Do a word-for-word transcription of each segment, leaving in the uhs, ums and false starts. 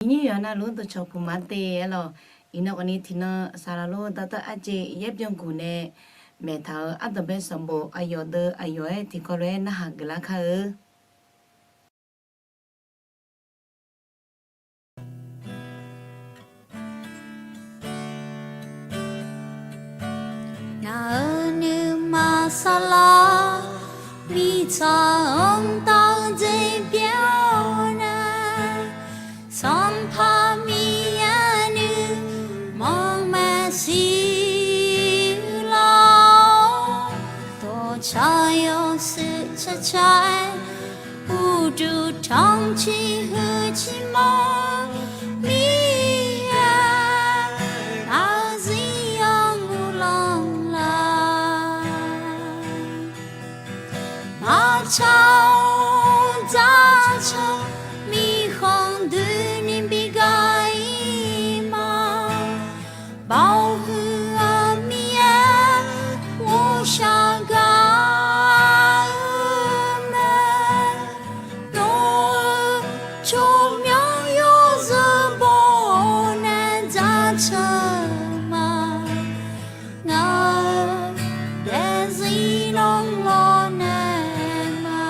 Iqnyir yawqha navluf dawqcawq puq ma te aer lawq. Iqnan khawfni tiqnan saqlaq lor dawqtawv arjeq yaer byanguq nae maeqtaq-euq ardanqbae sanqbof aqyawf deuv aqyawf-aer tiqkawv lof-aer narhaq geuflar kar-eu. Ngaq-euq nuima saqlaq, miqtsaq-anr tavdzeq byan-awr nae, Sanqpaq Miqyaer nuima maeqshi lawr, dawqtsaq yawshuif tsaqtsaq-aer, uqduq tanqciq huiq ciqmanr, Miqyaer aqzir yawmuiq lanqlar. Maqtsaq-awr dzaqtsaq, miqkhanq doeni bi gar-ir ma. Baoq huiq-eu Miqyaer, ghawqshaq gaq-eu mae. Nawr-eu tsawrmyanr yawzeu baw-awr nae dzaqtsaq ma. Ngaq-euq daefzir lanqlanr nae ma.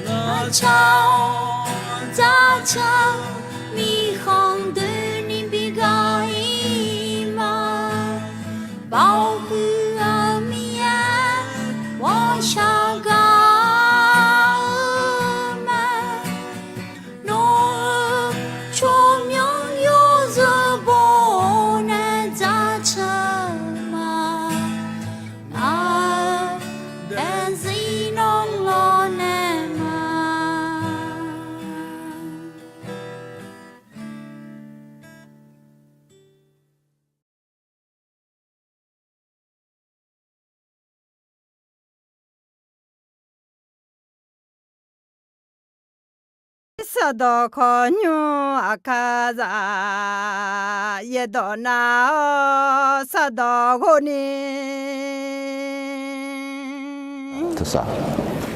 Maqtsaq-awr dzaqtsaq, miqkhanq doeni bi gar-ir ma. Baoq huiq-eu Miqyaer, ghawqshaq gaq-eu mae. Nawr-eu tsawrmyanr yawzeu baw-awr nae dzaqtsaq ma. Ngaq-euq daefzir lanqlanr nae ma. Sardawq khawqnymr aqkar zaq, yaerdawq nar-awr sardawq ghofni.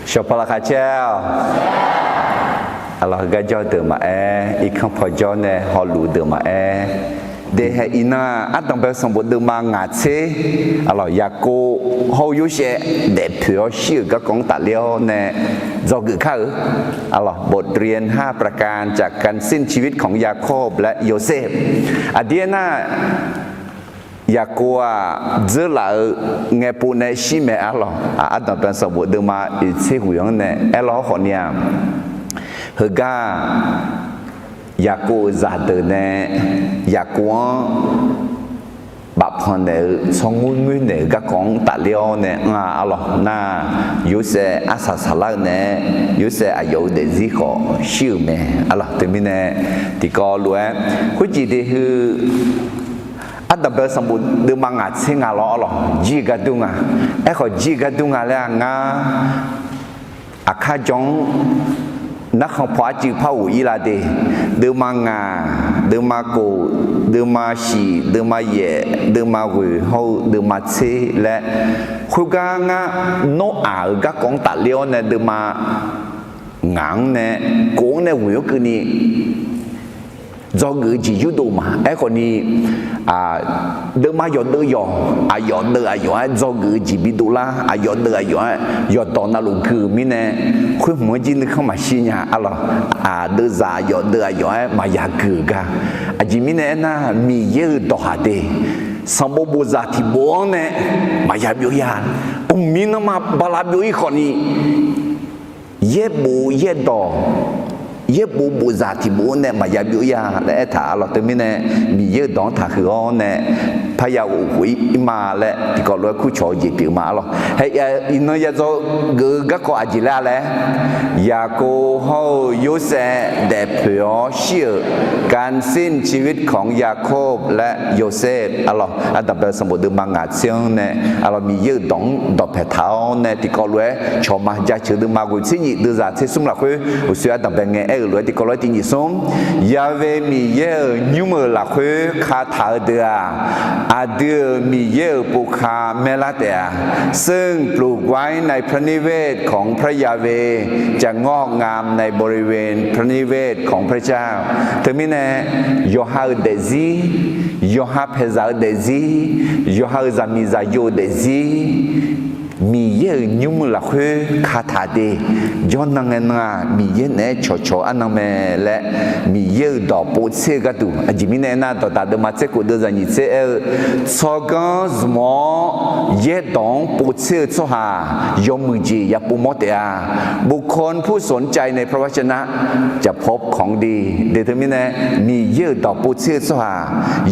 Shawqpaq laqkhaq caer-awq. Arlawq, heugar jawr-eu deuq maqaer, irkanr paw jawr nae hawluf-eu deuq maqaer, daefhaeq iqnan-aq, ardanqbae sanqbof deuvma ngaq tser, arlawq, Yaqkov hawr-eu Yorsaev daefpoeq-awr shir-euq garkawv-anr tafler-awr nae dzawgeuf kar-euq. Arlawq, บทเรียนห้าประการจากการสิ้นชีวิตของยาโคบและโยเซฟ aqdir aernar, Yaqkov-aq, dzeurlaf-eu ngaepov nae shir mae arlawq. Ardanqbae sanqbof deuvma oeq tser ghoeq-anr nae aerlawr khawfni-aq, heugar Yaqkov-euq zaqdeuq nae Yaqkov-anr bafpanq naeq-eu tsawrngoer ngoer naeq-euq garkawv-anr tafler-awr nae anr-a arlawq. Nar, Yorsaev arsaq saqlar-eu naeq-aer, Yorsaev aqyawf-euq daefzir khawf shir-euq mae arlawq. Teumirnae tiqkawv lof-aer khoerjeq de heu ardanqbae sanqbof deuvma ngaq tser nga lawr arlawq, jir-eu gar dur nga. Aerkhawf, jir-eu gar dur nga laer-aq, ngar aqkar jawr-anr narkhan paw arcuiv par ghof-ir la de. Deuvma ngaq, deuvma kof, deuvma shiq, deuvma yaef, deuvma ghoeq hawr-eu deuvma tser laer, khoergar ngar Noraq-euq garkawv-anr tafler-awr nae deuvma ngaq-anr nae kof-anr nae ghoeq-anr keuvni dzawgeuf-eu jeq yurdov ma. Aerkhawfni, deuvma yawqdeuv yawq, aqyawf deuv aqyawf-aer dzawgeuf-eu jeq bidov lar, aqyawf deuv aqyawf-aer yawqdawq navluf gui-euq mirnae, khoer hmq-anr jir nuikhanr maqshir nya arlawq. Aqdeuvzaq aqyawf deuv aqyawf-aer maqya gui-euq gar. Aqjeq mirnae aernar, Miqyaer-euq dawqhaq de sanqbof bofzaq tiqbof-anr nae maqya byov ya. Mqmir nanrma bala byov-ir khawfni, yaerbof yaerdawq, yaerbof bofzaq tiqbof-anr nae maqya byov ya laer aertaq arlawq. Teumirnae Miqyaer-euq dawq-anr taqhuiq-awr nae parya ghof-ir ma laer tiqkawv lof-aer kurcawq-eu jeq pyeuf ma arlawq. Hae, iqnan ya dzawgeuf-eu garkawv aqjeq laer-a laer, Yaqkov hawr-eu Yorsaev daefpoeq-awr shir-euq การสิ้นชีวิตของยาโคบและโยเซฟ arlawq, ardanqbae sanqbof deuvma ngaq tser-anr nae arlawq, Miqyaer-euq dawq-anr dawqpaeq taq-awr nae tiqkawv lof-aer cawq ma. Jaceuq deuvma ghoeq tser nyif deuvzaq tser smr lafkhoer uqshoe ardanqbae ngae aer-eu lof-aer tiqkawv lof-aer tiq nyif smr, Yaqve Miqyaer-euq nymr-euq lafkhoer kataq-eu deuq-aq, Aqdui-euq Miqyaer-euq povkaq maerlar taef-a. ซึ่งปลูกไว้ในพระนิเวศของพระยาเวห์ จะงอกงามในบริเวณพระนิเวศของพระเจ้า Teumirnae, yawqha-euq daefzir, yawqha paeqzaq-eu daefzir, yawqha-euq zaqmiqzaqyo-eu daefzir, Miqyaer-euq nymr-eu lafkhoer kataq de. Jawrnan ngae nan-aq, Miqyaer naeq-aer cawqcawq arnan mae laer, Miqyaer-euq dawq povtser-eu gharduq. Aqjeq mirnae aernar, dawqdaq deuvma tser khof deuvzaq nyiq tser aer-eu, tsawrganr zmq-awr yaerdawq-anr povtser-eu tsawrhaq yawmuiq jeq yapov mawr taef-a. บุคคลผู้สนใจในพระวจนะ จะพบของดี de. Teumirnae, Miqyaer-euq dawq povtser-eu tsawrhaq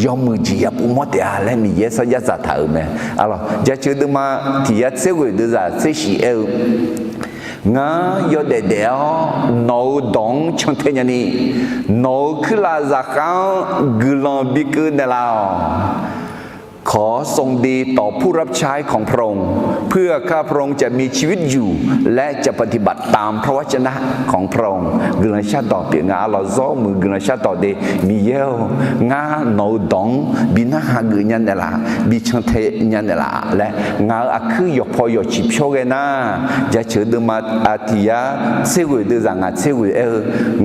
yawmuiq jeq yapov mawr taef-a laer Miqyaer sarjax dzaqtaq-euq mae. Arlawq, jaceuq deuvma tiq yar tser ghoeq deuvzaq tser shif aer-eu, Ngar yawdaef daef-awr nawq-euq dawq-anr cantae nyani, nawq-euq kuirlav zaqkhav-anr guiqlanq bikeuv naeqlaf-awq. ขอทรงดีต่อผู้รับใช้ของพระองค์ เพื่อข้าพระองค์จะมีชีวิตอยู่ และจะปฏิบัติตามพระวจนะของพระองค์ Guiqlanq shardawq pyeuf nga. Arlawq, zawr muiq guiqlanq shardawq de. Miqyaer-or, ngar nawq-euq dawq-anr bi narhaq geuf nya naeqlaf, bi cantae nya naeqlaf laer, ngaq-euq aqkuir yawqpaw yawq ciqpyawr ghae nar, jaceuq deuvma tiq yar tser ghoeq deuvzaq ngaq tser ghoeq aer-eu,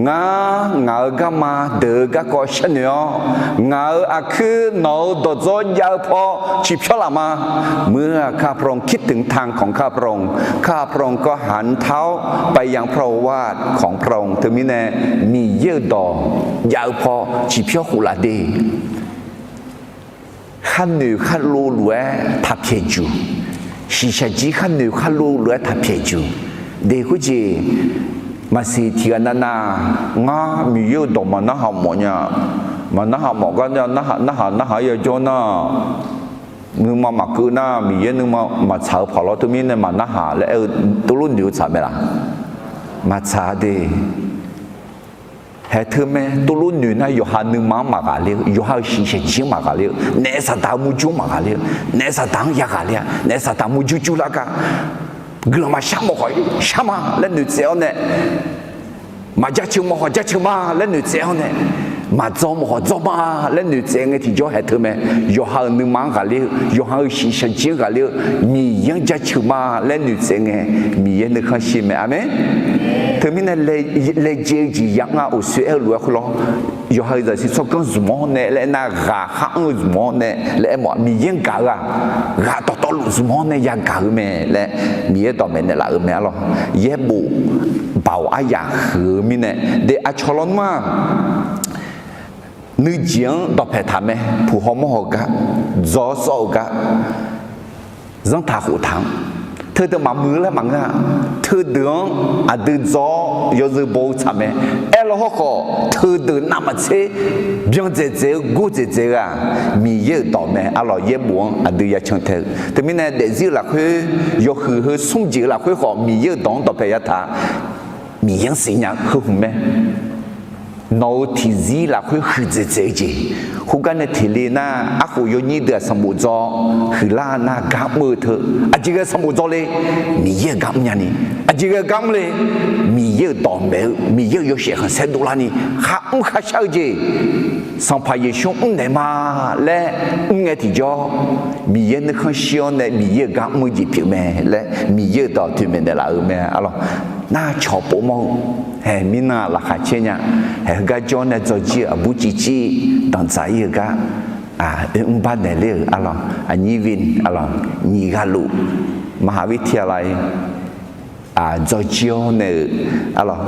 Ngar ngaq-euq garma deuq-eu garkawv sharnoeq-awr, ngaq-euq aqkuir nawq-euq dawqdzawr jav-eu paw ciqpyawr laf ma. เมื่อข้าพระองค์คิดถึงทางของข้าพระองค์ ข้าพระองค์ก็หันเท้าไปยังพระโอวาทของพระองค์ Teumirnae, Miqyaer-euq dawq jav-eu paw ciqpyawr khof laf de. Kharnoeq kharlov lof-aer taq pyaeq juq. Shiqshaq jir kharnoeq kharlov lof-aer taq pyaeq juq. De khoerjeq, maqsiq tiq ghaq navnav, ngar Miqyaer-euq dawq maqnarhaq mawf nya, maqnarhaq mawf gar nar, narhaq narhaq-aer yajawr nar, nuima maqkeuv nar, Miqyaer nuima maqtsaq-eu paq lawr. Teumirnae maqnarhaq laer aer-eu tuvlof noeq-eu tsaq mae laf? Maqtsaq de. Haeq teu mae, tuvlof noeq nar yawqha nuima-anr maqghaqler-eu, yawqha-euq shiqshaq jir-anr maqghaqler-eu, naef saqdaq-eu murjur-anr maqghaqler-eu, naef saqdaq-anr yagaq ler-a, naef saqdaq murjur jur lar gar, guiqlanq maqshar mawf khawf shar ma laer noeqtsaev-awr nae, maqjaceuq mawf khawf jaceuq ma laer noeqtsaev-awr nae, maqdzaw mawf khawf dzaw ma laer noeqtsaev ngae tiqjawr haeq teu mae. Yawqha-euq nuima-anr ghaqler-eu, yawqha-euq shiqshaq jir-anr ghaqler-eu, Miqyaer-anr jaceuq ma laer noeqtsaev ngae, Miqyaer nuikhanr shir mae. Aqmeq. Teumirnae, laejae-eu jeq yamr nga uqsoer aer-eu lof-aer khoerlawr, yawqha-euq zaqsiq tsawrganr zmq-awr nae laer aernar, ghaqkhav anr-eu zmq-awr nae laer aermawf-a. Miqyaer-anr gaq-eu-aq, ghaq dawqtawvluf zmq-awr nae yagaq-eu mae laer Miqyaer dawqmaeq naeqlaf-euq mae. Arlawq, yaerbof baoq aryaq huiq-eu mirnae, de aqcawq lawnmr-aq, nuijeq-anr dawqpaeq taq mae. Puq haw mawr haw gar, dzaw-awr sawr-eu gar, zanrtaq khoftaq-anr, teudeuq maqmuiq-eu laer maqngeur-a. Teudeuq-anr aqdui dzaw-awr yawzeu baw-eu tsaq mae. Aerlaw hawrkhawf, teudeuq navmaqtser byan dzaeqdzaeq-eu gordzaeqdzaeq-eu-aq, Miqyaer-euq dawq mae. Arlawq, yaerbof-anr aqdui yacan tae-eu. Teumirnae daefzir-eu lafkhoer, yawhuiq heu smr jeq-eu lafkhoer khawf, Miqyaer-euq dawq-anr dawqpaeq yataq, Miqyaer-anr siqnya-eu heu hmq mae. Nawq-euq tiqzir lafkhoer huiqdzaeqdzaeq-eu jeq, khoergar nae teq le nar, arkhof yawnyir deuq-aq sanqbof dzaw huiqlar nar gar mr-eu teu, aqjeq ghae sanqbof dzaw le, Miqyaer-euq gar mrnya ni, aqjeq ghae gar mr le, Miqyaer-euq dawqmaeq-eu, Miqyaer-euq yawshaef khanqsaer dovlar ni, kharmr kharshar-eu jeq, Sanqpaq Yeqsur mrnaeq ma laer mr ngae tiqjawr, Miqyaer nuikhanr shir-awr nae Miqyaer-euq gar mr-eu jeq pyeuf mae laer Miqyaer-euq dawq toeqmaeq naeqlaf-euq mae. Arlawq, nar cawq pov mawr-eu, haeq mirnan-aq laqkhaq caer nya, haeq heugar jawr nae dzawjir-eu aqbur civcir danqdzaq ir-eu gar, oe mr bar naeq ler-euq arlawq, aqnyir vin arlawq, nyiq ghaq luf, maqhaq vir tiq ghaq laf-ir dzawjir-awr nae-euq arlawq,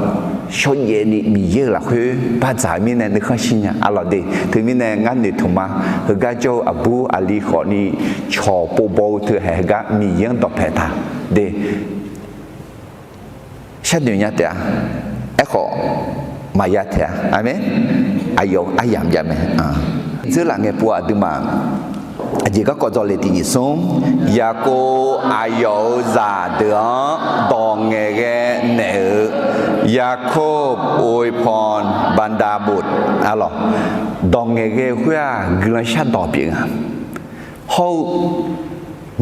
shawrjaev ni Miqyaer-euq lafkhoer bardzaq-eu mirnae nuikhanr shir nya arlawq de. Teumirnae ngar noeqtmq ma, heugar jawr-eu aqbur aqli khawfni cawq pov baw-eu teu haeq heugar Miqyaer-anr dawqpaeq taq de. Sharnoeq nya taef-a. Aerkhawf, maqya taef-a. Aqmeq. Aqyawf-euq aryamq jav mae. Dzeurlaf ngae pov aqduimaf, aqjeq garkawv dzawle tiq nyiq smr, Yaqkov aqyawf-euq zaqdeuq-anr dawq ngaeqghae naeq-eu, Yaqkov อวยพรบรรดาบุตร arlawq, dawq ngaeqghae-eu khoer-aq guiqlanq shardawq pyeuf nga. Hawr-eu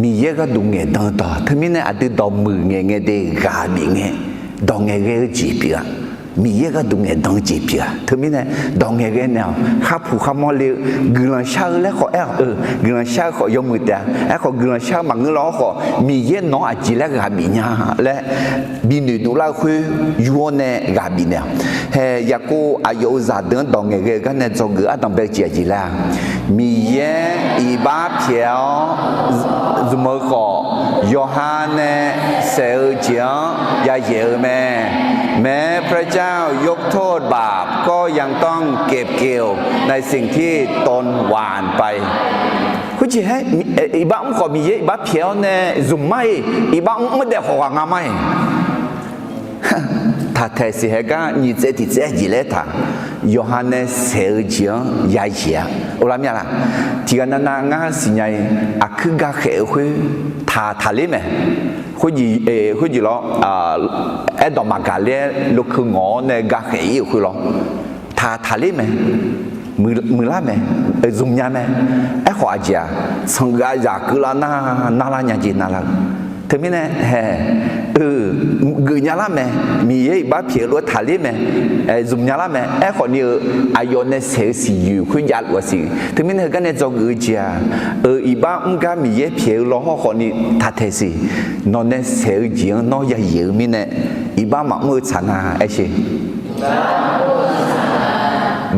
Miqyaer gharduq ngaeqdan-eu dawq, teumirnae aqdui dawqmuiq ngaeq ngae de ghaq bif ngae, dawq ngaeqghae-eu jeq pyeuf-a. Miqyaer gharduq ngaeqdan-eu jeq pyeuf-a. Teumirnae dawq ngaeqghae naeq-awq. Kharpuq kharmawr le-eu guiqlanq shar-eu laer khawf aer-awq. Guiqlanq shar-eu khawf yawmuiq taef-a. Aerkhawf guiqlanq shar-eu maqngeur lar-awr khawf, Miqyaer nawq-anr aqjeq laer ghaq bif nya laer binoeq dovlar-eu khoer yur-awr nae ghaq bif naeq-awq. Hae, Yaqkov aqyawf-euq zaqdeuq-anr dawq ngaeqghae-eu gar nae dzawgeuf-eu ardanq bae-eu jeq aqjeq laer-a? Miqyaer iqbax pyaeq-awr zmq-eu khawf, yawqha nae saeq-eu jeq-anr yayaeq-eu mae. แม้พระเจ้ายกโทษบาปก็ยังต้องเก็บเกี่ยวในสิ่งที่ตนหว่านไป Khoerjeq aer, iqbax mr khawf Miqyaer iqbax pyaeq-awr nae zmq mar-iq, iqbax mr mr daef khawf ghaq nga mar-iq. Taqtaeq siq hae gar nyiq tsaev tiq tsaev jeq laer taq, yawqha nae saeq-eu jeq-anr yayaeq-a. Olar mir-a laq? Tiqghaq navnav ngar siqnya-i, aqkuir gakhaeq-eu khoer taq taqler mae. Khoerjeq lawr, aerdawq maqgaq ler-aer lokeu ngawq-awr nae gakhaeq-ir-euq khoer lawr, taq taqler mae. Muiqlar mae, zmqnya mae. Aerkhawf aqjeq-aq, sanqghav zaq keuvlar nar, narlar nya jeq narlar-eu. Teumirnae hae, geufnya lar mae. Miqyaer iqbax pyaeq-eu lof-aer taqler mae. Zmqnya lar mae. Aerkhawf ni-eu aqyawf nae saeq-eu siqyoeq khoer javluf-a siq. Teumirnae heugar nae dzawgeuf-eu jeq-aq, iqbax mr gar Miqyaer pyaeq-eu law hawrkhawf ni taqtaeq siq. Nawq nae saeq-eu jeq-anr nawr yayaeq-eu mirnae, iqbax maqmr-eu tsaq nga aershe.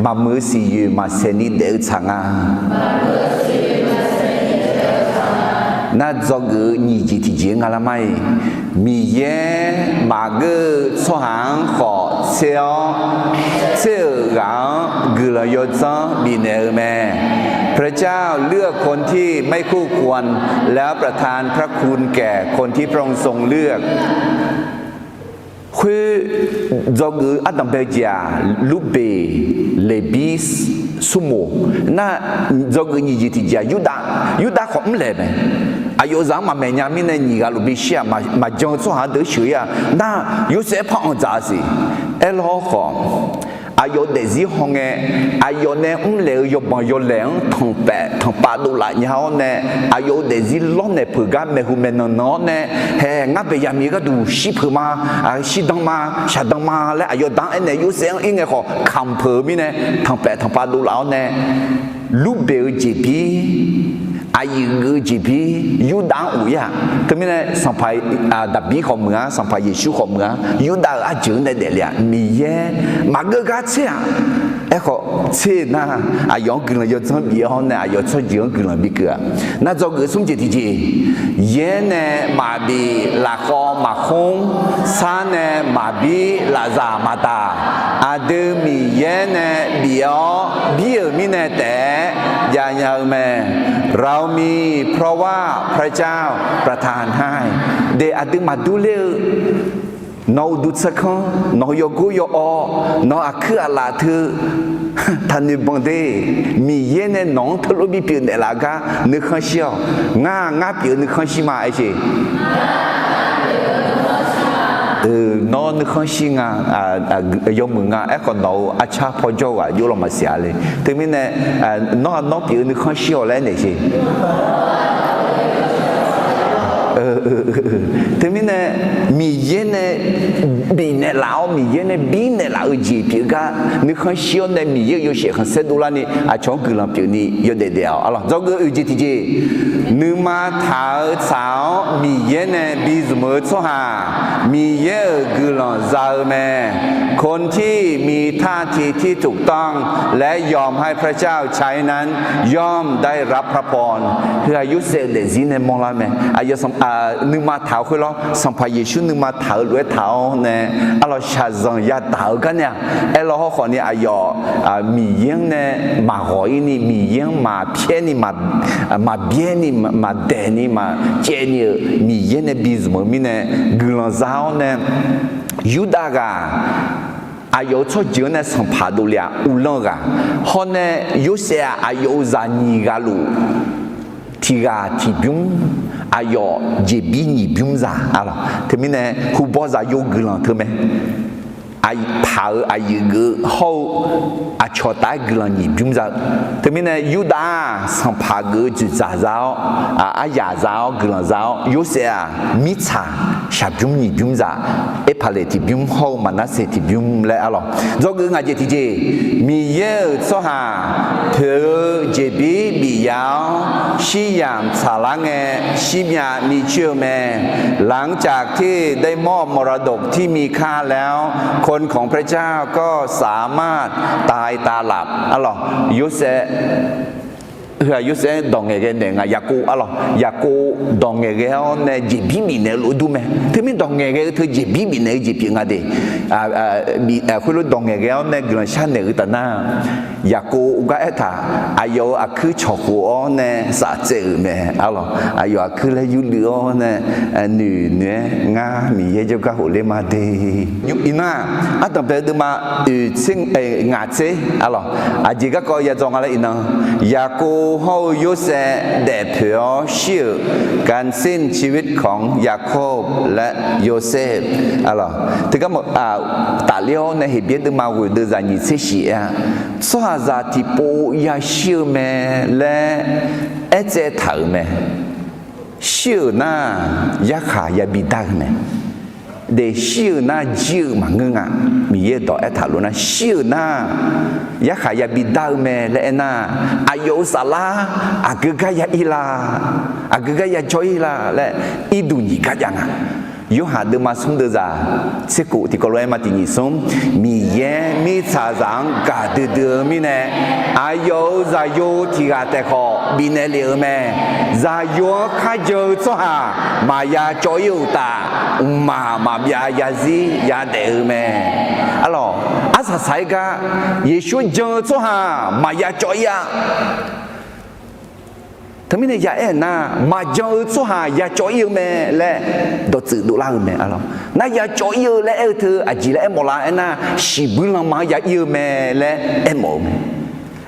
Maqmuiq-eu siqyoeq maqsaeq ni daef-eu tsaq nga. Nar dzawgeuf-eu nyiq jeq tiqjeq nga lar mar-iq, Miqyaer maqgeur-eu tsawrhaq-anr khawf tser-awr, tser-euq ghaq-anr guiqlanq yawdzanr bifnaeq-eu mae. พระเจ้าเลือกคนที่ไม่คู่ควร แล้วประทานพระคุณแก่คนที่พระองค์ทรงเลือก Khoer dzawgeuf ardanq bae-eu jeq-aq, Lurbeq, Leqbir, Surmoq. Nar dzawgeuf nyiq jeq tiqjeq-aq, Yurdav, Yurdav khawf mrlaeq mae. Aqyawf zaq-anr maqmaeq nya mirnae nyiq ghaq luf bishir-aq, maqjan-eu tsawrhaq-anr deuq sheuq-ir-aq, nar Yorsaev par anr dzaq-a siq. Aerlawr khawf, aqyawf daefzir hawngae, aqyawf nae mrlaeq-eu yawbanq yawlaeq-anr tanqpaef tanqpav dovlaf nya-awr nae, aqyawf-euq daefzir lawrnaeq peuq gar maeqhu maeqnan nan-awr nae, hae, ngar bae yamir-eu gharduq shir peuq ma, shirdan ma, shaqdan ma laer aqyawf da-anr aernaeq Yorsaev-anr ir ngae khawf kamq peuq-eu mirnae, tanqpaef tanqpav dovlaf-awr nae, Lurbeq-eu jeqbir, aqyuif geuf-eu jeqbir, Yurdav-anr of-ir-aq. Teumirnae Sanqpaq Daqbir khawf meuq-a, Sanqpaq Yeqsur khawf meuq-a, Yurdav-euq arjeuq-anr nae daefle-aq, Miqyaer maqgeur gar tser-aq. Aerkhawf tser nar, aqyawf-anr guiqlanq yawdzanr bif-awr nae aqyawf tsawrjeuq-anr guiqlanq bikeuv-aq. Nar dzawgeuf smr jeq tiqjeq, yaer nae maqbif lafkhawv maqkhmr, sar nae maqbir lafzaq maqdaq, aqdui Miqyaer nae bif-awr bir-euq mirnae taef-aer javnya-eu mae. เรามี เพราะว่าพระเจ้าประทานให้ de aqdui maqdur ler-eu. Nawq-euq uqduq tsaerkanr, nawq-euq yawgor yawawr, nawq-euq aqkuir aqlaf teu taqnoeq banq de. Miqyaer nae nawq-anr teulof bipyeuf naeqlaf gar nuikhanr shir-awq. Ngar, ngar pyeuf-eu nuikhanr shir ma aersheq. Nawr nuikhanr shir nga. Yawmuiq nga. Aerkhawf nawq-euq arcar pawjawr-eu ghaq jov law maqsiq-a le. Teumirnae nawr, nawr pyeuf-eu nuikhanr shir-awq laer aernaeq sheq. Teumirnae Miqyaer nae bifnaeq laf-awr, Miqyaer nae birnaeq laf-eu jeq pyeuf gar nuikhanr shir-awr nae Miqyaer-euq yawshaef khanqsaer dovlarni aqcawq-anr guiqlanq pyeufni yawdaef daef-awq. Arlawq, dzawgeuf oeq jeq tiqjeq, nuima taq-eu tsaq-awr Miqyaer nae bizmq-eu tsawrhaq, Miqyaer-euq guiqlanq za-eu mae. คนที่มีท่าทีที่ถูกต้อง และยอมให้พระเจ้าใช้นั้น ย่อมได้รับพระพร Heu-aq Yorsaev-euq daefzir nae mawrlar mae. Aqyawf nuima taq-eu khoer lawr, Sanqpaq Yeqsur nuima taq-eu lof-aer taq-awr nae, arlawq shaqzanq yadaq-eu gar nae-aq, aerlawr hawrkhawf ni aqyawf Miqyaer-anr nae maqghawq-ir ni, Miqyaer-anr maqpyaer ni, maqbyaer ni, maqdaeq ni, maqcaev ni-euq Miqyaer nae bizmq-eu mirnae guiqlanq za-awr nae, Yurdav ghaq aqyawf-euq tsawrjeuq-anr nae sanqpaq dovle-aq uvlanr-eu ghaq, hawr nae Yorsaev-aq aqyawf-euq zaq nyiq ghaq luf tiq ghaq tiq bymr, aqyawf jeqbir nyiq bymr za-a lawq. Teumirnae hubawr zaqyo guiqlanq teu mae. Paq-euq aqyuif geuf-eu hawr-eu aqcawq tawqtaf-aer guiqlanq nyiq bymr za-eu. Teumirnae Yurdav-aq sanqpaq geuf-eu dzoeqdzaq za-awr, aryaq za-awr guiqlanq za-awr, Yorsaev-aq mirtsaq shaqbymr nyiq bymr za, Erpaqleq tiqbymr hawr-eu Maqnarseq tiqbymr laer arlawq. Dzawgeuf ngaq jeq tiqjeq, Miqyaer-euq tsawrhaq poeq-eu jeqbir bif ya-awr, shir yamq tsaqlar ngae, shirmyav micoer-eu mae. หลังจากที่ได้มอบมรดกที่มีค่าแล้ว คนของพระเจ้าก็สามารถตายตาหลับ arlawq. Yorsaev, heu-aq Yorsaev dawq ngaeqghae naeq nga, Yaqkov arlawq. Yaqkov dawq ngaeqghae-awr nae jeqbir bifnaeq-eu lof-aer dur mae. Teumir dawq ngaeqghae-eu teu jeqbir bifnaeq-eu jeq pyeuf nga de. Khoerlof dawq ngaeqghae-awr nae guiqlanq sharnaeq-eu taf nar, Yaqkov gar aertaq, aqyawf-euq aqkuir cawqkhof-awr nae safcaev-euq mae arlawq. Aqyawf aqkuir laer yurluiv-awr nae noeq noeq-aer, ngar Miqyaer jawrgar khofler ma de. Iqnan-aq, ardanqbae-eu deuvma oeq tser, ngaq tser arlawq. Aqjeq garkawv ya dzaw nga laer iqnan, Yaqkov hawr-eu Yorsaev daefpoeq-awr shir-euq การสิ้นชีวิตของยาโคบและโยเซฟ arlawq. Teugar mq, tafler-awr nae Heqbyaer deuvma ghoeq deuv zaq nyiq tser shif-aer-a, tsawrhaqzaq tiqpov yashir-eu mae laer aertsaev taq-euq mae. Shir-euq nar, yarkhaq yabi dar-eu mae. De, shir-euq nar jir-eu maqngeur nga. Miqyaer dawq aertaq lof nar, shir-euq nar, yarkhaq yabi dar-eu mae laer aernar, aqyawf-euq saflar aqgeu gar ya ir la, aqgeu gar ya jawr ir la laer irduq nyiq gar jav nga. Yorhaq deuvma smr deuv zaq tser kof tiqkawv lof-aer ma tiq nyiq smr, Miqyaer mirtsaqzaq-anr gaqdui dui-eu mirnae, aqyawf-euq zaqyo tiq ghaq taef khawf bifnaeq lef-euq mae. Zaqyo-anr kharjan-eu tsawrhaq maqya cawv ir-euq uqtaf, mqmaq maqbyav yazir yadaef-eu mae. Arlawq, arsaq saq-aer gar Yeqsur jan-eu tsawrhaq maqya cawv ir-a. Teumirnae ya aer-eu nar, maqjan-eu tsawrhaq ya cawv ir-eu mae laer dawqtsuif dovlar-eu mae arlawq. Nar ya cawv ir-eu laer aer-eu teu aqjeq laer aermawf la aernar, shiqbuir lanma-anr ya ir-eu mae laer aermawf-eu mae.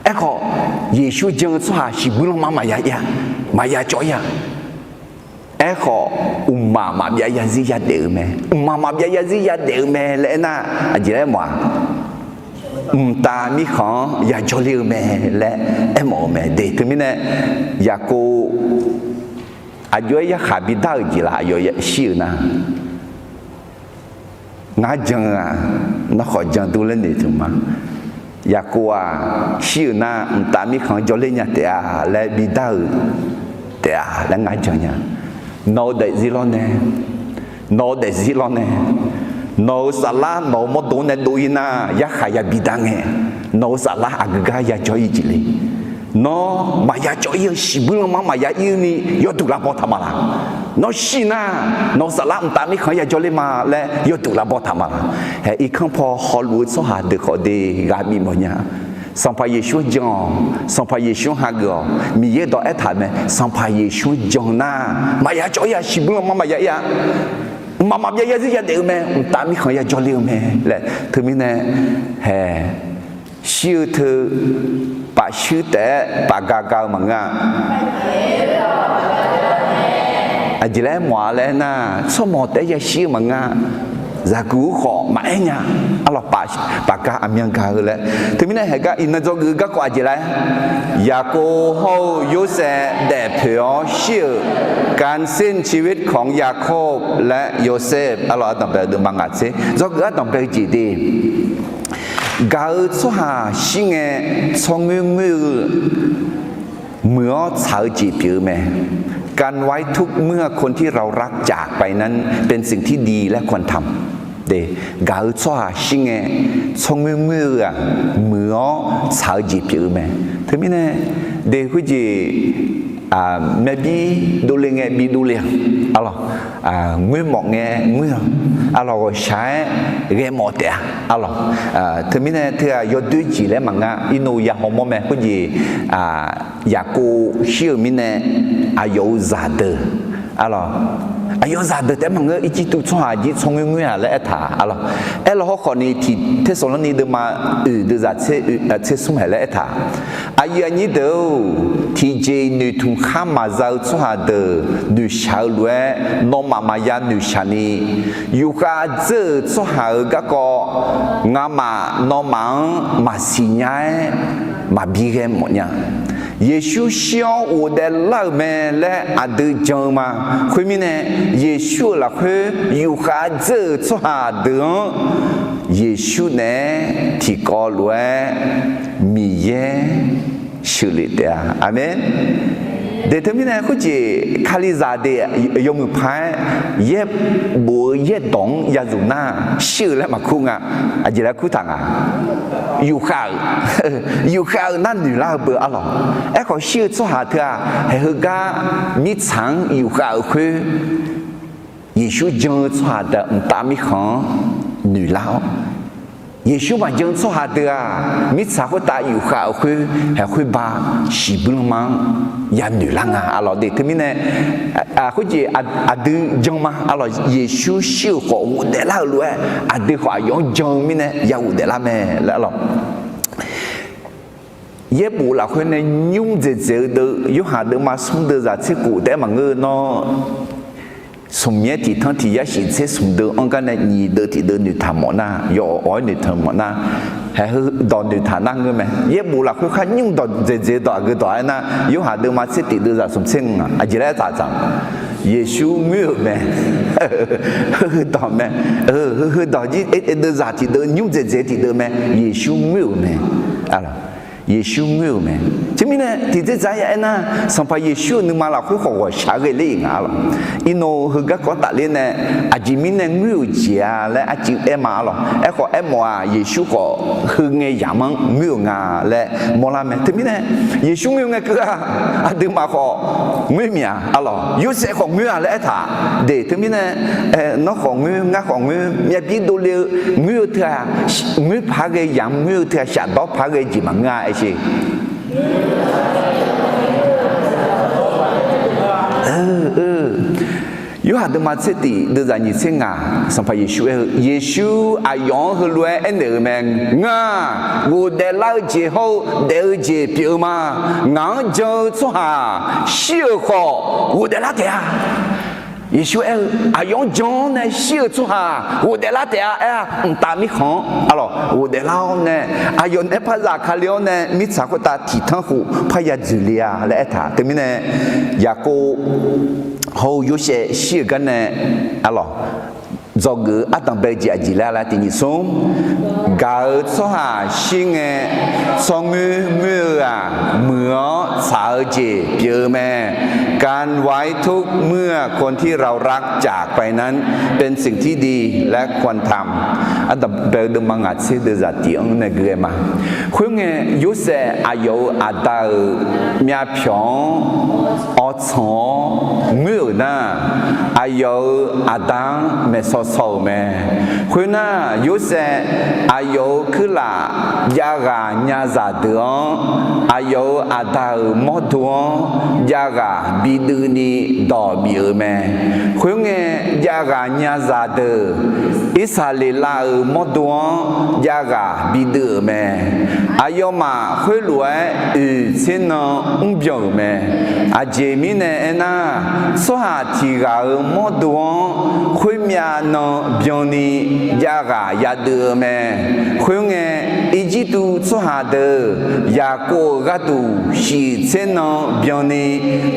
Aerkhawf, Yeqsur jan-eu tsawrhaq shiqbuir lanma maqya ir-a, maqya cawv ir-a. Aerkhawf, mqmaq maqbyav yazir yadaef-eu mae. Mqmaq maqbyav yazir yadaef-eu mae laer aernar, aqjeq laer aermawf-a, mqtav mirkhanq-anr yajawr ler-eu mae laer aermawf-eu mae de. Teumirnae, Yaqkov aqjox-aer yarkhaq bidar-euq jeq laf, aqyawf shir-euq nar, ngar jan-eu-aq, nawr khawf jan dur laer noeqtmq ma. Yaqkov-aq, shir-euq nar mqtav mirkhanq-anr jawrler nya taef-a laer bidar-euq taef-a laer ngar jan nya. Nawq-eu daefzir lawr nae, nawq-eu daefzir lawr nae, nawq-euq saflar nawq-euq mawrdo nae dov-ir nar, yarkhaq yabi dar ngae, nawq-euq saflar aqgeu gar yajawr ir jeq le. Nawr maqya cawv ir-eu, shiqbuir lanma-anr maqya ir-eu ni yawduq lavbaw taq ma laq. Nawr shir nar, nawq-euq saflar mqtav mirkhanq-anr yajawr ler ma laer yawduq lavbaw taq ma laq. Hae, irkanr paw hawluf-eu tsawrhaq deuq khawf de, ghaq bif mawf nya. Sanqpaq Yeqsur-anr jan-awq, Sanqpaq Yeqsur-anr hageuf-awq. Miqyaer dawq aertaq mae, Sanqpaq Yeqsur-anr jan nar, maqya cawv ir-a, shiqbuir lanma-anr maqya ir-a. Mqmaq maqbyav yazir yadaef-eu mae, mqtav mirkhanq yajawr ler-eu mae laer. Teumirnae, hae, shir-eu teu paf shuir taef-aer paf ga ga-eu maqngeur-a. Aqjeq laer mawf-a laer nar, tsawrmawq taef-aer yashir-eu maqngeur-a. Zaqguq-eu khawf maqaer nya. Arlawq, paf ga aqmyan ga-eu laer. Teumirnae haeq gar iqnan dzawgeuf-eu garkawv aqjeq laer, Yaqkov hawr-eu Yorsaev daefpoeq-awr shir-euq การสิ้นชีวิตของยาโคบและโยเซฟ arlawq, ardanqbae-eu deuvma ngaq tser dzawgeuf ardanqbae-eu jeq de. Gaq-eu tsawrhaq shir ngae, tsawrngoer ngoer-eu muiq-awr tsaq-eu jeq pyeuf-eu mae. การไว้ทุกข์เมื่อคนที่เรารักจากไปนั้นเป็นสิ่งที่ดีและควรทำ De, gaq-eu tsawrhaq shir ngae, tsawrngoer ngoer-eu-aq, muiq-awr tsaq-eu jeq pyeuf-eu mae. Teumirnae, de khoerjeq, myav bir dovle ngae bi dovle-a, arlawq, ngoer mawf ngae ngoer-a, arlawq, ghawqshaq-aer ghae mawf taef-a, arlawq. Teumirnae teu-aq yawdoer jeq laer maqnga, irnov ya hawmawr mae. Khoerjeq, Yaqkov shir-euq mirnae, aqyawf-euq zaqdeuq, arlawq, Aqyawf zaqdeuq taef-aer maqngeur, Irjirtuv tsawrhaq jir tsawrngoer ngoer-aq laer aertaq-a lawq. Aerlaw hawrkhawf ni tiq Tersaqlawrni deuvma oeq deuvzaq tser smr haeq laer aertaq. Aqyuif aqnyir deuq-or, tiqjeq-iq noeqtmq khar maqza-eu tsawrhaq deuq noeqshaq-eu lof-aer, nawmaf maqya noeqshaq ni, yufkhav dzeur-euq tsawrhaq-euq garkawv ngamaf nawmaf-anr maqsiq nya-aer maqbi ghae mawf nya. Yeqsur shir-awr ghofdaef lar-euq mae laer aqdui jan-eu ma. Khoermirnae, Yeqsur-euq lafkhoer yufkhav dzeur-euq tsawrhaq deuq-anr Yeqsur naeq-aer tiqkawv lof-aer Miqyaer sheuqlef taef-a. Aqmeq. Deuq teumirnae khoerjeq Kalizaq deuq yawmuiq paq-aer yaerbof-eu yaerdawq-anr yazuf nar shir-eu laer maqkur nga. Aqjeq laer kurtaq nga? Yufkhav-euq, yufkhav-euq nar noeqlar-eu beu-a lawq. Aerkhawf shir-eu tsawrhaq teu-aq, haeq heugar mirtsaq-anr yufkhav-euq khoer Yeqsur jan-eu tsawrhaq deuq mqtav mirkhanq-anr noeqlar-awr, Yeqsur maqjan-eu tsawrhaq deuq-aq, mirtsaq khoertav yufkhav-euq khoer haeq khoerba shiqbuir lanma-anr yanoeq lar nga-a lawq. Deuq teumirnae khoerjeq aqdui jan ma-a lawq. Yeqsur shir-euq khawf ghofdaef lar-euq lof-aer aqdui khawf aqyawf-anr jan-eu mirnae ya ghofdaef lar mae laer-a lawq. Yaerbof lafkhoer nae nymr dzaeqdzaeq-eu deuv, Yorhaq deuvma smr deuvzaq tser khof taef-aer maqngeur-eu nawr, smq nyaer tiq tanr tiq yar shif tser smq deuv-anr gar nae nyiq deuv tiq deuv noeqtaq mawf nar, yawf awq-aer noeqtaq mawf nar, haeq heu dawq noeqtaq nar ngeur mae. Yaerbof lafkhoer khar nymr dawq dzaeqdzaeq dawq aqgeu dawq-aer nar, Yorhaq deuvma tser tiq deuvzaq smq tser ngaq aqjeq laer aertaq tsaq-a? Yeqsur ngoer-euq mae. Heu heu dawq mae. Heu heu dawq jir deuvzaq tiq deuv nymr dzaeqdzaeq tiq deuv mae. Yeqsur ngoer-euq mae. Yeqsur ngoer-euq mae. Teumirnae tiqdzerdzaq ya aernar, Sanqpaq Yeqsur-euq nuima lafkhoer khawf ghawqshaq ghae ler-iq nga-a lawq. Irnov heu garkawv tafler nae aqjeq mirnae ngoer-euq jeq-a laer arcuiv aer ma-a lawq. Aerkhawf aermawf-aq, Yeqsur khawf heu ngae yamq-anr ngoer-euq nga laer mawrlar mae. Teumirnae Yeqsur ngoer ngae keuv-aq, aqduimaf khawf ngoer mya-a lawq. Yorsaev khawf ngoer-a laer aertaq. Deuq teumirnae nawr khawf ngoer, ngar khawf ngoer, myav bir dovle-eu ngoer-eu teu-aq, ngoer paq-aer ghae yamq ngoer-eu teu-aq, shafdawr paq-aer ghae jeq maqngeur-a aer sher. Yorhaq deuvma tser tiq deuvzaq nyiq tser ngaq, Sanqpaq Yeqsur aer-eu, Yeqsur aqyawf-anr heulof-aer aernaeq-euq mae. Ngar ghofdaef lar-eu jeq hawr-eu daef-eu jeq pyeuf-eu ma. Ngaq-anr jan-eu tsawrhaq shir-euq khawf ghofdaef lar taef-a. Yeqsur aer-eu, aqyawf-anr jan-awr nae shir-euq tsawrhaq ghofdaef lar taef-a aer-a. Mqtav mirkhanq-anr-a lawq ghofdaef lar-awr nae, aqyawf nae par zafkale-awr nae mirtsaq khoertav tiq tanr khof parya dzoeqle-a laer aertaq. Teumirnae Yaqkov hawr-eu Yorsaev shir-euq gar nae-a lawq, dzawgeuf-eu ardanq bae-eu jeq aqjeq laer laer tiq nyiq smr, gaq-eu tsawrhaq shir ngae, tsawrngoer ngoer-eu-aq, muiq-awr tsaq-eu jeq pyeuf-eu mae. การไว้ทุกข์เมื่อคนที่เรารักจากไปนั้นเป็นสิ่งที่ดีและควรทำ Ardanq bae-eu deuvma ngaq tser deuvzaq tiq-anr nae gui-aer ma. Khoerngae, Yorsaev aqyawf-euq aqda-euq myavpyawq-anr awrtsanq-awr ngoer-euq nar, aqyawf-euq aqda-anr maeqsaw saw-euq mae. Khoernar, Yorsaev aqyawf-euq kuirlaf javghaq nyazaq deuq-anr, aqyawf-euq aqda-euq mawrdo-anr javghaq biduivni dawq bif-euq mae. Khoerngae, javghaq nyazaq deuq Irsaqleqlav-euq mawrdo-anr javghaq biduiv-euq mae. Aqyawfmaf khoerlof-aer oeq tser nan mrbyan-euq mae. Aqjeq mirnae aernar, tsawrhaq tiq ghaq-euq mawrdo-anr khoermyav nan byanni javghaq yaduiv-eu mae. Khoerngae, Irjirtuv tsawrhaq deuq Yaqkov-euq gharduq shif tser nan byanni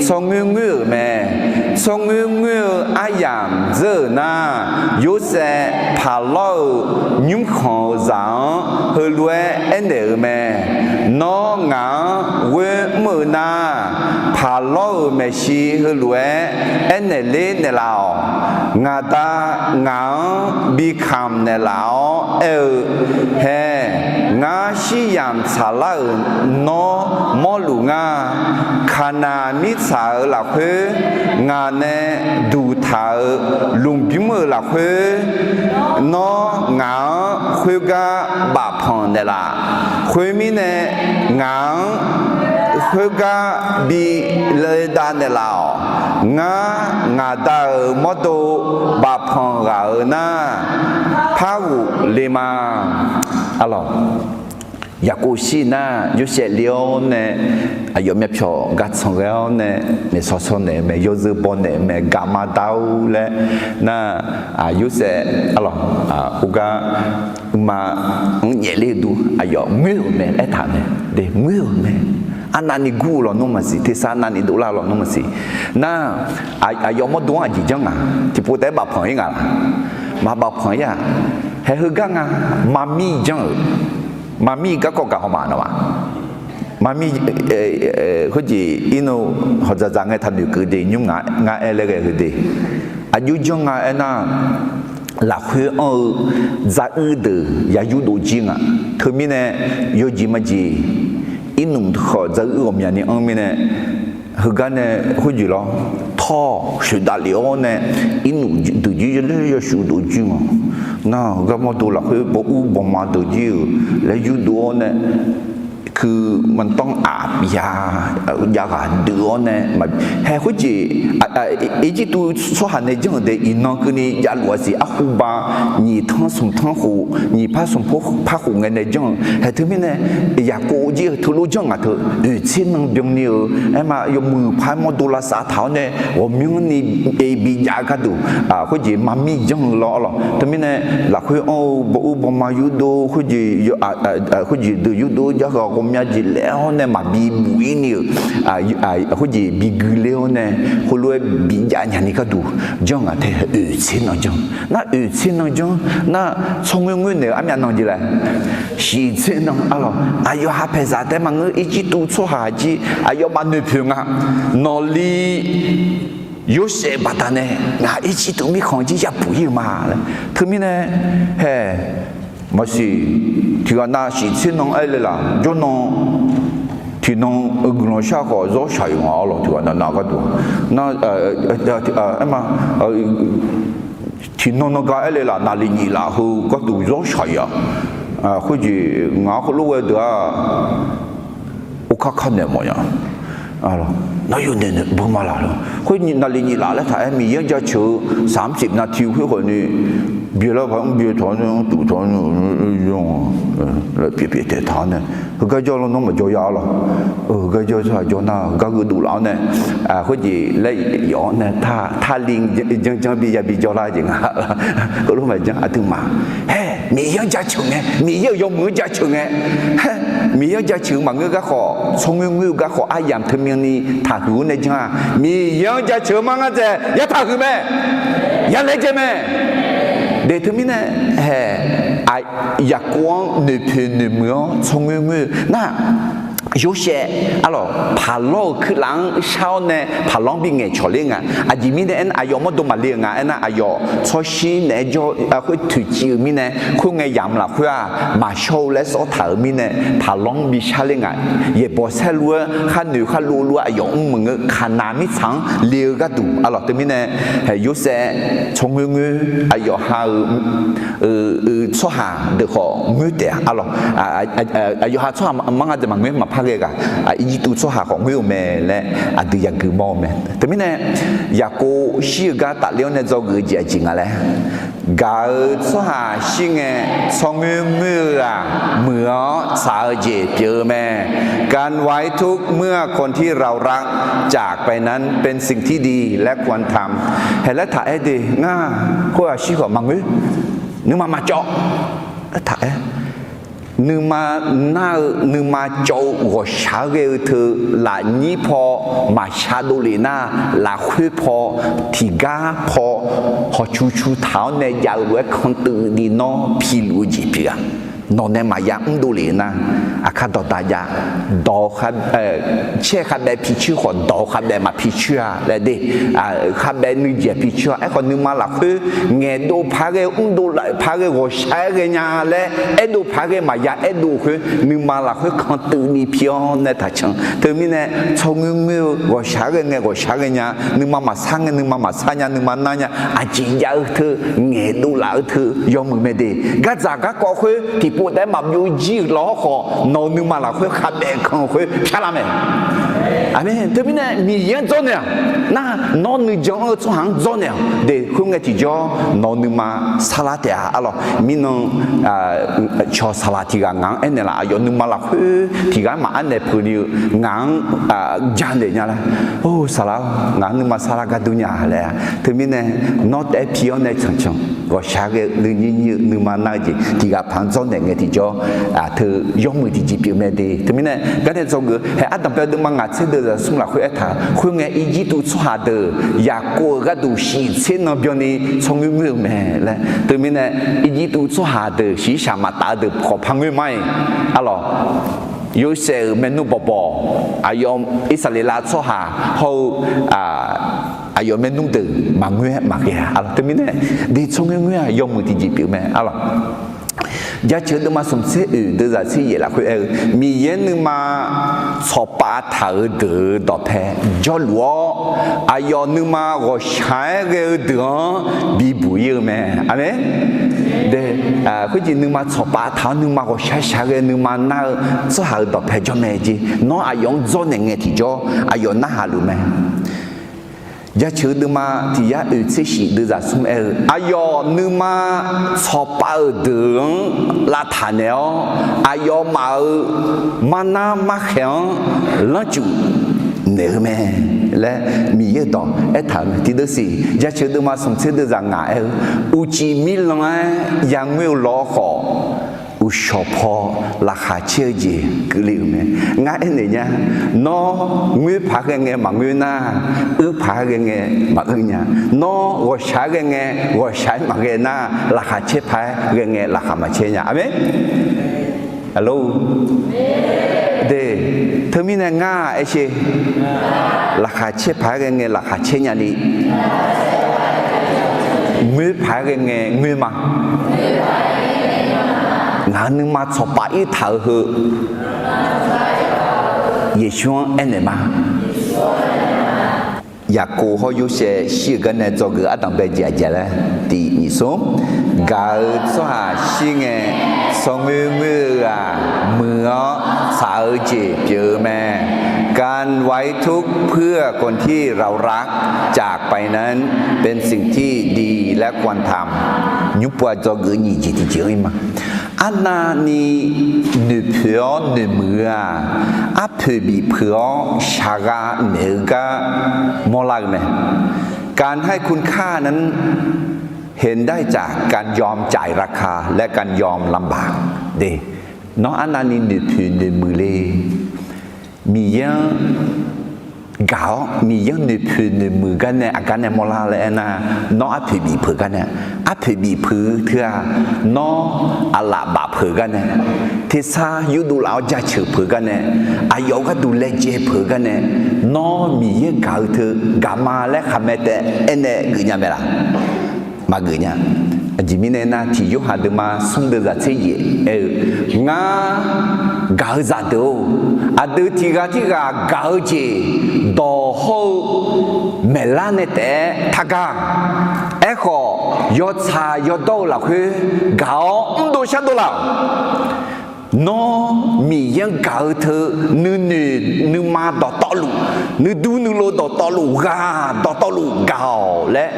tsawrngoer ngoer-euq mae. Tsawrngoer ngoer-eu aryamq dzeur-euq nar, Yorsaev paqlawr-euq nymrkhanq-euq zaq-anr heulof-aer aernaeq-euq mae. Nawr ngaq-anr ghoer mr-eu nar, paqlawr-euq maeqshi heulof-aer aernaeq ler naeqlaf-awq. Ngaq Da ngaq-anr bi kamq naeqlaf-awr aer-eu, Hae, ngar shiryamq tsaqlar-euq nawr mawrluf ngar. Kaqnaq mirtsaq-euq lafkhoer ngaq nae duqtaq-euq lmqbymr-euq lafkhoer, nawr ngaq-anr khoergar bafpanq naeqlaf. Khoermirnae, ngaq-anr Khoergar bi le dav naeqlaf-awq. Ngar, ngaq Da-euq mawrdo bafpanq ghaq-euq nar, par ghofle ma. Arlawq, Yaqkov shir nar, Yorsaev le-awr nae, aqyawf myavpyawq gar tsanq ghae-awr nae, naeqsawq sawq naeq-eu mae, yawzeu baw naeq-eu mae, gaqma dar-ur laer nar, Yorsaev arlawq, khoergar uqma anr nyaef ler-eu dur aqyawf ngoer-euq mae aertaq mae. De, ngoer-euq mae. Arnavni gur-eu lawnmr maqsiq, tersar navni dovlar-eu lawnmr maqsiq. Nar, aqyawf mawrdo-anr aqjeq janr nga. Tiqpov taef-aer bafpanq-ir nga laq? Maqbafpanq-ir-aq. Haeq heugar nga. Maqmir janr-euq. Maqmir garkawv gaq haw ma nawmaf. Maqmir, khoerjeq irnu hawqdzaqdzaq ngae taqnoeq keuv de nymr nga, ngar aer laer ghae heu de. Aqjox janr nga aernar, lafkhoer anr-eu dzaruir deuq ya yurdov jir nga. Teumirnae yawjeq majeq irnmq khawf dzaruir ghawqmyani anr mirnae, heugar nae khoerjeq lawr, tawr shoeqdav lef-awr nae irnmq deuq jir yawshuif dov jir nga. Nar heugar mawrdo lafkhoer baw ur bawma deuq jir-euq laer yurdov-awr nae, kuimantanr aq ya, jav ghaq deuq-awr nae, haeq khoerjeq, Irjirtuv tsawrhaq nae janr-euq de iqnan keuvni javluf-a siq. Arhuba nyiq tanr smq tanr khof, nyiq par smq par khof ngae nae janr-eu. Haeq teumirnae, Yaqkov jir-eu teulof janr ngaq teu, oeq tser nan byanni-euq aerma yawmuiq par mawrdo lavsav taq-awr nae ghawqmyanrni bijav-eu gharduq, khoerjeq maqmir janr-eu lawr arlawq. Teumirnae, lafkhoer anr-eu baw ur bawma yurdov, khoerjeq deuq yurdov jar ghaq ghawqmya jeq laer-awr nae maqbi buf-ir ni-euq, khoerjeq bi gui ler-awr nae, heulof-aer bijav nyani gharduq janr ngaq tae oeq tser nan janr. Nar oeq tser nan janr nar, tsawrngoer ngoer naeq-eu armyav nan jeq laer, shiq tser nan arlawq. Aqyawf ha paeqzaq taef maqngeur, Irjirtuv tsawrhaq jir aqyawfmaf noeqpoeq nga. Nawqli Yorsaev baqdanae ngaq Irjirtuv mirkhanq jir yabuq-ir-eu ma laer. Teumirnae, haeq, maqsiq, tiqghaq nav shiq tser nan aer le laf jawrnan, tiqnan-eu guiqlanq shar khawf zawr shaq-iq nga arlawq. Tiqghaq nav nav gharduq nar, aerma, tiqnan nan gar aer le laf, naqliq nyif laf heu gharduq zawr shaq-iq-a. Khoerjeq ngaq-anr heulof ghae deuq-aq, orkar kar naeq mawf nya. Nawr yawnaeq naeq beu ma laq lawr. Khoer naqliq nyif laf laer taq-aer Miqyaer-anr jaceuq-eu saqmr cif nav tiq khoer khawf ni, byaelar paq-anr byae tawq-anr nae anr tuf tawq-anr nae, pyeuf pyeuf taeq taq-awr nae, heugar jawr lawr nawr maqjawr ya-awr lawq. Heugar jawr tsawrhaq jawr nar heugar gheudov laf-awr nae, khoerjeq laer yawf-awr nae, tarli janr janr bi ya bi jawrlar jeq nga. Heulof maqjanr aqduimaf. Haer, Miqyaer-anr jaceuq ngae, Miqyaer-euq yawmuiq-anr jaceuq ngae, haer, Miqyaer-anr jaceuq-eu maqngeur gar khawf, tsawrngoer ngoer-eu gar khawf, aryamq teumyanni taqhuiq-awr nae janr-a. Miqyaer-anr jaceuq-eu mar ngar dzaeq ya taqhuiq mae, ya laejae mae. De teumirnae, haer, Yaqkov-anr noeqpoeq noeqmuiq-awr tsawrngoer ngoer-eu nar, Yorsaev arlawq, paqlawr-euq kuirlaf-anr shar-awr nae paqlawr-anr bingaeq cawq ler nga. Aqjeq mirnae aernar, aqyawf mawrdo maqle-euq nga aernar, aqyawf tsawrshir naeq-aer jawr khoer toeqciv-eu mirnae, khoerngae yamq lafkhoer-aq maqshawr-eu laer sawr taq-euq mirnae, paqlawr-anr bishar ler nga. Yaeqbawq saerlu-aer khar noeq khar lov lof-aer aqyawf mr maqngeur, Kaqnaq mirtsaq-anr le-eu gharduq arlawq. Teumirnae, Yorsaev tsawrngoer ngoer, aqyawf ha-eu tsawrhaq deuq khawf ngoer taef-a arlawq. Aqyawf ha tsawrhaq mar ngar dzaeq maqngoer maqpar ghae ghaq, Irjirtuv tsawrhaq khawf ngoer-eu mae laer aqdui yagui mawr-eu mae. Teumirnae, Yaqkov shir-eu gar tafler-awr nae dzawgeuf-eu jeq aqjeq nga laer, gaq-eu tsawrhaq shir ngae, tsawrngoer ngoer-eu-aq, muiq-awr tsaq-eu jeq pyeuf-eu mae. การไว้ทุกข์เมื่อคนที่เรารักจากไปนั้นเป็นสิ่งที่ดีและควรทำ haer laer taq-aer de ngar, khoer-aq shir khawf maqngoer, nuima maqcawv laer taq-aer. Nuima nar-eu, nuima cawv-eu ghawqshaq-aer ghae-eu teu, lafnyir paw maqshar dovlef nar, lafkhoer paw, tiqgar paw, hawqcu cu taq-awr nae jav-eu lof-aer kantuv ni nawr piluf-eu jeq pyeuf-a. Nawq nae maqya mrdov lef nar, aqkar dawqdaq jav, dawq, caer khavbaev picoer khawf dawq khavbaev maqpicoer-a laer de, khavbaev nuijeq picoer-a. Aerkhawf nuima lafkhoer ngaeqdov paq-aer ghae, mrdov laf paq-aer ghae, ghawqshaq-aer ghaenya laer aerdov paq-aer ghae maqya aerdov khoer, nuima lafkhoer kantuv ni pi-awr nae taqcan. Teumirnae, tsawrngoer ngoer-eu ghawqshaq-aer ghae ngae ghawqshaq-aer ghaenya, nuima maqsar ngae nuima maqsar nya, nuima nar nya, aqjeq jav-eu teu, ngaeqdov laf-eu teu yawmuiq mae de. Gardzaq garkawv khoer tiq pov taef-aer maqbyov jir-euq lawr khawf, nawq-euq nuima lafkhoer khaqdaef kanq-eu khoer pyar lar mae. Aqmeq. Teumirnae Miqyaer-anr dzawrnaeq-aq, nar nawr nuijan-anr-eu tsawrhaq-anr dzawrnaeq-awq de. Khoerngae tiqjawr nawq-euq nuima sarlar taef-a. Arlawq, mirnan caw saqlaq tiq ghaq ngaq-anr aernaeq laf, aqyawf nuima lafkhoer tiq ghaq-anr maqaer naeq peuq ni-eu ngaq-anr janaeq nya laer. Or, saqlaq-awr, ngaq-anr nuima sarlar gar dur nya laer-a. Teumirnae nawr taef-aer pi-awr nae canq canq ghawqshaq ghae-eu nuinyir nyir-eu nuima nar-eu jeq tiq ghaq paq-anr dzawrnaeq ngae tiqjawr, teu yawmuiq tiqjeq pyeuf mae de. Teumirnae garnae dzawgeuf hae ardanqbae deuvma ngaq tser deuv zaq smr lafkhoer aertaq-eu, khoerngae Irjirtuv tsawrhaq deuq Yaqkov-euq gharduq shiq tser nan byanni tsawrngoer ngoer-eu mae laer. Teumirnae Irjirtuv tsawrhaq deuq shiqshaq maqtaf-eu deuq khawf par ngoer ma-iq, arlawq, Yorsaev-euq maernmr bawqbawq, aqyawf Irsaqleqlav tsawrhaq hawr-eu aqyawf maernmr deuq maqngoer-aer maqghae-a. Arlawq, teumirnae de tsawrngoer ngoer-aq yawmuiq tiqjeq pyeuf mae, arlawq. Jaceuq deuvma smq tser oeq deuv zaq tser yaef lafkhoer aer-eu, Miqyaer nuima tsawqpav taq-euq deuq-euq dawqpae jawrluf-awr, aqyawf nuima ghawqshaq-aer ghae-eu deuq-anr bibuq ir-eu mae. Aqmeq. De, khoerjeq nuima tsawqpav taq-awr nuima ghawqshaq shaq ghae nuima nar-eu tsawrhaq-euq dawqpae jawr mae jeq. Nawr aqyawf-anr dzawrnaeq ngae tiqjawr aqyawf narhaq luf mae. Jaceuq deuvma tiq yar oeq tser shif deuv zaq smr aer-eu, aqyawf nuima tsawqpav-euq deuq-anr lavtaq naeq-awr, aqyawfmaf-euq marnar markhaeq-anr lanrcuf naeq-eu mae laer Miqyaer-euq dawq aertaq-euq mae. Tiqdeuv siq, Jaceuq deuvma smq tser deuv zaq ngaq aer-eu, uqcif mirlan-aer yangoer-eu lawr khawf, uqshawq paw laqkhaq caer-eu jeq keuvle-euq mae. Ngar aernaeq nya, nawr ngoer paq-aer ghae ngae maqngoer nar, uir paq-aer ghae ngae maquir nya. Nawr ghawqshaq-aer ghae ngae ghawqshaq-aer maqghae nar, laqkhaq caer paq-aer ghae ngae laqkhaq maqcaer nya. Aqmeq. Aqlor, de, teumirnae ngar aer sher, laqkhaq caer paq-aer ghae ngae laqkhaq caer nyani, ngoer paq-aer ghae ngae ngoer ma. Ngaq-euq nuima tsawqpav ir taq-eu heu Yeqsur-anr aernaeq ma. Yaqkov hawr Yorsaev shir-euq garnae dzawgeuf ardanqbae jeq aqjeq laer tiq nyiq smr, gaq-eu tsawrhaq shir ngae tsawrngoer ngoer-eu ghaq muiq-awr tsaq-eu jeq pyeuf-eu mae. การไว้ทุกข์เพื่อคนที่เรารักจากไปนั้น เป็นสิ่งที่ดีและควรทำ Nymr pov-a dzawgeuf nyiq jeq tiqjeq-anr ir ma. Arnavni noeqpoeq-awr noeqmuiq-eu-aq, arpoeq bif peuq-awr shaqgha naeq-eu gar mawrlar-eu mae. การให้คุณค่านั้นเห็นได้จากการยอมจ่ายราคาและการยอมลำบาก de. Nawr arnavni noeqpoeq noeqmuiq le. Miqyaer-anr gaq-awr Miqyaer-anr noeqpoeq noeqmuiq garnae aqgar nae mawrlar laer aernar, nawr arpoeq bif peuq garnae, arpoeq bif peuq teu-aq, nawr aqlaf baf peuq garnae, tersar yurdov laf-awr jaceuq peuq garnae, aqyawf-eu gharduq laejae peuq garnae, nawr Miqyaer gaq-eu teu gaq ma laer khaqmae taef aernae geuf nya mae laq? Maqgeuf nya. Aqjeq mirnae aernar, tiq Yorhaq deuvma smr deuv zaq tser yaef aer-eu, ngar gaq-eu zaqdeuq-or, aqdui tiq ghaq tirghaq gaq-eu jeq dawq hawr-eu maeqlar nae taef-aer targar. Aerkhawf, yawtsaq yawdawr-eu lafkhoer gaq-awr mrdov shardov laf-awq. Nawr Miqyaer-anr gaq-eu teu nuinoeq nuima dawqtawvluf, nuidur nuilov dawqtawvluf, ghaq dawqtawvluf gaq-awq laer,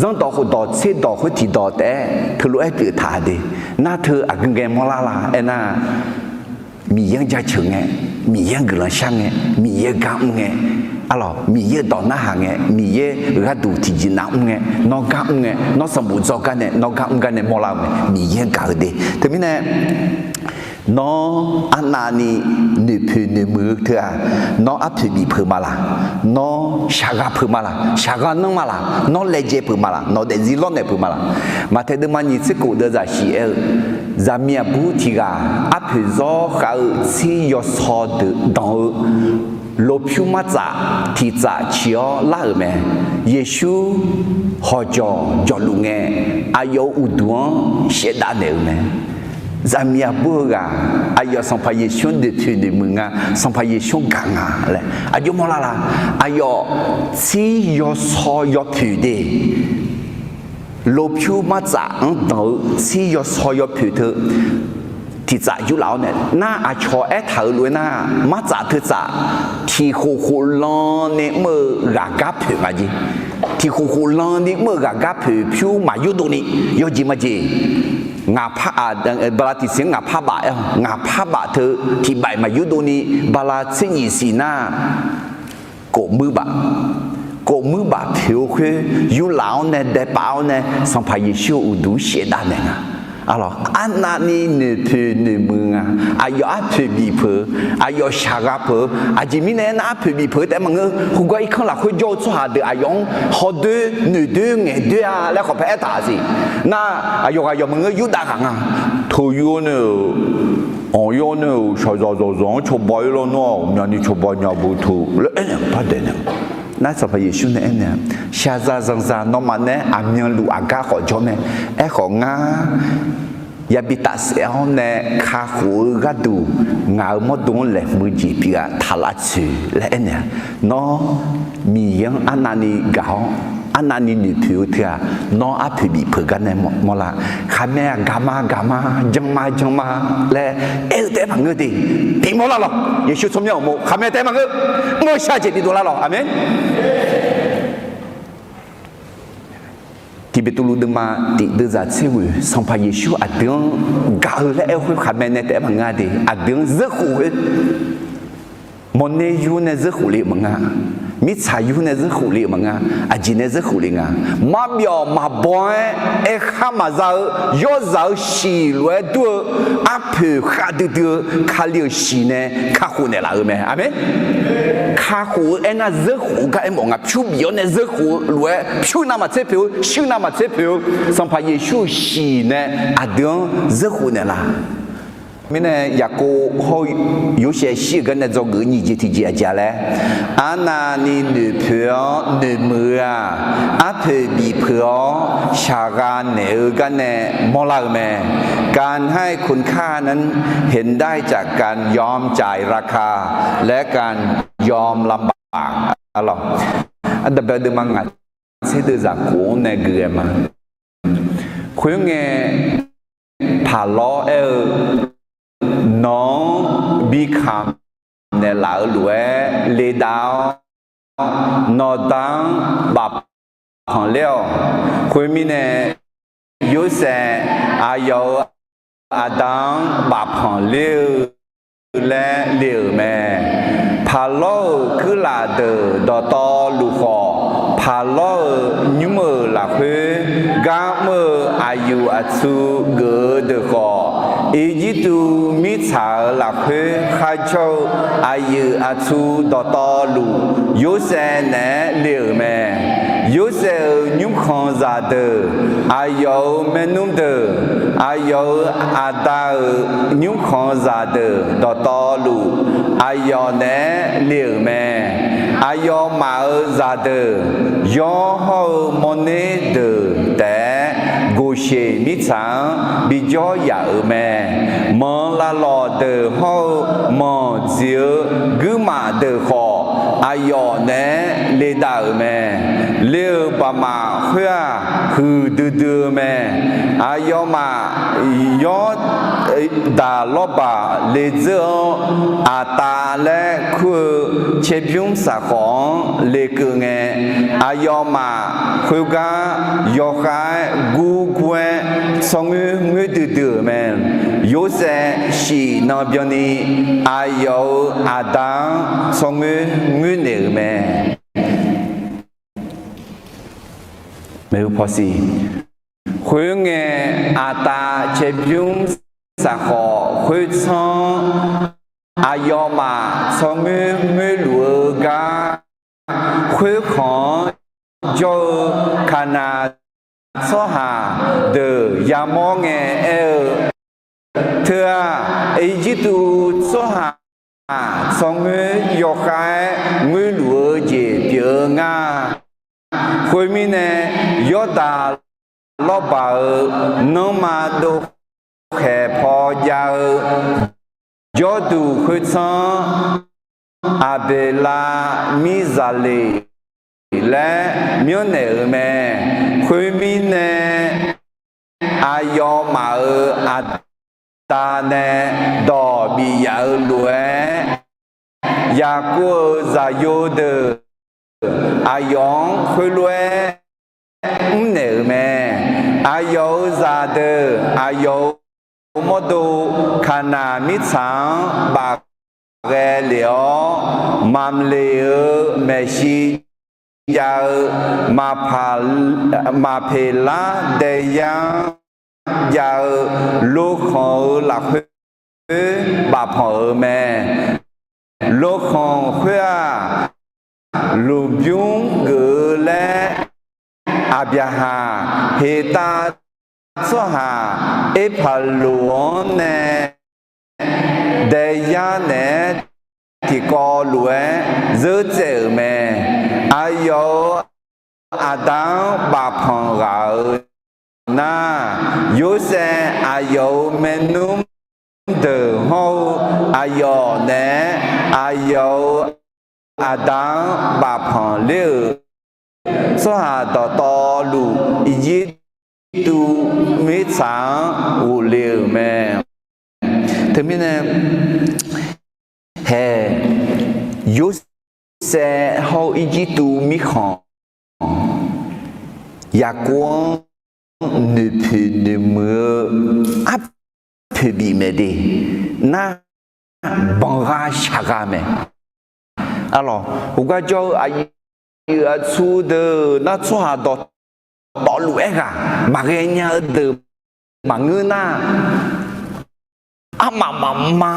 zanrdawq khofdawq tserdawq khoer tiqdawq taef-aer teulof-aer pyeuf taq de. Nar teu aqgeu ngae mawrlar la aernar, Miqyaer-anr jaceuq ngae, Miqyaer-anr guiqlanq shar ngae, Miqyaer gar mr ngae, arlawq, Miqyaer dawq narhaq ngae, Miqyaer gharduq tiqjeqnav mr ngae, nawr gar mr ngae, nawr sanqbof dzawr gar nae, nawr gar mr gar nae mawrlar-eu mae. Miqyaer-anr gaq-eu de. Teumirnae, nawr arnavni noeqpoeq noeqmuiq-eu teu-aq, nawr arpoeq bif peuq ma laq? Nawr shaqgha peuq ma laq? Shaqgha nanr ma laq? Nawr laejae peuq ma laq? Nawq daefzir lawrnaeq peuq ma laq? Maqtaeq deuvma nyiq tser khof deuv zaqsiq aer-eu, zaqmiq aqbur tiq ghaq arpoeq zawr khav-eu tsir yawsaw deuq danq-eu lofpyur martsaf tiq tsaf ciq-awr lar-euq mae. Yeqsur hawqjawq jawqluf ngae, aqyawf-euq uqduq-anr shaevdav naeq-euq mae. Zaqmiq aqbur-eu ghaq, aqyawf Sanqpaq Yeqsur-anr noeqpoeq noeqmuiq nga, Sanqpaq Yeqsur-anr gaq nga laer aqjox mawrlar la? Aqyawf tsir yawsaw yawpoeq de. lopyur martsaf-anr danq-eu tsir yawsaw yawpoeq teu tiqtsaf yurlaf-awr nae nar, aqcawq aertaq-euq lof-aer nar, martsaf teutsaf tiqkhof khof lan ni mr-eu ghaqgar poeq nga jeq. Tiqkhof khof lan ni mr-eu ghaqgar poeq pyur maqyurdov ni yawjeq majeq. Ngaqpar, bala tiqsiq-anr ngaqpar baf-aer-awq. Ngaqpar baf teu tiq baf-iq maqyurdov ni bala tser nyiq siq nar, kofmuir baf, kofmuir baf poeq-eu khoer yurlaf-awr nae daepaf-awr nae Sanqpaq Yeqsur-euq uqduq shaevdav naeq nga. Arlawq, arnavni noeqpoeq noeqmuiq nga. Aqyawf arpoeq bif peuq-eu, aqyawf shaqgha peuq-eu, aqjeq mirnae aernar arpoeq bif peuq-eu taef maqngeur. Khoergar irkanr lafkhoer jawr-eu tsawrhaq deuq aqyawf-anr hawdoer noeqdoer ngaeqdoer-a laer khawf paer aertaq siq. Nar, aqyawf ghaq yawq maqngeur, Yurdav ghaq nga. Toqyur-awr nae-euq anqyawr nae-euq shaqzaq zanqzanq-anr cawba ir lawr nawr-aq, myavni cawba nya beu teu laer aernaeq-eu par daeq naeq. Nar Sanqpaq Yeqsur nae aernaeq-a, shaqzaq zanqzaq nawmaf nae aqmyanluf aqgar khawf jawr mae. Aerkhawf ngar yabi tafsaef-awr nae kakhof-eu gharduq ngaq-euq mawrdo-anr laeqhmq-eu jeq pyeuf-aq taq lavtsoeq laer aernaeq-a. Nawr Miqyaer-anr arnavni gaq-awr arnavni noeqpoeq-eu teu-aq, nawr arpoeq bif peuq gar nae mawrlar. Khaqmae-aq gaqma gaqma, janma janma laer aer-eu taef-aer maqngeur de. Bimawr lar lawq. Yeqsur tsawrmyanr uqmov khaqmae taef-aer maqngeur. Mr-eu shar jeq bidov lar lawq. Aqmeq. Tiqbeqtuvluv deuvma tiq deuvzaq tser ghoeq, Sanqpaq Yeqsur aqdui-anr gaq-eu laer aer-eu khoer khaqmae nae taef-aer maqngeur-a de. Aqdui-anr zeurkhof khoer, mawrner yur nae zeurkhof le-euq maqnga. Mirtsaq yur nae zeurkhof le-euq maqnga. Aqjeq nae zeurkhof le nga. Marbyawf maqbaw-aer aerkhar maqza-eu yawrzaq-eu shiq lof-aer dur-eu arpoeq khav duidui-eu Kali-euq shiq nae kakhof naeqlaf-euq mae. Aqmeq. Kakhof-eu aernar zeurkhof-eu gar aermawf nga. Pyur bif-awr nae zeurkhof-eu lof-aer pyur navmaqtser poeq-eu, shuir navmaqtser poeq-eu, Sanqpaq Yeqsur-euq shiq nae aqdui-anr zeurkhof naeqlaf. Mirnae Yaqkov hawr-eu Yorsaev shir-euq gar nae dzawgeuf nyiq jeq tiqjeq aqjeq-a laer, arnavni noeqpoeq-awr noeqmuiq-eu-aq, arpoeq bif peuq-awr shaqgha naeq-eu gar nae mawrlar-euq mae. การให้คุณค่านั้นเห็นได้จากการยอมจ่ายราคา และการยอมลำบาก Ardanqbae deuvma ngaq tser deuvzaq kof-anr nae geuf-aer ma. Khoerngae, paqlawr aer-eu, nawq-anr bi kamq naeqlaf-eu lof-aer ledav-awr, nawqda-anr bafpanq ler-awq. Khoermirnae, Yorsaev aqyawf-euq aqda-anr bafpanq ler-eu laer le-euq mae. Paqlawr-euq kuirlaf deuq dawqtawvluf khawf, paqlawr-euq nymr-euq lafkhoer gar mr-eu aqyuif aqtsu geuf-eu deuq khawf, Irjirtuv mirtsaq-euq lafkhoer kharjawr-eu aqyuif aqtsu dawqtawvluf, Yorsaev naeq-aer le-euq mae. Yorsaev-euq nymrkhanq zaqdeuq, aqyawf-euq maernmr deuq, aqyawf-euq aqda-euq nymrkhanq zaqdeuq dawqtawvluf, aqyawf naeq-aer le-euq mae. Aqyawfmaf-euq zaqdeuq, yawr hawr-eu mawrner deuq taef-aer, Goqseq mirtsaq-anr bijawr yaf-euq mae. Manq lavlawq deuq hawr-eu manq dziq-eu guirmaf deuq khawf, aqyawf naeq-aer ledav-euq mae. Le-euq baqmaf khoer-aq, huiqdui dui-eu mae. Aqyawfmaf Yawrdaq lawrbaq ledzeur-anr Aqtav laer kur-eu caerbymr saqkhawf-anr lekeuv ngae, aqyawfmaf khoergar yawkhav-aer gurgur-aer tsawrngoer ngoerdui dui-euq mae. Yorsaev shif nan byanni aqyawf-euq aqda-anr tsawrngoer ngoer naeq-euq mae. Khoerngae, Aqtav caerbymr saqkhawf khoertsanr-anr aqyawfmaf tsawrngoer ngoerluf-eu gar, khoerkhanq-anr jawr-eu Kaqnaq tsawrhaq deuq yamawr ngae aer-eu, Teu-aq, Irjirtuv tsawrhaq tsawrngoer yawkhav-aer ngoerluf-eu jeq pyeuf-eu nga. Khoermirnae, Yawrdaq lawrbaq-euq nanrma dov khaeq paw jav-eu jawrduq khoertsanr-anr, Aqbeqlav mirzaqleq laer myanrnaeq-euq mae. Khoermirnae, aqyawfmaf-euq aqda nae dawq bif yaf-eu lof-aer, Yaqkov-euq zaqyo deuq aqyawf-anr khoerlof-aer mrnaeq-euq mae. Aqyawf-euq zaqdeuq aqyawf-euq mawrdo Kaqnaq mirtsaq-anr bafghae lef-awr, Mamle-euq maeqshi jav-eu Maqpeqlar daeyar-anr jav-eu lokhanq-euq lafkhoer bafpanq-euq mae. Lokhanq khoer-aq, lmqbymr geuf-eu laer Aqbyaqhaq, Heqtav tsawrhaq Erpaqloq-anr nae daeyar naeq-aer tiqkawv lof-aer zeur tsaev-euq mae. Aqyawf-euq aqda-anr bafpanq ghaq-euq nar, Yorsaev aqyawf-euq maernmr deuq hawr-eu aqyawf naeq-aer aqyawf-euq aqda-anr bafpanq ler-euq tsawrhaq dawqtawvluf, Irjirtuv mirtsaq-anr ghofle-euq mae. Teumirnae, hae, Yorsaev hawr-eu Irjirtuv mirkhanq, Yaqkov-anr noeqpoeq noeqmuiq-eu arpoeq bif mae de. Nar, banqgha shaqgha mae. Arlawq, heugar jawr-eu aqyuif aqtsu deuq nar, tsawrhaq dawqtawvluf-aer ghaq maqghae nya-eu deuq maqngeur nar, armaf mafma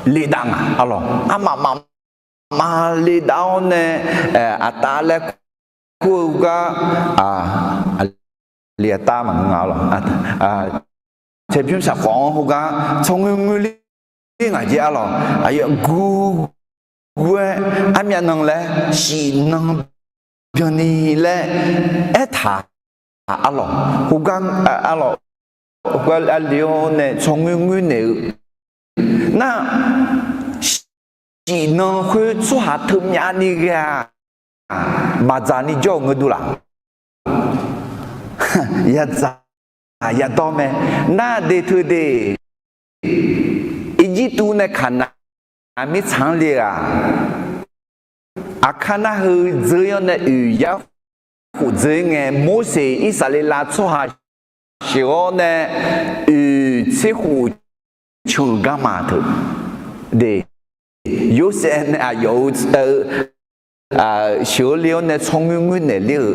ledav nga. Arlawq, armaf mafma ledav-awr nae, aqtav laer kur-eu gar, aqli aqtav maqngeur nga. Arlawq, caerbymr saqkhawf-anr heugar tsawrngoer ngoer ler ngaq jeq. Arlawq, aqyawf gu gu-aer armyav nan laer shif nan byanni laer aertaq. Arlawq, heugar, arlawq, heugar aqli-awr nae tsawrngoer ngoer naeq-eu nar, shif nan khoer tsawrhaq teumyav ni ghae-aq, maqdzaq ni jawr-euq ngeur dur laf. Yadzaq yadawr mae. Nar de teu de, Irjirtuv nae Kaqnaq mirtsaq-anr le-aq, Aqkar nar heu dzeur-awr nae oeq yar khof dzeur ngae, Morseq Irsaqleqlav tsawrhaq sheuq-awr nae oeq tser khof can-eu garma teu de, Yorsaev nae aqyawf-euq sheuq-eu le-awr nae tsawrngoer ngoer naeq ler-eu,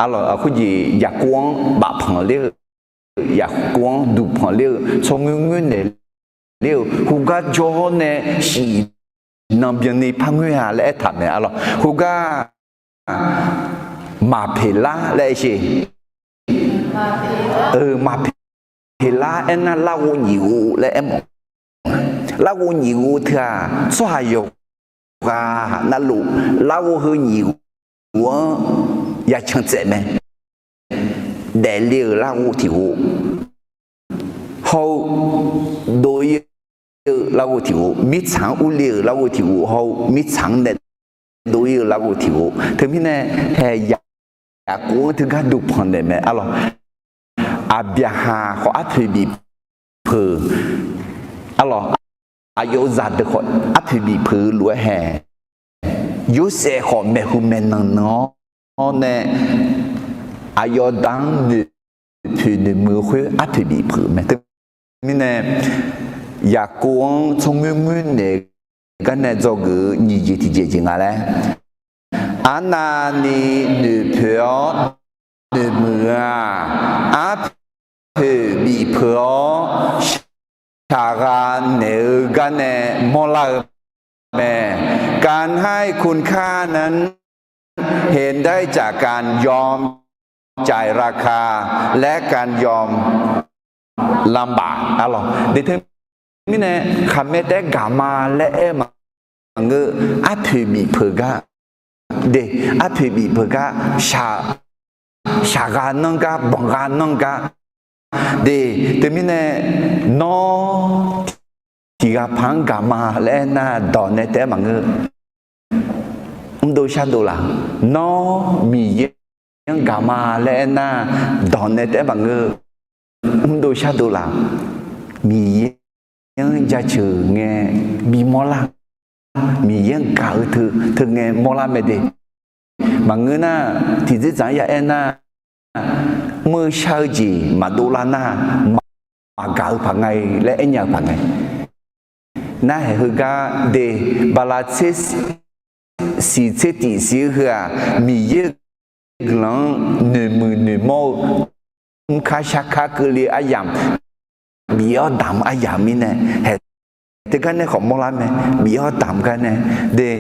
arlawq, khoerjeq Yaqkov-anr bafpanq ler-eu, Yaqkov-anr duqpanq ler-eu, tsawrngoer ngoer naeq ler-eu, heugar jawr-awr nae shif nan byanni par ngoer-a laer aertaq mae. Arlawq, heugar Maqpeqlar laer aer sher. Maqpeqlar aernar larghov nyiq ghov laer aermawf. Larghov nyiq ghov teu-aq, tsawrhaq yawqghaq navluf larghov heu nyiq ghov-anr yacan tsaev mae. Daefle-euq larghov tiq ghov hawr-eu, dov-ir-eu larghov tiq ghov, mirtsaq-anr urle-euq larghov tiq ghov hawr-eu, mirtsaq-anr nae dov-ir-eu larghov tiq ghov. Teumirnae, hae, Yaqkov-anr teugar duqpanq naeq mae. Arlawq, Aqbyaqhaq khawf arpoeq bif peuq, arlawq, aqyawf-euq zaqdeuq khawf arpoeq bif peuq-eu lof-aer hae, Yorsaev khawf maeqhu maeqnan nan-awr nae aqyawf da-anr noeqpoeq noeqmuiq-eu khoer arpoeq bif peuq mae. Teumirnae, Yaqkov-anr tsawrngoer ngoer naeq gar nae dzawgeuf-eu nyiq jeq tiqjeq jeq nga laer, arnavni noeqpoeq-awr noeqmuiq-aq, arpoeq bif peuq-awr shaqgha naeq-eu gar nae mawrlar-eu mae. การให้คุณค่านั้น เห็นได้จากการยอมจ่ายราคา และการยอมลำบาก arlawq. Deuq teumirnae, khaqmae taef-aer gaqma laer aer maqngeur, arpoeq bif peuq gar, de, arpoeq bif peuq gar, shaqgha nanr gar, banqgha nanr gar, de, teumirnae, nawr tiqghaq paq-anr gaqma laer aernar, dawq nae taef-aer maqngeur. mrdov shardov laf. Nawr Miqyaer-anr gaq ma laer aernar, dawq nae taef-aer maqngeur. Mrdov shardov laf. Miqyaer-anr jaceuq ngae bimawr lar. Miqyaer-anr gaq-eu teu, teu ngae mawrlar mae de. Maqngeur nar, tiqdzerdzaq-anr ya aernar, mr-eu shar-eu jeq maqdov lar nar, maqgaq-eu paq nga-i laer aernya-eu paq nga. Narhaq heugar de, bala tser siq tser tiq siq-eu heu-aq, Miqyaer-euq guiqlanq-anr noeqmuiq noeqmawr-eu, mrkar sharkar keuvle-eu aryamq, bif-awr damq-eu aryamq mirnae, haeq teugar nae khawf mawrlar mae, bif-awr damq gar nae de.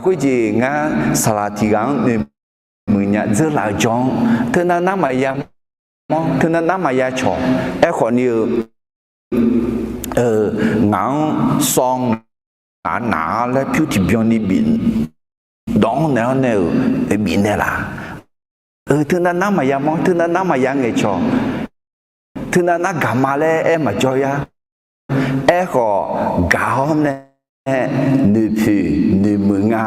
Khoerjeq ngar saqlaq tiq ghaq-anr noeqmuiq nya dzeurlaf-eu jawr-anr, teunav nar maqya mawr, teunav nar maqya cawq. Aerkhawf ni-eu, ngaq-anr sawr ngaq naq-a laer pyur tiqbyan ni bif, dawq-anr naeq-awr nae-euq bif naeqlaf. Teunav nar maqya mawr, teunav nar maqya ngaeqcawq, teunav nar gaq ma laer aer maqjawr yar. Aerkhawf, gaq-awr nae noeqpoeq noeqmuiq nga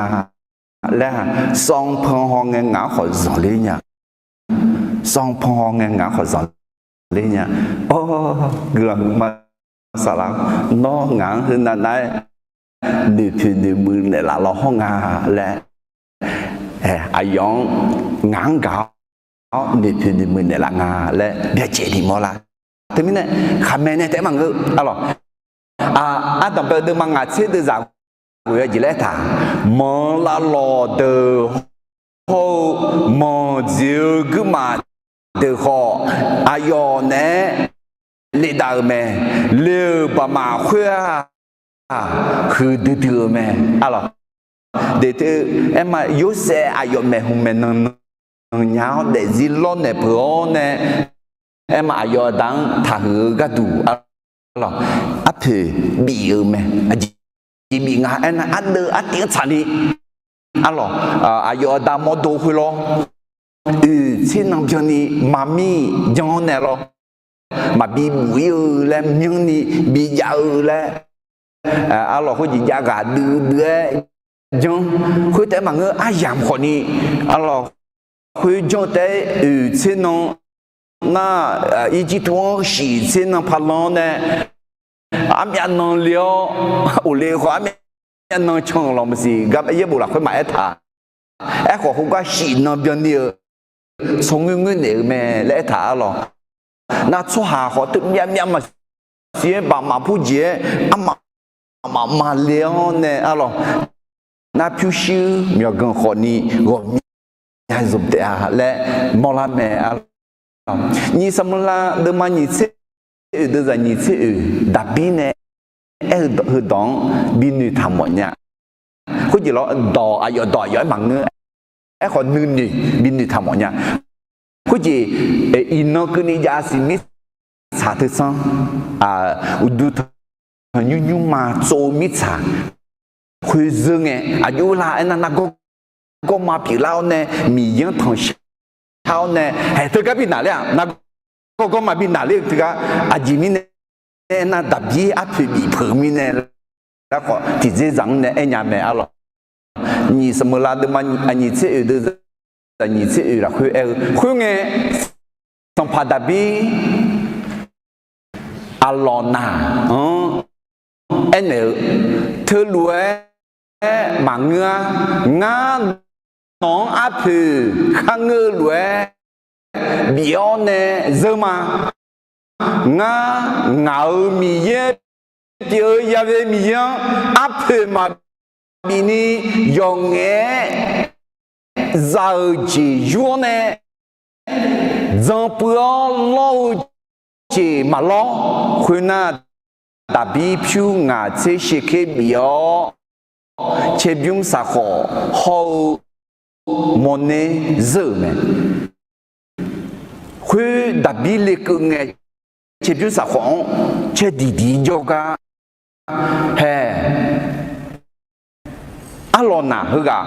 laer-aq, sawr pan haw ngae ngaq-anr khawf zanqler nya. Sawr pan haw ngae ngaq-anr khawf zanqler nya. Or, guiqlanq huiqma saqlaq, nawr ngaq-anr heunav nar-aer noeqpoeq noeqmuiq naeqlaf law hawr nga laer, aqyawf-anr ngaq-anr gaq-awr noeqpoeq noeqmuiq naeqlaf nga laer byacaevni mawrlar. Teumirnae, khaqmae nae taef-aer maqngeur. Arlawq, ardanqbae-eu deuvma ngaq tser deuvzaq ghof-eu jeq laer aertaq, manq lavlawq deuq hawr-eu manq dziq-eu guirmaf deuq khawf, aqyawf naeq-aer ledav-euq mae. Le-euq baqmaf khoer-aq, huiqdui dui-euq mae. Arlawq, de teu, aerma Yorsaev aqyawf maeqhmq maeqnan nan nya-awr daefzir lawrnaeq peuq-awr nae, aerma aqyawf aqda-anr taqhuiq-eu gharduq, arlawq, arpoeq bif-euq mae. Aqjeq bif nga aernar, ardeuv artiv-anr tsaqni, arlawq, aqyawf aqda mawrdo khoerlawr, oeq tser nan byanni maqmir jan-awr nae lawr, maqbi buf-ir-eu laer myanrni bijav-eu laer, arlawq, khoerjeq jav ghaq duidui-aer janr. Khoertaef maqngeur, aryamq khawfni, arlawq, khoer janr taef-aer oeq tser nan nar, Irjirtuv-anr shif tser nan palan-awr nae, armyav nan le-awr, oqle khawf armyav nan can-euq lawq maqsiq gar yaerbof lafkhoer maqaer taq. Aerkhawf, khoergar shif nan byanni-eu tsawrngoer ngoer naeq-eu mae laer aertaq, arlawq. Nar tsawrhaq khawf teu myav myav maqsiq-aer baqmaf purjeq-aer armaf maqma le-awr nae, arlawq, nar pyurshuir myawqganq khawfni ghawqmya zmq taef-a laer mawrlar mae, arlawq. Nyiq Saqmeuqlav deuvma nyiq tser oeq deuvzaq nyiq tser oeq, Daqbir nae aer-eu heudawq-anr binoeq taq mawf nya. Khoerjeq lawr, dawq aqyawf dawq aqyawf-aer maqngeur. Aerkhawf, nuinoeq binoeq taq mawf nya. Khoerjeq, iqnan keuvni jav siq mirtsaq teu sanr, uqduq tanqnymr nymrma tsov-eu mirtsaq khoer zeur ngae, aqjox lar aernar, nargawr gawrma pyeuflar-awr nae, Miqyaer-anr tanqshar-awr nae, haeq teugar bi naqler-aq, nargawr gawrma bi naqler-eu teugar, aqjeq mirnae aernar, Daqbir arpoeq bif peuq mirnae, larkhawf tiqdzerdzaq-anr nae aernya mae, arlawq. Nyiq Saqmeuqlav deuvma nyiq tser oeq deuvzaq nyiq tser oeq lafkhoer aer-eu khoerngae, sanqpaq Daqbir Aqlawqnaq-anr aernaeq-eu, teulof-aer maqngeur-a. Ngar nawq-anr arpoeq kharngeur-eu lof-aer bif-awr nae zeur ma. Ngar ngaq-euq Miqyaer pyeuf-eu Ya'we Miqyaer-anr arpoeq maqbif ni yawqngaef-aer za-eu jeq yur-awr nae, dzan puiv-awr lawr-eu jeq maqlawr. Khoernar, Daqbir pyur ngaq tser sheker bif-awr, caerbymr saqkhawf hawr-eu mawrner zeur-euq mae. Khoer Daqbir lekeuv ngae, caerbymr saqkhawf-anr caer diqdiq jawrgar hae, Arlawqnaq heughaq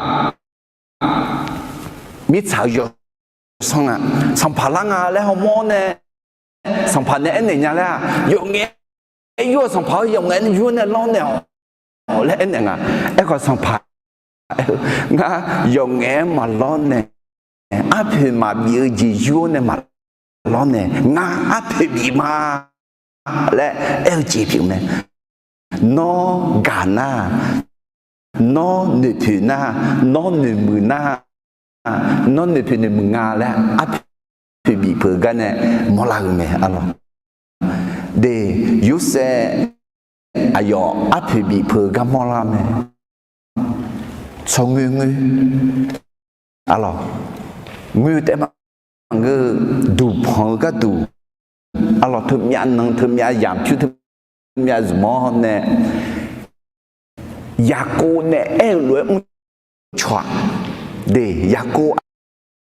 mirtsaq-eu yawsanr nga, sanqpaq lar nga laer hawmawr-awr nae, sanqpaq nae aernaeq nya laer-aq, yawqngaef-aer yur-awq, sanqpaq-eu yawqngaef yur nae lanr naeq-awq laer aernaeq nga. Aerkhawf, sanqpaq Ngar yawf ngaef-aer maqlawr nae, arpoeq maqbif-eu jeq yur-awr nae maqlawr nae, ngar arpoeq bif ma laer aer-eu jeq pyeuf mae. Nawr gaq nar, nawr noeqpoeq nar, nawr noeqmuiq nar, nawr noeqpoeq noeqmuiq nga laer arpoeq bif peuq-eu gar nae mawrlar-eu mae arlawq. De, Yorsaev aqyawf arpoeq bif peuq-eu gar mawrlar mae. Tsawrngoer ngoer arlawq, ngoer taef ma ngeur-eu duqpanq-eu gharduq arlawq, teumyav nanq teumyav yamq pyur teumyav zmq-awr nae Yaqkov nae aer-eu lof-aer mrcaw-aq. De, Yaqkov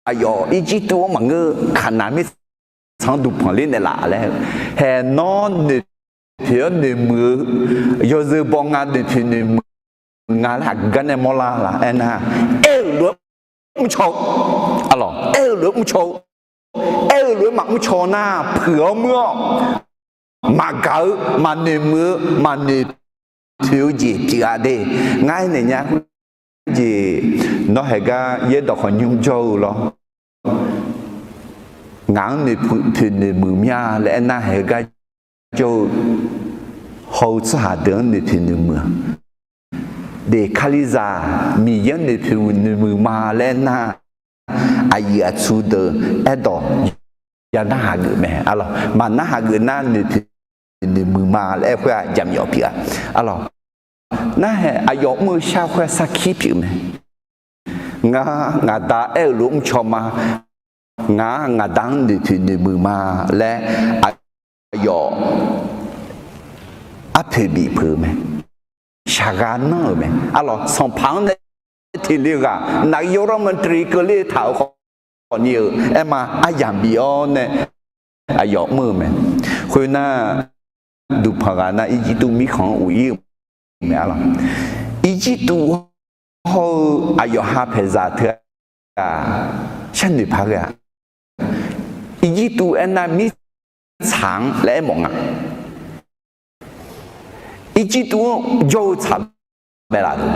aqyawf Irjirtuv-anr maqngeur, Kaqnaq mirtsanq-anr duqpanq ler naeqlaf laer, haeq nawr noeqpoeq-awr noeqmuiq-eu yawzeu baw nga, noeqpoeq noeqmuiq nga laer aqgeu gar nae mawrlar la aernar, aer-eu lof-aer mrcaw-eu, arlawq, aer-eu lof-aer mrcaw-eu, aer-eu lof-aer maqmr caw nar, puiq-awr muir-awr maqgaq-eu, maqnoeq muiq-eu, maqnoeq poeq-eu jeq pyeuf-a de. Ngar aernaeq nya khoerjeq, nawr haeq gar yaerdawq khawf nymr jawr-eu lawr. Ngaq-anr noeqpoeq noeqmuiq mya laer aernar, haeq gar jawr-eu haw-eu tsawrhaq deuq-anr noeqpoeq noeqmuiq-a. De, Kalizaq Miqyaer-anr noeqpoeq noeqmuiq ma laer aernar, aqyuif aqtsu deuq aerdawq ya narhaq geuf mae arlawq. Maqnarhaq geuf nar noeqpoeq noeqmuiq ma laer aer khoer-aq jaqmyawf pyeuf-a arlawq. Narhaeq aqyawf mr-eu shar khoer-aq sarkir pyeuf mae. Ngar ngaqda aer-eu lof-aer mrcaw ma. Ngaq-aq ngaqda-anr noeqpoeq noeqmuiq ma laer aqyawf arpoeq bif peuq-eu mae. Shaqghaq nanr-euq mae arlawq. Sanqpaq-anr nae tiqle ghaq naqyawr rawr mantae keuvler taq-euq khawf ni-euq aerma aryamq bif-awr nae aqyawf mr-eu mae. Khoernar, duqpanq ghaq nar Irjirtuv mirkhanq-anr uq ir-eu mae arlawq. Irjirtuv hawr-eu aqyawf ha paeqzaq teu-aq, sharnoeq paq ghae-a. Irjirtuv aernar mirtsaq-anr laer aermawf nga. Irjirtuv-anr jawr-eu tsaq mae laf-a.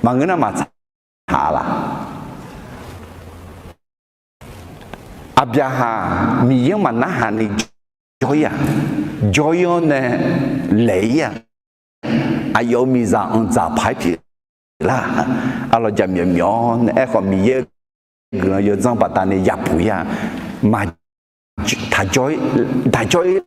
Maqngeur nar maqtsaq-a laf. Aqbyaqhaq Miqyaer-anr maqnarhaq ni jawr-ir-aq, jawr-ir-awr nae laeq-ir-aq, aqyawf-euq miqzaq anqdzaq paq-aer pyeuf lar. Arlawq, jaqmyawf myawf-awr nae aerkhawf Miqyaer-euq guiqlanq yawdzanr baqdanae yapuq-ir-aq, maq taqjawr-ir, taqjawr-ir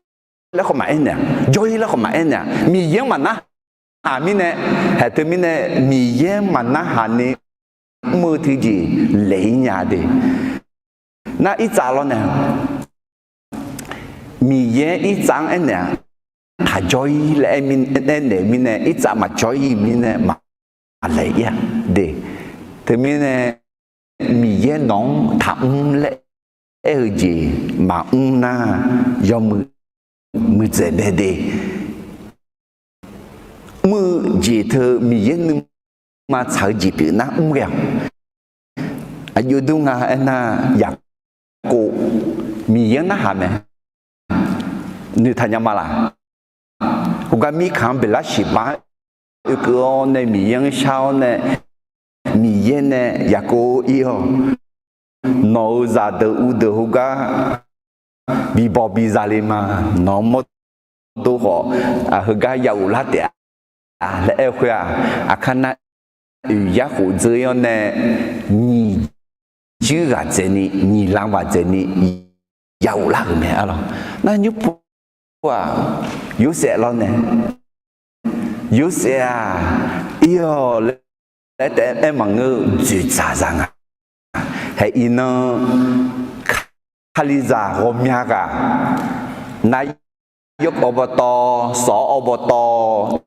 laer khawf maqaer naeq-aq, jawr-ir laer khawf maqaer naeq-aq, Miqyaer-anr maqnarhaq mirnae, haeq teumirnae Miqyaer maqnarhaq ni mr-eu teujeq laeq-ir nya de. Nar irtsav lawr nae Miqyaer irtsav-anr aernaeq-aq, taqjawr-ir laer aer mir-, aernaeq-eu mirnae, irtsav maqjawr-ir mirnae maqlaeq-ir-aq de. Teumirnae Miqyaer nawq-anr taqmr laer aer-eu jeq maqmr nar, yawmuiq muiqdzaeq mae de. Mr-eu jeq teu Miqyaer nuima tsaq-eu jeq pyeuf nar mr ghae-awq. Aqjox dur nga aernar, Yaqkov Miqyaer-anr narhaq mae. Noeqtaq nya ma laf. Heugar mirkhanq-anr beqlar shiq bar oekeuv-awr nae Miqyaer-anr shar-awr nae, Miqyaer nae Yaqkov ir-awq, nawq-euq zaqdeuq uvdeuq heugar bibawq biza le ma. Nawq-anr mawrdo khawf, heugar ya ghoflar taef-a laer aer-eu khoer-aq, aqkar nar oeq yar khof dzeur-ir-awr nae, nyiq juir ghaq dzaeqni, nyiq lam ghaq dzaeqni ya ghoflar-euq mae arlawq. Nar nymr pov-aq, Yorsaev lawr nae, Yorsaev-aq, ir-awq laer taef-aer maqngeur-eu dzoeqdzaq za nga. Haeq iqnan Kalizaq ghawqmya ghaq, nar yawr awq bawtawv, sawq awq bawtawv,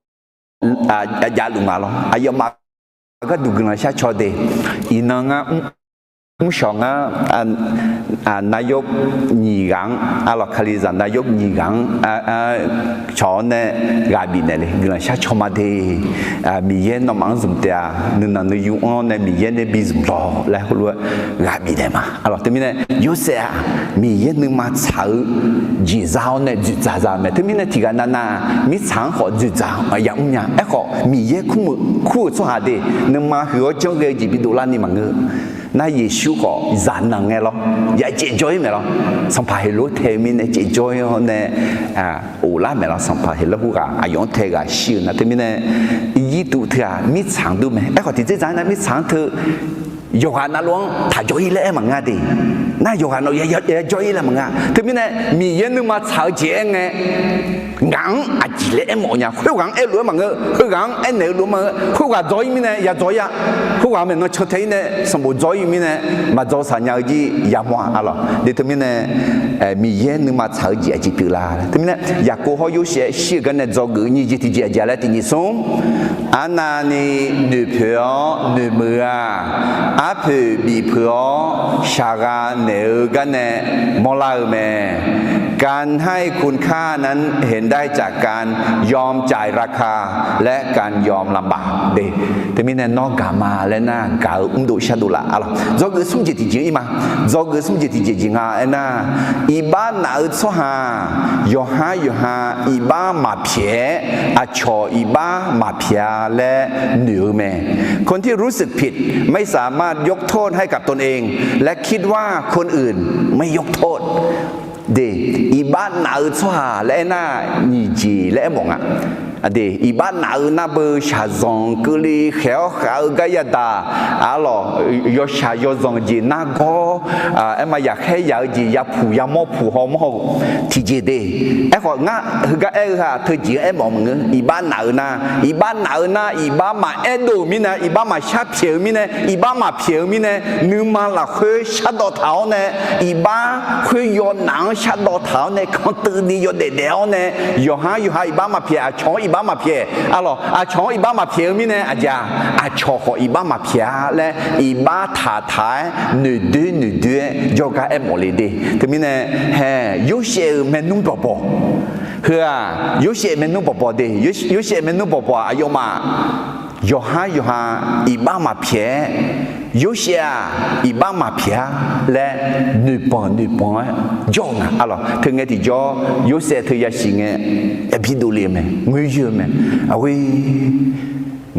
javluf nga lawr. Aqyawfmaf gharduq guiqlanq shar caw de. Iqnan ngar mrshawq ngar, nayawr nyiq ghaq-anr, arlawq, Kalizaq nayawr nyiq ghaq-anr cawq-awr nae ghaq bifnaeq le. Guiqlanq shar caw ma de. Miqyaer nawmaf-anr zmq taef-a. Nuinanq nuiyu anr-awr nae Miqyaer nae bi zmq lawq laer heulof-aer ghaq bifnaeq ma. Arlawq, teumirnae Yorsaev-aq, Miqyaer nuima tsaq-eu jeq za-awr nae dzoeqdzaq za-eu mae. Teumirnae tiqghaq navnav mirtsaq-anr khawf dzoeqdzaq ya mrnya. Aerkhawf, Miqyaer kur-euq tsawrhaq de, nuima huiq-awr janrghae-eu jeq bi dovlar ni maqngeur. Nar Yeqsur khawf zaqnanq ngae lawr, ya caevjawr-ir mae lawr. Sanqpaq Heqlov tae-eu mirnae caevjawr-ir-awr nae ghoflar mae lawr. Sanqpaq Heqlov khoerghaq aqyawf-anr tae ghaq shir-eu nar, teumirnae Irjirtuv teughaq mirtsaq-anr dur mae. Aerkhawf, tiqdzer dzaq-aer nar mirtsaq-anr teu yawqghaq navluf-anr taq jawr-ir laer aer maqngeur de. Nar yawqghaq navluf ya jawr-ir laer maqngeur. Teumirnae Miqyaer nuima tsaq-eu jeq aer ngae, ngaq-anr aqjeq laer aermawf nya. Khoerghaq-anr aerluf-aer maqngeur, heughaq-anr aernaeq-eu lof maqngeur. Khoerghaq dzaw-ir mirnae ya dzaw-ir-a. Khoerghaq maeqnan can tae-ir nae sanqbof dzaw-ir-eu mirnae maqdzaw saqnya-eu jir yamawr-a. Arlawq, de teumirnae Miqyaer nuima tsaq-eu jeq aqjeq pyeuflar. Teumirnae Yaqkov hawr Yorsaev shir-eu garnae dzawgeuf nyiq jeq tiqjeq aqjeq laer tiq nyiq smr. Arnavni noeqpoeq-awr noeqmuiq-aq, arpoeq bifpeuq-awr shaqgha naeq-eu garnae mawrlar-eu mae. การให้คุณค่านั้น เห็นได้จากการยอมจ่ายราคา และการยอมลำบาก de. Teumirnae nawr gaq ma laer nar gaq-eu mrdov shardov laf. Arlawq, dzawgeuf smr jeq tiqjeq-ir ma. Dzawgeuf smr jeq tiqjeq jeq nga aernar, iqbax naf-eu tsawrhaq yawqhar yawqha iqbax maqpyaeq-aer aqcawq iqbax maqpyaeq-a laer noeq-eu mae. คนที่รู้สึกผิด ไม่สามารถยกโทษให้กับตนเอง และคิดว่าคนอื่นไม่ยกโทษ de. Iqbax naf-eu tsawrhaq laer aernar nyiq jeq laer aermawf nga. De, iqbax naf-eu nar beu shaqzanq keuvle khaeq-awr khav-eu gar yadaq, arlawq, yawshaq yawzanq jeq nargawr, aerma yaqkhaer yaq-eu jeq yapuq yamawr puq hawmawr haw tiqjeq de. Aerkhawf ngar heugar aer-eu ha teujeq-anr aermawf maqngeur. Iqbax naf-eu nar, iqbax naf-eu nar iqbax maqaer dov-euq mirnae, iqbax maqshar pyaeq-eu mirnae, iqbax maqpyaeq-eu mirnae, nuima lafkhoer shardawv taq-awr nae, iqbax khoer yawnaf-anr shardawv taq-awr nae, kanteuvni yawdaef daef-awr nae, yawqhar yawqha iqbax maqpyaeq, aqcawq-anr iqbax maqpyaeq. Arlawq, aqcawq-anr iqbax maqpyaeq-eu mirnae aqjeq-aq, aqcawq khawf iqbax maqpyaeq-a laer iqbax taqtaq-aer noeqdoer noeqdoer-aer jawrgar aermawf le de. Teumirnae hae, Yorsaev-euq maernmr bawqbawq, heu-aq, Yorsaev maernmr bawqbawq de. Yorsaev maernmr bawqbawq-aq aqyawfmaf yawqhar yawqha iqbax maqpyaeq-aer, Yorsaev-aq iqbax maqpyaeq-a laer noeqbanq noeqbanq-aer jawr-eu nga. Arlawq, teungae tiqjawr Yorsaev teu yasiq ngae yabi dovle-eu mae, ngoer yoer-eu mae. Aqghoer,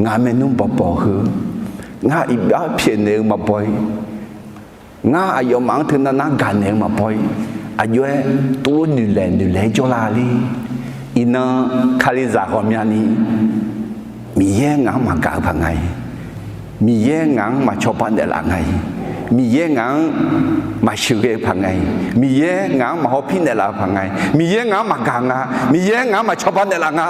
ngaq maernmr bawqbawq heu, ngar iqbax pyaeqnaeq-eu maqbaw-ir, ngar aqyawfmaf-anr teunav nar gaqnaeq-eu maqbaw-ir, aqjox-aer tuvlof noeqlaeq noeqlaeq-aer jawrlar le. Iqnan Kalizaq ghawqmyani Miqyaer ngaq-anr maqgaq-eu paq nga-ir. Miqyaer ngaq-anr maqcawba naeqlaf nga-ir. Miqyaer ngaq-anr maqsheuqghae-eu paq nga-ir. Miqyaer ngaq-anr maqhawpir naeqlaf-eu paq nga-ir. Miqyaer ngaq-anr maqgaq nga. Miqyaer ngaq-anr maqcawba naeqlaf nga.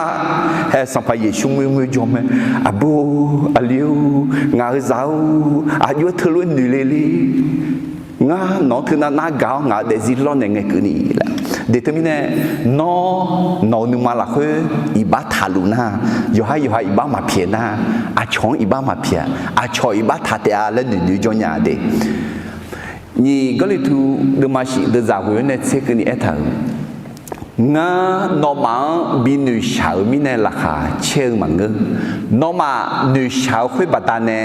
Hae, Sanqpaq Yeqsur ngoer ngoer jawr mae. Aqbur-or, aqli-or, ngaq-euq zaq-or, aqjox-aer teulof-aer noeq le le. Ngar nawq-anr teunav nar gaq-awr ngaq-euq daefzir lawrnaeq ngae keuvni laer. De teumirnae, nawr nawq-euq nuima lafkhoer iqbax taqluf nar, yawqhar yawqha iqbax maqpyaeq nar, aqcawq-anr iqbax maqpyaeq, aqcawq iqbax taq taef-a laer noeqnoeq jawr nya de. Nyiq Gawrliqtu deuvma shif deuvzaq ghoeq-aer nae tser keuvni aertaq-euq, ngar nawmaf-anr bi noeqshaq-euq mirnae laqkhaq caer-eu maqngeur. Nawmaf noeqshaq-eu khoer baqdanae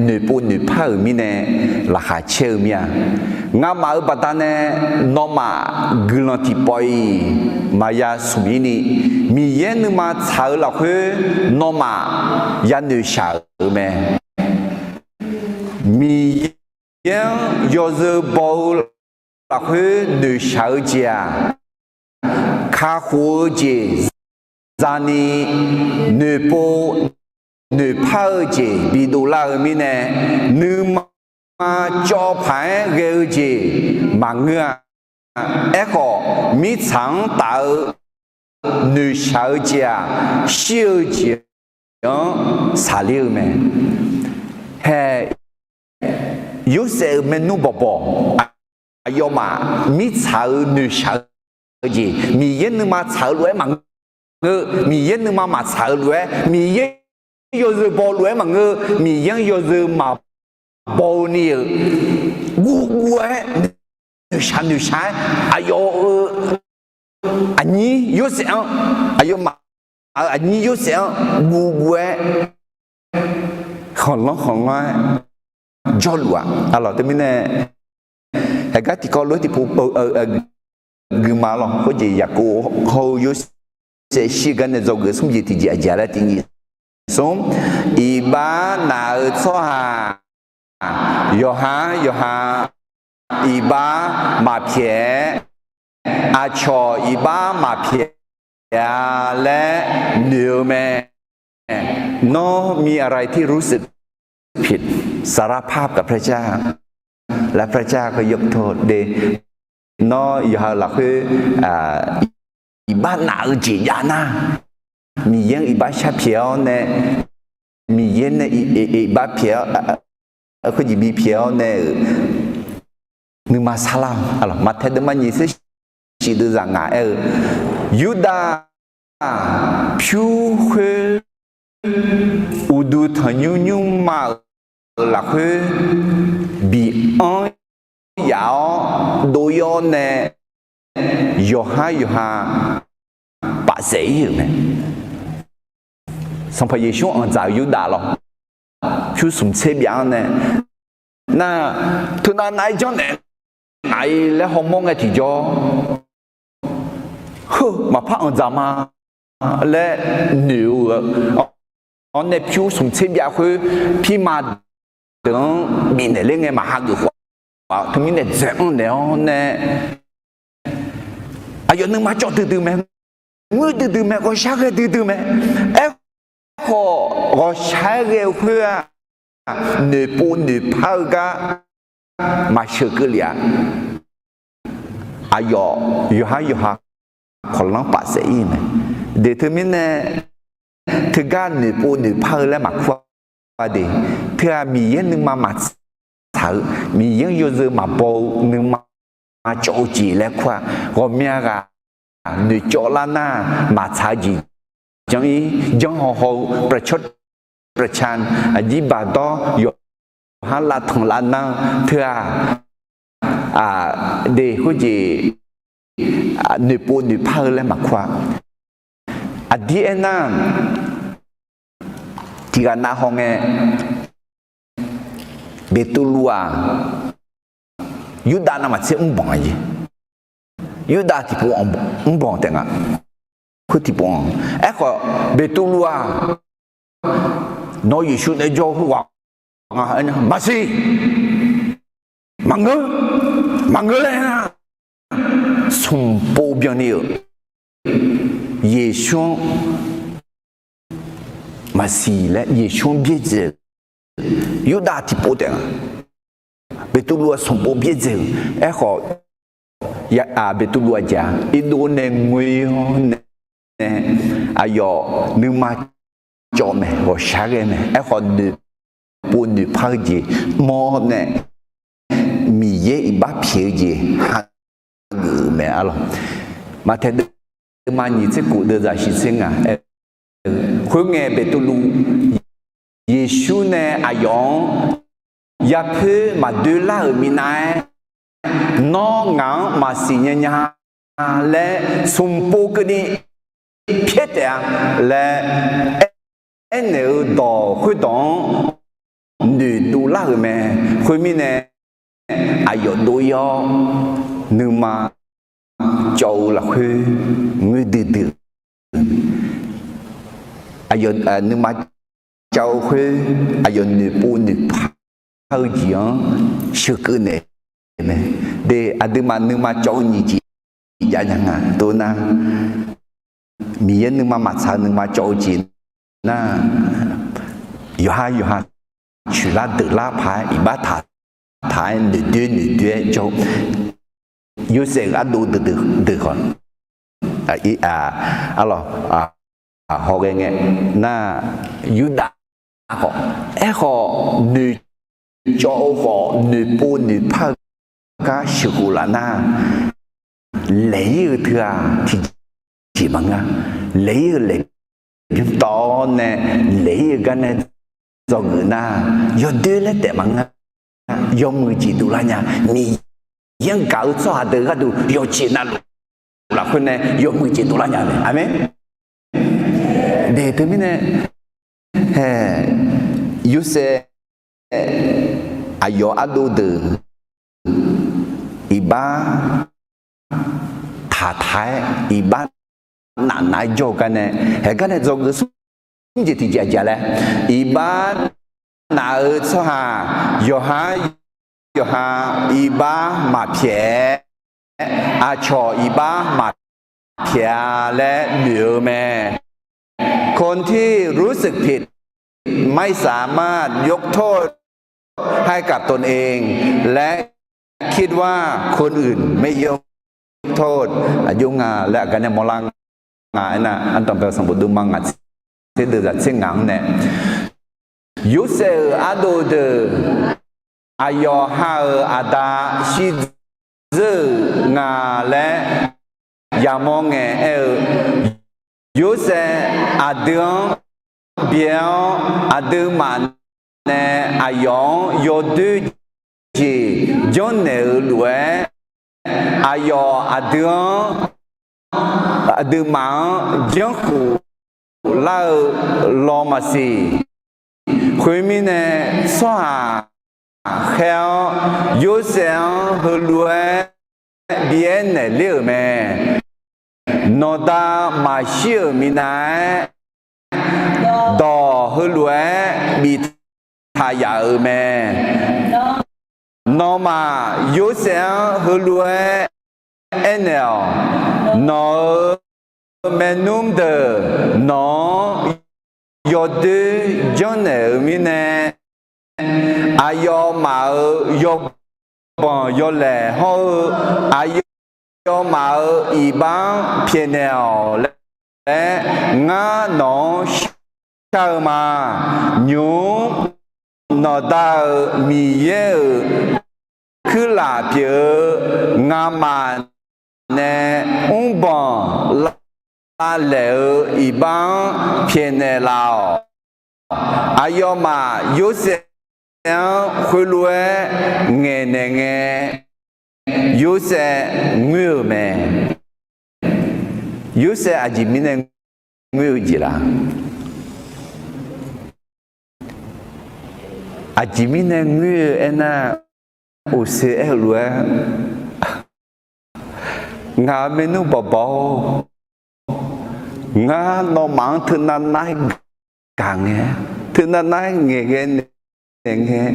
noeqpov noeqpar-euq mirnae laqkhaq caer-eu mir-a. Ngamaf-euq baqdanae nawmaf guiqlanq tiqpawf-iq maqya smq-ir ni, Miqyaer nuima tsaq-eu lafkhoer nawmaf ya noeqshaq-euq mae. Miqyaer-anr yawzeu baw-eu lafkhoer noeqshaq-eu jeq-aq, kakhof-eu jeq, zani noeqpov noeqpar-eu jeq bidov lar-eu mirnae, nuima cawv paq-aer ghae-eu jeq maqngeur-a. Aerkhawf, mirtsaq-anr taf-eu noeqshaq-eu jeq-aq, shir-eu jeq-anr saqler-eu mae. Hae, Yorsaev-euq maernmr bawqbawq, aqyawfmaf mirtsaq-euq noeqshaq-eu jeq, Miqyaer nuima tsaq-eu lof-aer maqngeur, Miqyaer nuima maqtsaq-eu lof-aer, Miqyaer yawzeu baw lof-aer maqngeur, Miqyaer-anr yawzeu maqbaw ni-euq guvguv-aer noeqshaq noeqshaq-aer aqyawf-euq aqnyir Yorsaev-anr, aqyawfmaf-euq aqnyir Yorsaev-anr guvguv-aer khanqlanr khanqlanr-aer jawrluf-aq. Aqlawq teumirnae, haeqgar tiqkawv lof-aer tiqpov guima lawq. Khoerjeq Yaqkov hawr-eu Yorsaev shir-eu gar nae dzawgeuf smr jeq tiqjeq aqjeq laer tiqnyiq smr, iqbax naf-eu tsawrhaq yawqha yawqha iqbax maqpyaeq-aer, aqcawq iqbax maqpyaeq-a laer noeq-eu mae. นอกมีอะไรที่รู้สึกผิด สารภาพกับพระเจ้า และพระเจ้าก็ยกโทษ Nawr yawqha-euq lafkhoer iqbax naf-eu jeq jav nar, Miqyaer-anr iqbax sharpyaeq-awr nae, Miqyaer nae iqbax pyaeq-awr, khoerjeq bipyaeq-awr nae-euq nuima sarlar-awq. Maqtaeq deuvma nyiq tser shif deuv zaq ngaq aer-eu, Yurdav pyur khoer uqduq tanqnymr nymrma-euq lafkhoer bianr yaf-awr dov-ir-awr nae yawqhar yawqha pafsaef-ir-euq mae. Sanqpaq Yeqsur anqdzaq-euq Yurdav lawq, pyur smq tser byav-anr nae, nar, teunav nav-aer janrnaeq ngaq-ir laer hawmawr ngae tiqjawr, heu maqpar anqdzaq ma laer noeq-eu-awr nae pyur smq tser byav khoer pirma deuq-anr bifnaeq ler ngae maqhageuf khawf, teumirnae dzaeq-anr naeq-awr nae, aqyawf nuima cawv duidui mae, ngoer duidui mae, ghawqshaq ghae duidui mae. Aerkhawf ghawqshaq-aer ghae-eu khoer-aq, noeqpov noeqpar-eu gar maqsheuq keuv lef-a. Aqyawf yawqhar yawqha kawqlanr pafsaef-ir mae. Deuq teumirnae, teugar noeqpov noeqpar-eu laer maqkur-a de. Teu-aq Miqyaer nuima maqtsaq-eu, Miqyaer-anr yawzeu maqbaw-eu nuima cawv-eu jeq laer kur-a. Ghawqmya ghaq noeqcawv lar nar maqtsaq-eu jeq janr-ir, janr hawhaw-eu ประชดประชัน aqjir baqdawr yawqha lavtanq lavnar-eu teu-aq, de khoerjeq noeqpov noeqpar-eu laer maqkur-a. Aqdir aernar, tiqghaq navhaw ngae, Beqtuvluv-aq, Yurdav navmaqtser mrbanq-a jeq. Yurdav tiqpov mrbanq taef nga. Khoer tiqpov-anr, aerkhawf Beqtuvluv-aq, nawr Yeqsur nae jawr-eu khoerghaq nga aernar maqsiq, maqngeur, maqngeur laer aernar, smqpov byanni-euq Yeqsur-anr maqsiq laer Yeqsur-anr byaerdzae-euq Yurdav tiqpov taef nga. Beqtuvluv-aq smqpov byaerdzae-euq. Aerkhawf, Beqtuvluv aqjeq-aq irdov nae ngoe-awr nae, aqyawf nuima cawv mae, ghawqshaq ghae mae. Aerkhawf noeqpov noeqpar-eu jeq mawr-awr nae, Miqyaer iqbax pyaeq-eu jeq hageuf-euq mae arlawq. Maqtaeq deuvma nyiq tser kof deuvzaq shif tser ngaq aer-eu, khoerngae Beqtuvluv, Yeqsur nae aqyawf-anr yapoer maqdoelar-euq minav-aer, nawr ngaq-anr maqsiq nya nya laer smqpov keuvni pyaer taef-a laer aernaeq-eu dawq khoerdawq-anr noeqdov lar-euq mae. Khoermirnae, aqyawf dov-ir-awr nuima cawv-eu lafkhoer ngoer duidui-eu, aqyawf nuima cawv-eu khoer aqyawf noeqpov noeqpar-eu jeq-anr sheuqkeuv naeq-eu mae. De, aqduimaf nuima cawv-eu nyiq jeq jav nya nga dov nar, Miqyaer nuima maqtsaq-eu nuima cawv-eu jeq nar, yawqha yawqha coeqlar deuqlar paq-aer iqbax taq taq-aer noeqdoer noeqdoer-aer jawr-eu, Yorsaev-euq ardov deuq deuq khawf, arlawq, hawghae ngae nar, Yurdav khawf, aerkhawf noeqcawv-eu khawf noeqpov noeqpar-eu gar sheuqkhof laf nar, laeq-ir-eu teu-aq tiqjeq maqngeur. Laeq-ir-eu laeq bymr tawv-awr nae laeq-ir-eu gar nae dzawgeuf nar, yawdoer laer taef maqngeur. Yawmuiq jeq dovlar nya, Miqyaer Miqyaer-anr gaq-eu tsawrhaq deuq gharduq yawqjeq navluf lafkhoer nae yawmuiq jeq dovlar nya mae. Aqmeq. Daeq teumirnae, hae, Yorsaev aqyawf ardov deuq iqbax taqtaq-aer, iqbax nafnaf-aer jawr-eu garnae, haeq garnae dzawgeuf smr jeq tiqjeq aqjeq laer, iqbax naf-eu tsawrhaq yawqha yawqha iqbax maqpyaeq-aer, aqcawq iqbax maqpyaeq-a laer noeq-eu mae. คนที่รู้สึกผิด ไม่สามารถยกโทษให้กับตนเอง และคิดว่าคนอื่นไม่ยกโทษ aqjox nga laer aqgar nae mawrlar nga aernar, ardanqbae-eu sanqbof deuvma ngaq tser deuq zaq tser ngaq-anr nae, Yorsaev-euq ardov deuq aqyawf ha-euq aqda shirdzeur-euq nga laer yamawr ngae aer-eu, Yorsaev aqdui-anr byae-awr, aqduimaf nae aqyawf-anr yawdoer jeq janrnaeq-euq lof-aer, aqyawf aqdui-anr, aqduimaf-anr janrkhof lar-eu law maqsiq. Khoermirnae, tsawrhaq khaer-awr Yorsaev-anr heulof-aer bi aernaeq ler-euq mae. Nawqda maqshir-euq minav-aer, dawq heulof-aer biftaq yaf-euq mae. Nawmaf Yorsaev-anr heulof-aer aernaeq-awq. Nawq-euq maernmr deuq nawq-anr yawdoer janrnaeq-euq mirnae, aqyawfmaf-euq yawbanq yawlaeq hawr-eu aqyawfmaf-euq iqbax-anr pyaeqnaeq-awq laer ngar nawq-anr shar-eu ma. Nymq-mr nawqda-euq Miqyaer-euq kuirlaf pyeuf-eu ngamaf nae mrbanq lavlaeq-eu iqbax-anr pyaeqnaeq laf-awq. Aqyawfmaf Yorsaev-anr khoerlof-aer ngaeqnaeq ngae, Yorsaev ngoer-euq mae. Yorsaev aqjeq mirnae ngoer-eu jeq la? Aqjeq mirnae ngoer-eu aernar, oqse aer-eu lof-aer, ngaq-euq maernmr bawqbawq-or, ngar nawmaf-anr teunav nav-aer gaq ngae, teunav nav-aer ngaeqghae naeq ngae,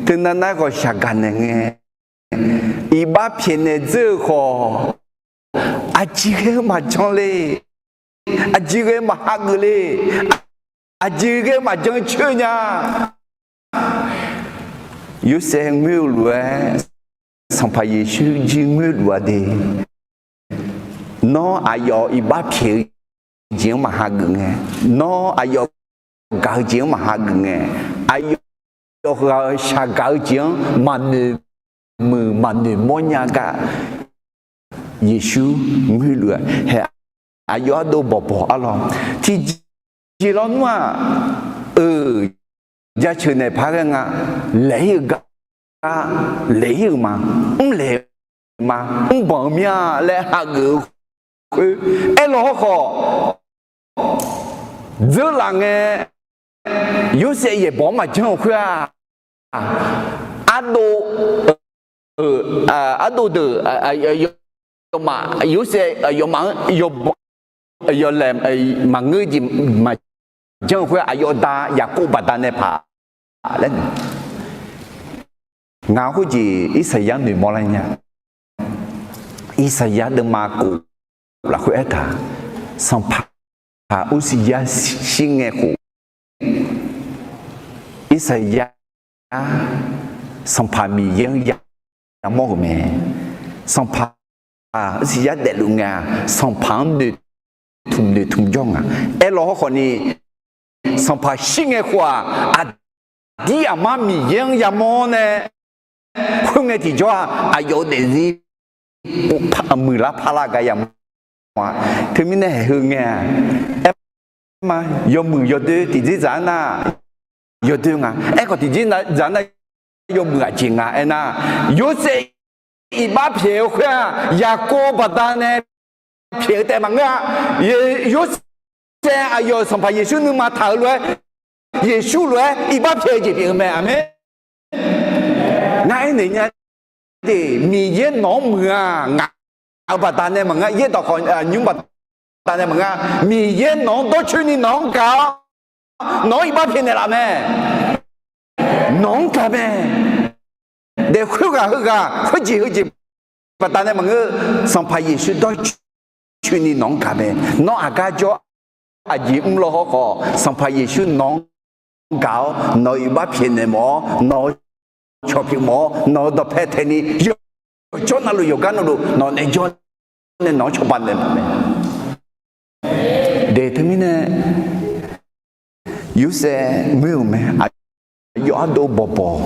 teunav nav-aer ghawqshaq gaq naeq ngae, iqbax pyaeqnaeq dzeur-eu khawf, aqjeq ghae-eu maqjan le. Aqjeq ghae-eu maqhageuf le. Aqjeq ghae-eu maqjan coer nya. Yorsaev ngoer-eu lof-aer, Sanqpaq Yeqsur jir ngoer luf-a de. Nawr aqyawf iqbax pyaeq-eu jeq-anr maqhageuf ngae, nawr aqyawf gaq-eu jeq-anr maqhageuf ngae, aqyawf ghaq-eu shaq gaq-eu jeq-anr maqnoeq muiq maqnoeq mawrnya gar Yeqsur ngoer luf-a. Hae, aqyawf ardov bawqbawq arlawr. Tiqjeq lawnmr-aq, euq, jaceuq naeq paq ghae nga, laeq-ir-eu gar, laeq-ir-euq ma, mrlaeq ma, mrbanq-eu mir-a laer hageuf-eu khoer, aerlawq hawrkhawf dzeurlaf ngae, Yorsaev yaeqbawq-anr maqjanr-eu khoer-aq, ardov, ardov deuq, yawmaf, Yorsaev yawmaf-anr yawbanq, yawlaeq maqngeur jeq maqjanr-eu khoer, aqyawf da Yaqkov baqdanae paq laer, ngaq khoerjeq Irsaqyar noeqmawr lar nya. Irsaqyar deuvma kof lafkhoer aertaq, Sanqpaq Ursiya shir ngae khof, Irsaqyar Sanqpaq Miqyaer-anr yamawr-euq mae. Sanqpaq Ursiya daefluf ngae-aq, Sanqpaq-anr noeqtmq noeqtmq jawr nga. Aerlawq hawrkhawf ni, Sanqpaq shir ngae khof-aq, aqdir aqmar Miqyaer-anr yamawr nae, khoerngae tiqjawr-aq, aqyawf-eu daefzir muiqlar parlar gar yamawr-a. Teumirnae haeq heu ngae-aq, aerma, yawmuiq yawdoer tiqjeq dzaq-anr nar, yawdoer nga. Aerkhawf tiqjeq dzaq-anr nar, yawmuiq aqjeq nga aernar, Yorsaev iqbax pyaeq-eu khoer-aq, Yaqkov baqdanae pyaeq-eu taef maqngeur-a. Yorsaev aqyawf-euq Sanqpaq Yeqsur nuima taq-eu lof-aer, Yeqsur lof-aer iqbax pyaeq-eu jeq pyeuf-eu mae. Aqmeq. Ngar aernaeq nya de, Miqyaer nawq-anr muiq-aq, ngaq-euq baqdanae maqngeur, yaerdawq khawf nymr baqdanae maqngeur, Miqyaer nawq-anr dawrcoeni nawq-anr gaq-awr, nawq-anr iqbax pyaeqnaeq laf mae. Nawq-anr gaq mae. Daef khoerghaq heughaq khoerjeq heujeq baqdanae maqngeur, Sanqpaq Yeqsur dawrcoeni nawq-anr gaq mae. Nawr aqgar jawr aqjeq mr law hawr khawf, Sanqpaq Yeqsur nawq-anr gaq-awr, nawq-euq iqbax pyaeqnaeq mawf-awr, nawq-euq cawq pyaeq mawf-awr, nawq-euq dawqpae taeqni yawqjawr navluf yawqgar navluf nawq nae jawr nae nawq-anr cawba naeq mawf mae. De teumirnae Yorsaev ngoer-euq mae, aqyawf ardov bawqbawq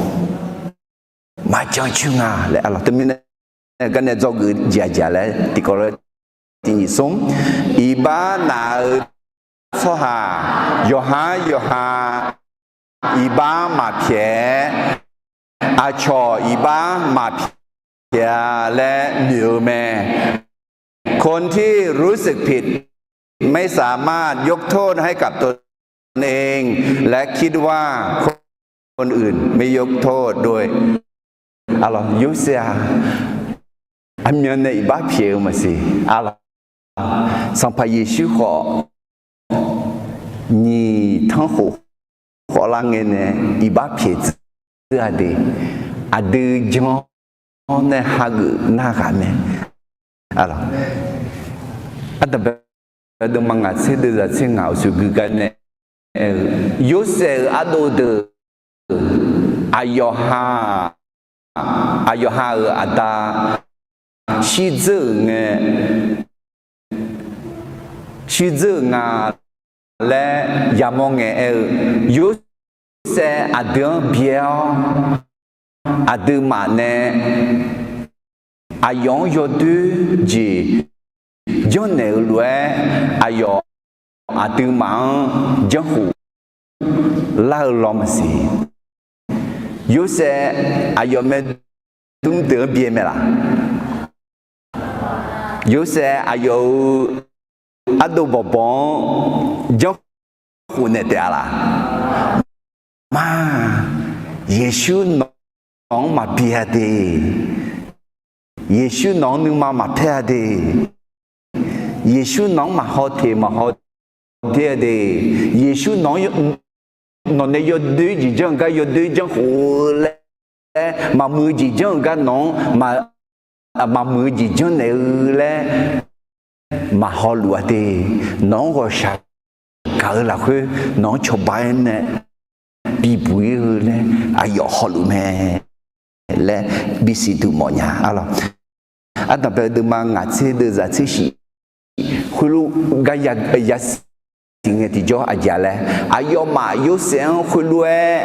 maqjan coer nga laer. Aqlawq teumirnae garnae dzawgeuf jeq-aq jeq-a laer tiqkawv lof-aer tiqnyif smr, iqbax naf-eu tsawrhaq yawqha yawqha iqbax maqpyaeq-aer, aqcawq iqbax maqpyaeq-a laer noeq-eu mae. คนที่รู้สึกผิด ไม่สามารถยกโทษให้กับตนเอง และคิดว่าคนอื่นไม่ยกโทษด้วย Aqlawq Yorsaev-aq, aqmyan nae iqbax pyaeq-eu maqsiq. Aqlawq Sanqpaq Yeqsur khawf, nyiq tanrkhof khawf lar ngae nae iqbax pyaeq tsuif-a de, aqdui jan-awr nae hageuf nar ghaq mae. Aqlawq, ardanqbae deuvma ngaq tser deuv zaq tser ngaq uqshoe gui gar nae aer-eu, Yorsaev-euq ardov deuq aqyawf ha, aqyawf ha-euq aqda shirdzeur-euq ngae, shirdzeur-euq nga laer yamawr ngae aer-eu, Yorsaev aqdui-anr byae-awr, aqduimaf nae aqyawf-anr yawdoer jeq janrnaeq-eu lof-aer, aqyawf aqduimaf-anr janrkhof lar-eu law maqsiq. Yorsaev aqyawf maerdmr deuq-anr byae mae laf? Yorsaev aqyawf-euq ardov bawqbawq-anr janrkhof naeq taef-a laf? Ma, Yeqsur nawq-anr maqbi-a de. Yeqsur nawq-anr nuima maqpaer-a de. Yeqsur nawq-anr maqhaw teq maqhaw der-a de. Yeqsur nawq-anr, nawq nae yawdoer jeq janr-eu gar yawdoer janrkhof-eu laer, maqmuiq-eu jeq janr-eu gar nawq-anr maqmuiq-eu jeq janrnaeq-eu laer maqhaw luf-a de. Nawq-anr ghawqshaq gaq-eu lafkhoer nawq-anr cawba-aer nae bibuq-ir-eu laer aqyawf hawluf mae laer bisiq duq mawfnya. Aqlawq, ardanqbae deuvma ngaq tser deuv zaq tser shif khoerlof gar yasiq ngae tiqjawr aqjeq-a laer, aqyawfmaf Yorsaev-anr khoerlof-aer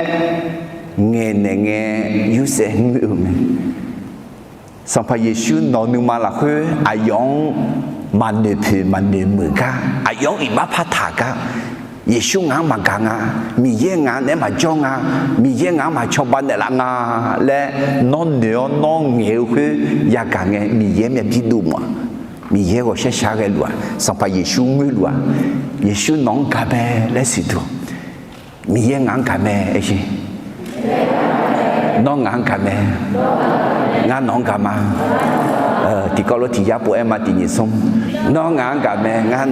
ngaeqnaeq ngae, Yorsaev ngoer-eu mae. Sanqpaq Yeqsur nawq-eu nuima lafkhoer aqyawf-anr maqnoeq poeq maqnoeq meuq gar, aqyawf-anr iqbax partaq gar, Yeqsur ngaq-anr maqgaq nga, Miqyaer ngaq-anr naeq-aer maqjawr nga, Miqyaer ngaq-anr maqcawba naeqlaf nga laer nawr noeq-awr nawr ngaeq-eu khoer yagaq ngae, Miqyaer myavbir dov mawf-aq, Miqyaer ghawqshar shar ghae luf-aq, Sanqpaq Yeqsur ngoer luf-aq, Yeqsur nawq-anr gaq mae laer siqduq. Miqyaer ngaq-anr gaq mae aer sher. Nawr ngaq-anr gaq mae. Ngar nawq-anr gaq ma. Tiqkawv lof tiq yar pov-aer ma tiq nyiq smr. Nawr ngaq-anr gaq mae ngar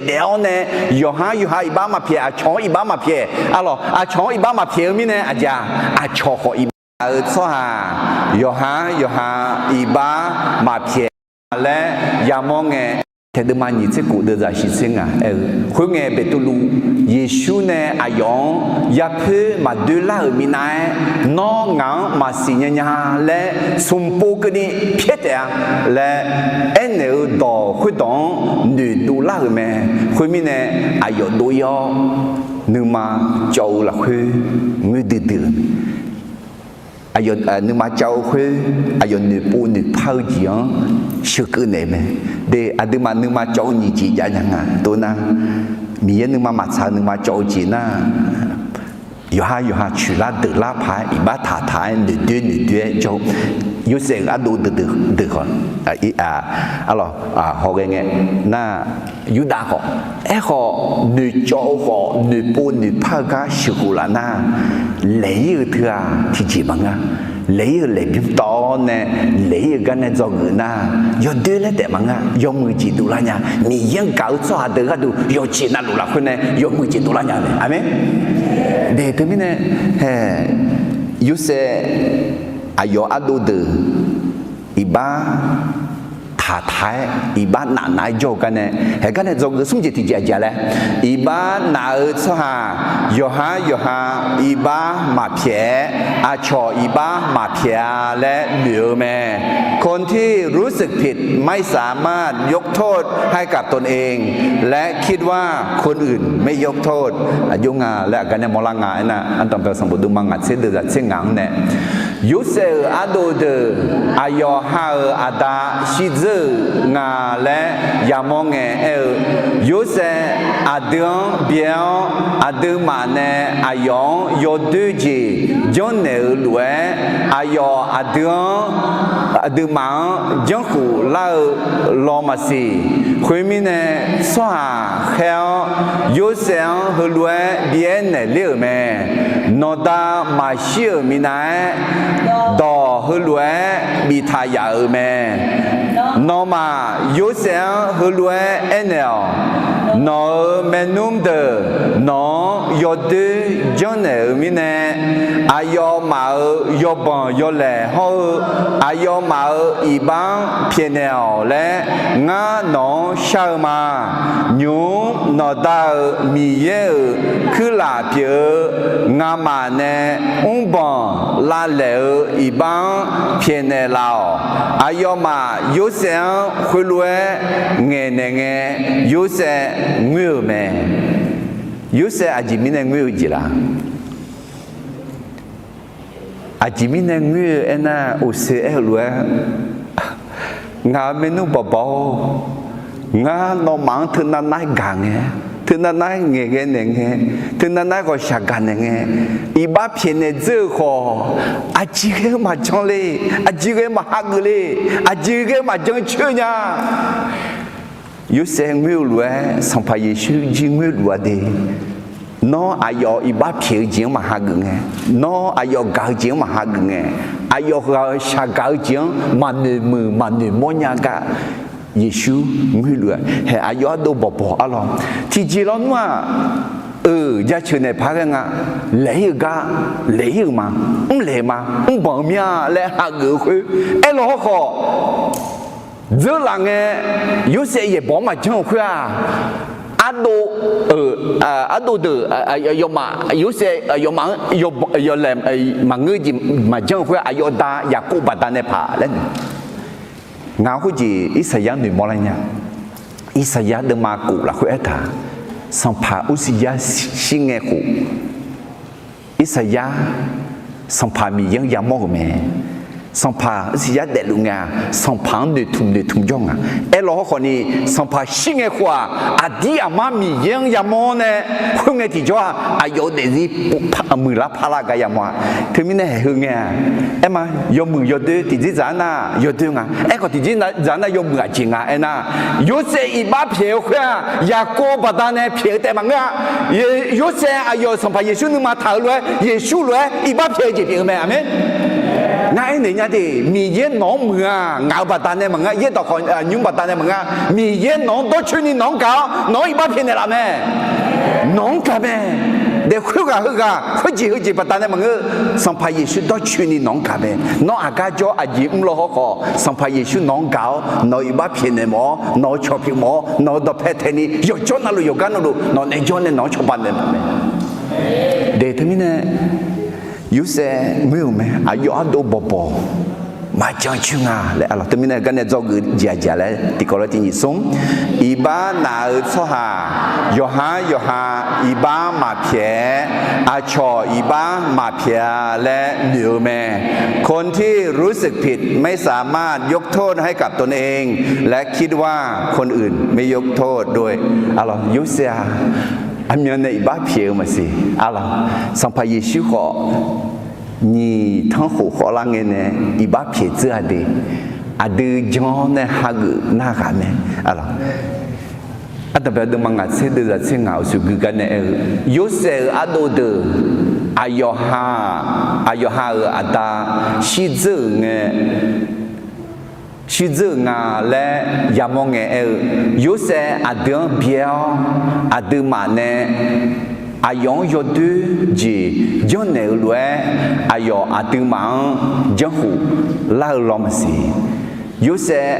daef-awr nae, yawqha-anr yawqha iqbax maqpyaeq, aqcawq-anr iqbax maqpyaeq. Arlawq, aqcawq-anr iqbax maqpyaeq-eu mirnae aqjeq-aq, aqcawq khawf iqbax naq-eu tsawrhaq, yawqha-anr yawqha iqbax maqpyaeq laer yamawr ngae, taeqdeuvma nyiq tser kof deuvzaq shif tser ngaq aer-eu, khoerngae Beqtuvluv, Yeqsur nae aqyawf-anr yarpoer maqdoe lar-euq minav-aer, nawr ngaq-anr maqsiq nya nya laer smq pov keuvni pyaer taef-a laer aernaeq-eu dawq khoerdawq-anr noeqdov lar-euq mae. Khoermirnae, aqyawf dov-ir-awr, nuima cawv-eu lafkhoer ngoer duidui-eu mae. Aqyawf nuima cawv-eu khoer, aqyawf noeqpov noeqpar-eu jeq-anr sheuqkeuv naeq-eu mae. De, aqduimaf nuima cawv-eu nyiq jeq jav nya nga dov nar, Miqyaer nuima maqtsaq-eu nuima cawv-eu jeq nar, yawqha yawqha coeqlar deuqlar paq-aer iqbax taqtaq-aer noeqdoer noeqdoer-aer jawr-eu, Yorsaev-euq ardov deuq deuq khawf, arlawq, hawghae ngae nar, Yurdav khawf, aerkhawf noeqcawv-eu khawf noeqpov noeqpar-eu gar sheuqkhof laf nar, laeq-ir-eu teu-aq tiqjeq maqngeur. Laeq-ir-eu laeqbymr tawv-awr nae, laeq-ir-eu gar nae dzawgeuf nar, yawdoer laer taef maqngeur. Yawmuiq jeq dovlar nya. Miqyaer-anr gaq-eu tsawrhaq deuq gharduq yawqjeq navluf lafkhoer nae yawmuiq jeq dovlar nya-eu mae. Aqmeq. De, teumirnae, Yorsaev aqyawf ardov deuq iqbax taqtaq-aer iqbax nafnaf-aer jawr-eu gar nae, haeq gar nae dzawgeuf smr jeq tiqjeq aqjeq laer, iqbax naf-eu tsawrhaq yawqha yawqha iqbax maqpyaeq-aer, aqcawq iqbax maqpyaeq-a laer noeq-eu mae. คนที่รู้สึกผิดไม่สามารถยกโทษให้กับตนเอง และคิดว่าคนอื่นไม่ยกโทษ aqjox nga laer aqgar nae mawrlar nga aernar, Ardanqbae sanqbof deuvma ngaq tser deuvzaq tser ngaq-anr nae, Yorsaev-euq ardov deuq aqyawf ha-euq aqda shirdzeur-euq nga laer yamawr ngae aer-eu, Yorsaev aqdui-anr byae-awr, aqduimaf nae aqyawf-anr yawdoer jeq janrnaeq-euq lof-aer, aqyawf aqdui-anr, aqduimaf-anr janrkhuf lar-eu law maqsiq. Khoermirnae, tsawrhaq khaer-awr Yorsaev-anr heulof-aer bi aernaeq ler-euq mae. Nawqda maqshir-euq minav-aer, dawq heulof-aer biftaq yaf-euq mae. Nawmaf Yorsaev-anr heulof-aer aernaeq-awq. Nawq-euq maernmr deuq nawq-anr yawdoer janrnaeq-euq mirnae, aqyawfmaf-euq yawbanq yawlaeq hawr-eu, aqyawfmaf-euq iqbax-anr pyaeqnaeq-awq laer ngar nawq-anr shar-eu ma. Nymq-mr nawqda-euq Miqyaer-euq kuirlaf pyeuf-eu ngamaf nae mrbanq lavlaeq-eu iqbax-anr pyaeqnaeq laf-awq. Aqyawfmaf Yorsaev-anr khoerlof-aer ngaeqnaeq ngae, Yorsaev ngoer-euq mae. Yorsaev aqjeq mirnae ngoer-eu jeq laf? Aqjeq mirnae ngoer-eu aernar, uqse aer-eu lof-aer, ngaq-euq maernmr bawqbawq-or, ngar nawmaf-anr teunav nar-aer gaq ngae, teunav nar-aer ngaeqghae naeq ngae, teunav nar-aer ghawqshaq gaq naeq ngae, iqbax pyaeqnaeq dzeur-eu khawf, aqjeq ghae-eu maqjan le, aqjeq ghae-eu maqhageuf le, aqjeq ghae-eu maqjan coer nya. Yorsaev ngoer-eu lof-aer, Sanqpaq Yeqsur jir ngoer luf-a de. Nawr aqyawf iqbax pyaeq-eu jeq-anr maqhageuf ngae, nawr aqyawf gaq-eu jeq-anr maqhageuf ngae, aqyawf ghaq-euq shaq gaq-eu jeq-anr maqnoeq muiq maqnoeq mawrnya gar Yeqsur ngoer luf-a. Haeq aqyawf ardov bawqbawq arlawq. Tiqjeq lawnmr-aq, euq jaceuq naeq paq-aer ghae nga. Laeq-ir-eu gar, laeq-ir-euq ma, mrlaeq-eu ma, mrbanq-eu mir-a laer hageuf-eu khoer, aerlaw hawrkhawf, dzeurlaf ngae, Yorsaev yaeqbawq-anr maqjanr-euq khoer-aq, ardov, ardov deuq, yawmaf Yorsaev yawmaf-anr yawlaeq maqngeur jeq maqjanr-eu khoer-aq, aqyawf da Yaqkov baqdanae paq laer noeq. Ngaq khoerjeq Irsaqyar noeqmawr lar nya. Irsaqyar deuvma kof lafkhoer aertaq, sanqpaq Ursiya shir ngae khof, Irsaqyar, Sanqpaq Miqyaer-anr yamawr-euq mae. Sanqpaq Irsaqyar daefluf ngae-aq, sanqpaq-anr noeqtmq noeqtmq jawr nga. Aerlaw hawrkhawf ni, sanqpaq shir ngae khof-aq, aqdir aqmar Miqyaer-anr yamawr nae, khoerngae tiqjawr-aq, aqyawf-euq daefzir muiqlar parlar gar yamawr-a. Teumirnae haeq heu ngae-aq, aerma, yawmuiq yawdoer tiqdzerdzaq-anr nar yawdoer nga. Aerkhawf tiqdzerdzaq-anr nar yawmuiq aqjeq nga aernar, Yorsaev iqbax pyaeq-eu khoer-aq, Yaqkov baqdanae pyaeq-eu taef maqngeur-a. Yorsaev aqyawf-euq Sanqpaq Yeqsur nuima taq-eu lof-aer, Yeqsur lof-aer iqbax pyaeq-eu jeq pyeuf-eu mae. Aqmeq. Ngar aernaeq nya de, Miqyaer nawq-anr muiq-a, ngaq-euq baqdanae maqngeur, yaerdawq khawf nymr baqdanae maqngeur, Miqyaer nawq-anr dawrcoeni nawq-anr gaq-awr nawq-anr iqbax pyaeqnaeq laf mae. Nawq-anr gaq mae. Daef khoerghaq heughaq khoerjeq heujeq baqdanae maqngeur, Sanqpaq Yeqsur dawrcoeni nawq-anr gaq mae. Nawr aqgar jawr aqjeq mrlaw hawr khawf, Sanqpaq Yeqsur nawq-anr gaq-awr nawq-euq iqbax pyaeqnaeq mawf-awr, nawq-euq cawq pyaeq mawf-awr, nawq-euq dawqpae taeqni yawqjawr navluf yawqgar navluf nawq naeq jawr nae nawq-anr cawba naeq mawf mae. Daef teumirnae Yorsaev ngoer-euq mae, aqyawf ardov bawqbawq maqjan coer nga laer arlawq. Teumirnae garnae dzawgeuf jeq aqjeq laer tiqkawv lof tiq nyiq smr, iqbax naf-euq tsawrhaq yawqhar yawqha iqbax maqpyaeq-aer, aqcawq iqbax maqpyaeq-a laer noeq-eu mae. คนที่รู้สึกผิดไม่สามารถยกโทษให้กับตนเอง และคิดว่าคนอื่นไม่ยกโทษด้วย arlawq. Yorsaev-aq, aqmyan nae iqbax pyaeq-eu maqsiq arlawq. Sanqpaq Yeqsur khawf nyiq tanrkhof khawvlar ngae nae iqbax pyaeq dzeur-a de. Aqdui janr-awr nae hageuf narhaq mae arlawq. Ardanqbae deuvma ngaq tser deuvzaq tser ngaq uqshoe gui gar nae aer-eu, Yorsaev-euq ardov deuq aqyawf ha, aqyawf ha-euq aqda shirdzeur-euq ngae, shirdzeur-euq nga laer yamawr ngae aer-eu, Yorsaev aqdui-anr byae-awr aqduimaf nae aqyawf-anr yawdoer jeq janrnaeq-eu lof-aer aqyawf aqduimaf-anr janrkhof lar-eu law maqsiq. Yorsaev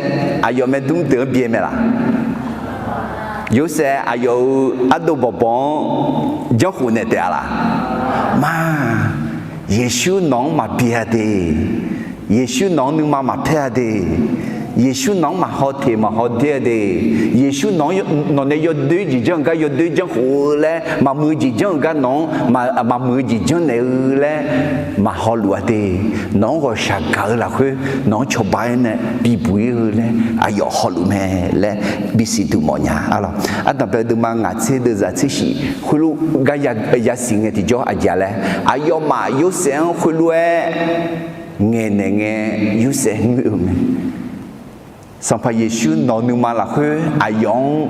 aqyawf maeqdmr deuq-anr byae mae laq? Yorsaev aqyawf-euq ardov bawqbawq-anr janrkhof naeq taef-a laq? Ma, Yeqsur nawq-anr maqbyae-a de. Yeqsur nawq-anr nuima maqpaer-a de. Yeqsur nawq-anr maqhaw teq maqhaw daer-a de. Yeqsur nawq-anr, nawq nae yawdoer jeq janr-eu gar yawdoer janrkhof-eu laer, maqmuiq-eu jeq janr-eu gar nawq-anr maqmuiq-eu jeq janrnaeq-eu laer maqhaw luf-a de. Nawq-anr ghawqshaq gaq-eu lafkhoer nawq-anr cawba-aer nae bibuq-ir-eu laer aqyawf hawluf mae laer bisiq duq mawfnya arlawq. Ardanqbae deuvma ngaq tser deuvzaq tser shif khoerlof gar yasiq ngae tiqjawr aqjeq laer, aqyawfmaf Yorsaev-anr khoerlof-aer ngaeqnaeq ngae Yorsaev ngoer-eu mae. Sanqpaq Yeqsur nawq-eu nuima lafkhoer aqyawf-anr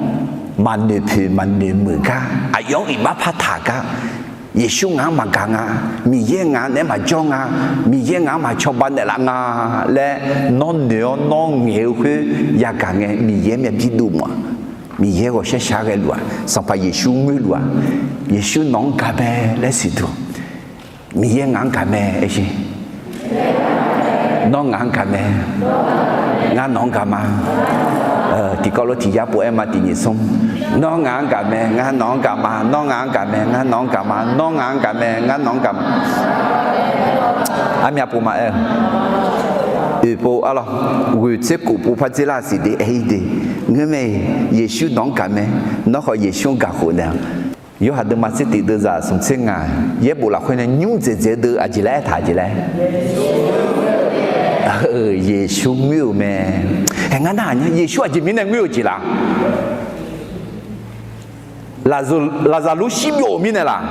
maqnoeq poeq maqnoeq meuq gar, aqyawf-anr iqbax partaq gar, Yeqsur ngaq-anr maqgaq nga, Miqyaer ngaq-anr naeq-aer maqjawr nga, Miqyaer ngaq-anr maqcawba naeqlaf nga laer nawr noeq-awr nawr ngaeq-eu khoer yagaq ngae Miqyaer myavbir dov mawf-a. Miqyaer ghawqshar shar ghae luf-aq, Sanqpaq Yeqsur ngoer luf-aq, Yeqsur nawq-anr gaq mae laer siqduq. Miqyaer ngaq-anr gaq mae aer sher. Nawr ngaq-anr gaq mae. Ngar nawq-anr gaq ma. Tiqkawv lof tiq yar pov-aer ma tiq nyiq smr. Nawr ngaq-anr gaq mae, ngar nawq-anr gaq ma. Nawr ngaq-anr gaq mae, ngar nawq-anr gaq ma. Nawr ngaq-anr gaq mae, ngar nawq-anr gaq ma. Armyav pov maqaer-eu. Oeq pov arlawq. Ghoeq tser kof pov par dzer lar siq de aer-ir de. Ngeur mae-iq, Yeqsur nawq-anr gaq mae. Nawr khawf Yeqsur-anr gaq khof naeq-a. Yorhaq deuvma tser tiq deuvzaq smq tser ngaq yaerbof lafkhoer nae nymr dzaeqdzaeq-eu deuq aqjeq laer aertaq aqjeq laer? Yeqsur ngoer-euq mae. Aer, ngar nar-aq nya, Yeqsur aqjeq mirnae ngoer-eu jeq laf? Laqzaqlur shirbyov-euq mirnae laf?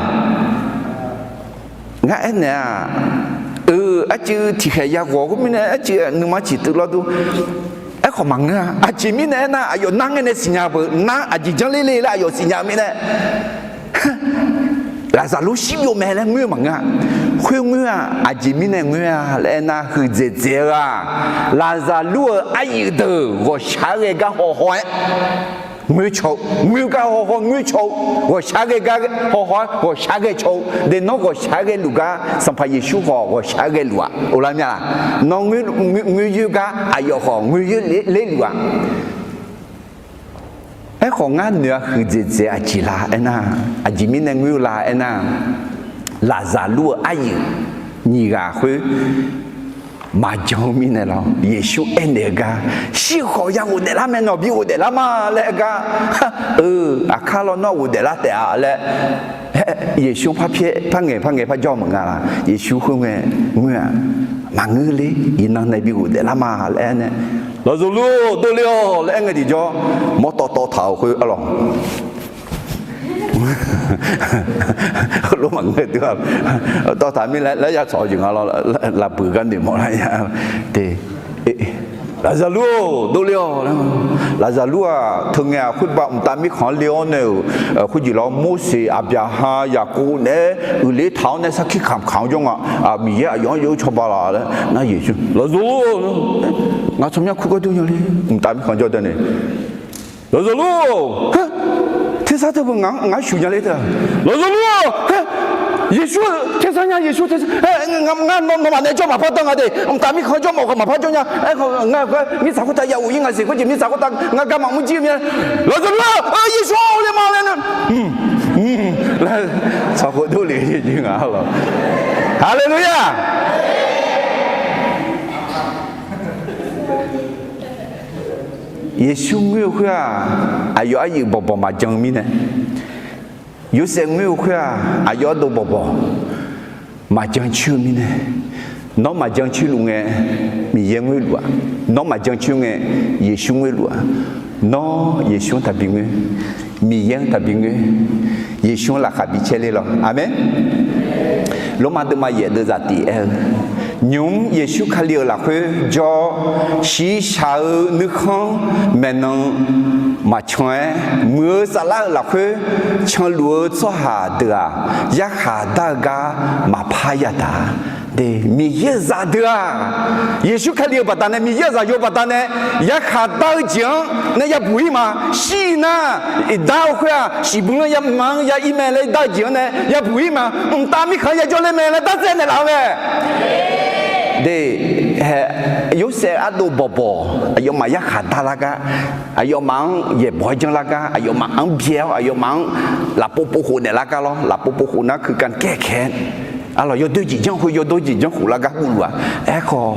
Ngar aernaeq-aq, eu, arcuiv tiqkhaeq yaghawq khoermirnae arcuiv nuima ciq teuv lawr dur. Aerkhawf maqngeur-a. Aqjeq mirnae aernar, aqyawf nar ngae nae siqnya beu, nar aqjeq janr ler le laer aqyawf siqnya-eu mirnae, Laqzaqlur shirbyov mae laer ngoer-eu maqngeur-a. Khoerngoer-aq, aqjeq mirnae ngoer-a laer aernar, huiqdzaeq dzaeq-eu-aq, Laqzaqlur-euq aryuif deuq ghawqshaq-aer ghae gar haw haw-aer ngoer caw-eu, ngoer gar haw haw-aer ngoer caw-eu, ghawqshaq-aer ghae gar haw haw-aer ghawqshaq-aer ghae caw-eu de. Nawr ghawqshaq-aer ghae luf gar, Sanqpaq Yeqsur khawf ghawqshaq-aer ghae luf-aq, oqlar mya laq? Nawr ngoer yoer gar aqyawf khawf ngoer yoer ler luf-aq. Aerkhawf, ngar noeq-a huiqdzaeq dzaeq aqjeq la aernar, aqjeq mirnae ngoer-eu la aernar, Laqzaqlur-euq aryuif nyiq ghaq khoer maqjan-eu mirnae lawr, Yeqsur aernaeq-eu gar, shir-eu khawf ya ghofdaef lar mae, nawq bi ghofdaef lar ma laer aer gar, eu, aqkar lawr nawr ghofdaef lar taef-a laer, Yeqsur par pyaer par ngaeq par ngaeq par jawr-eu maqnga laq? Yeqsur khoerngae ngoer-aq, maqngeur ler, iqnan nae bi ghofdaef lar ma laer aer nae, Laqzaqlur dovle-awq laer aer ngae tiqjawr, mawrtawv tawv taq-euq khoer arlawq. Heulof maqngeur dui-a. Tawv taq mirnae laer ya tsawq-eu jeq nga lawr, laf buiq gar noeqmawf lar ya te. Laqzaqlur-or, dovle-awq. Laqzaqlur-aq, teungae-aq, khoerbav mqtav mirkhanq-anr le-awr nae-euq, khoerjeq lawr, Morseq, Aqbyaqhaq, Yaqkov naeq-aer uiqler taq-awr nae sarkir kamq kamq-awr jawr nga. Miqyaer aqyawf-anr yaw-eu cawba laf laer nar, Yeqsur, Laqzaqlur-or, ngaq tsawrmyanr kur gawr dur nya le. Mqtav mirkhanq jawr deuq nae, Laqzaqlur-or, tersar teu beu ngaq-anr shuq nya le teu. Laqzaqlur-or, Yeqsur tersar nya, Yeqsur tersar, ngar nawmaf nae jawr maqpar danr nga de, mqtav mirkhanq jawr mawf khawf maqpar jawr nya. Aerkhawf, mirtsaq khoertav ya of-ir nga siq, khoerjeq mirtsaq khoertav ngar gar maqmr jir mir-a. Laqzaqlur-or, Yeqsur-or, le ma laer nar, laer tsawq khof dovle-eu jeq nga lawq. Haleluya! Yeqsur ngoer-eu khoer-aq, aqyawf aryuif bawqbawq maqjan-eu mirnae, Yorsaev ngoer-eu khoer-aq, aqyawf ardov bawqbawq maqjan coer-eu mirnae, nawr maqjan coer luf ngae, Miqyaer ngoer luf-a. Nawr maqjan coer ngae, Yeqsur ngoer luf-a. Nawr Yeqsur-anr taqbi ngoer, Miqyaer-anr taqbi ngoer, Yeqsur-anr laqkhaq bi caer ler lawq. Aqmeq. Lormav deuvma yaef deuvzaq tiq aer-eu, nymq-mr Yeqsur Kali-euq lafkhoer jawr, shiqshaq-eu nuikhanr maeqnan maqcan-aer, muiq-eu saflar-euq lafkhoer canluf-eu tsawrhaq deuq-aq, yarkhaq dar-eu gar maqpar yadaq. Miqyaer-euq zaqdeuq-aq, Yeqsur Kali-euq baqdanae, Miqyaer-euq zaqyo baqdanae yarkhaq dar-eu jeq-anr nae yabuq-ir ma. Shir-ir nar, iqdar-eu khoer-aq, shiqbuq-anr yamaf-anr ya-ir mae laer dar-eu jeq-anr nae yabuq-ir ma. Mqtav mirkhanq-anr yajawr ler mae laer dartsaev naeqlaf-eu mae. Yorsaev ardov bawqbawq aqyawfmaf yarkhaq dar lar gar, aqyawfmaf-anr yaeqbawq-aer janr lar gar, aqyawfmaf-anr byae-awr, aqyawfmaf-anr lafpov pov khof naeqlar gar lawr, lafpov pov khof nar keukan kaekae-aer, arlawq, yawdoer jeq janr khoer yawdoer jeq janr khof lar gar guv luf-aq. Aerkhawf,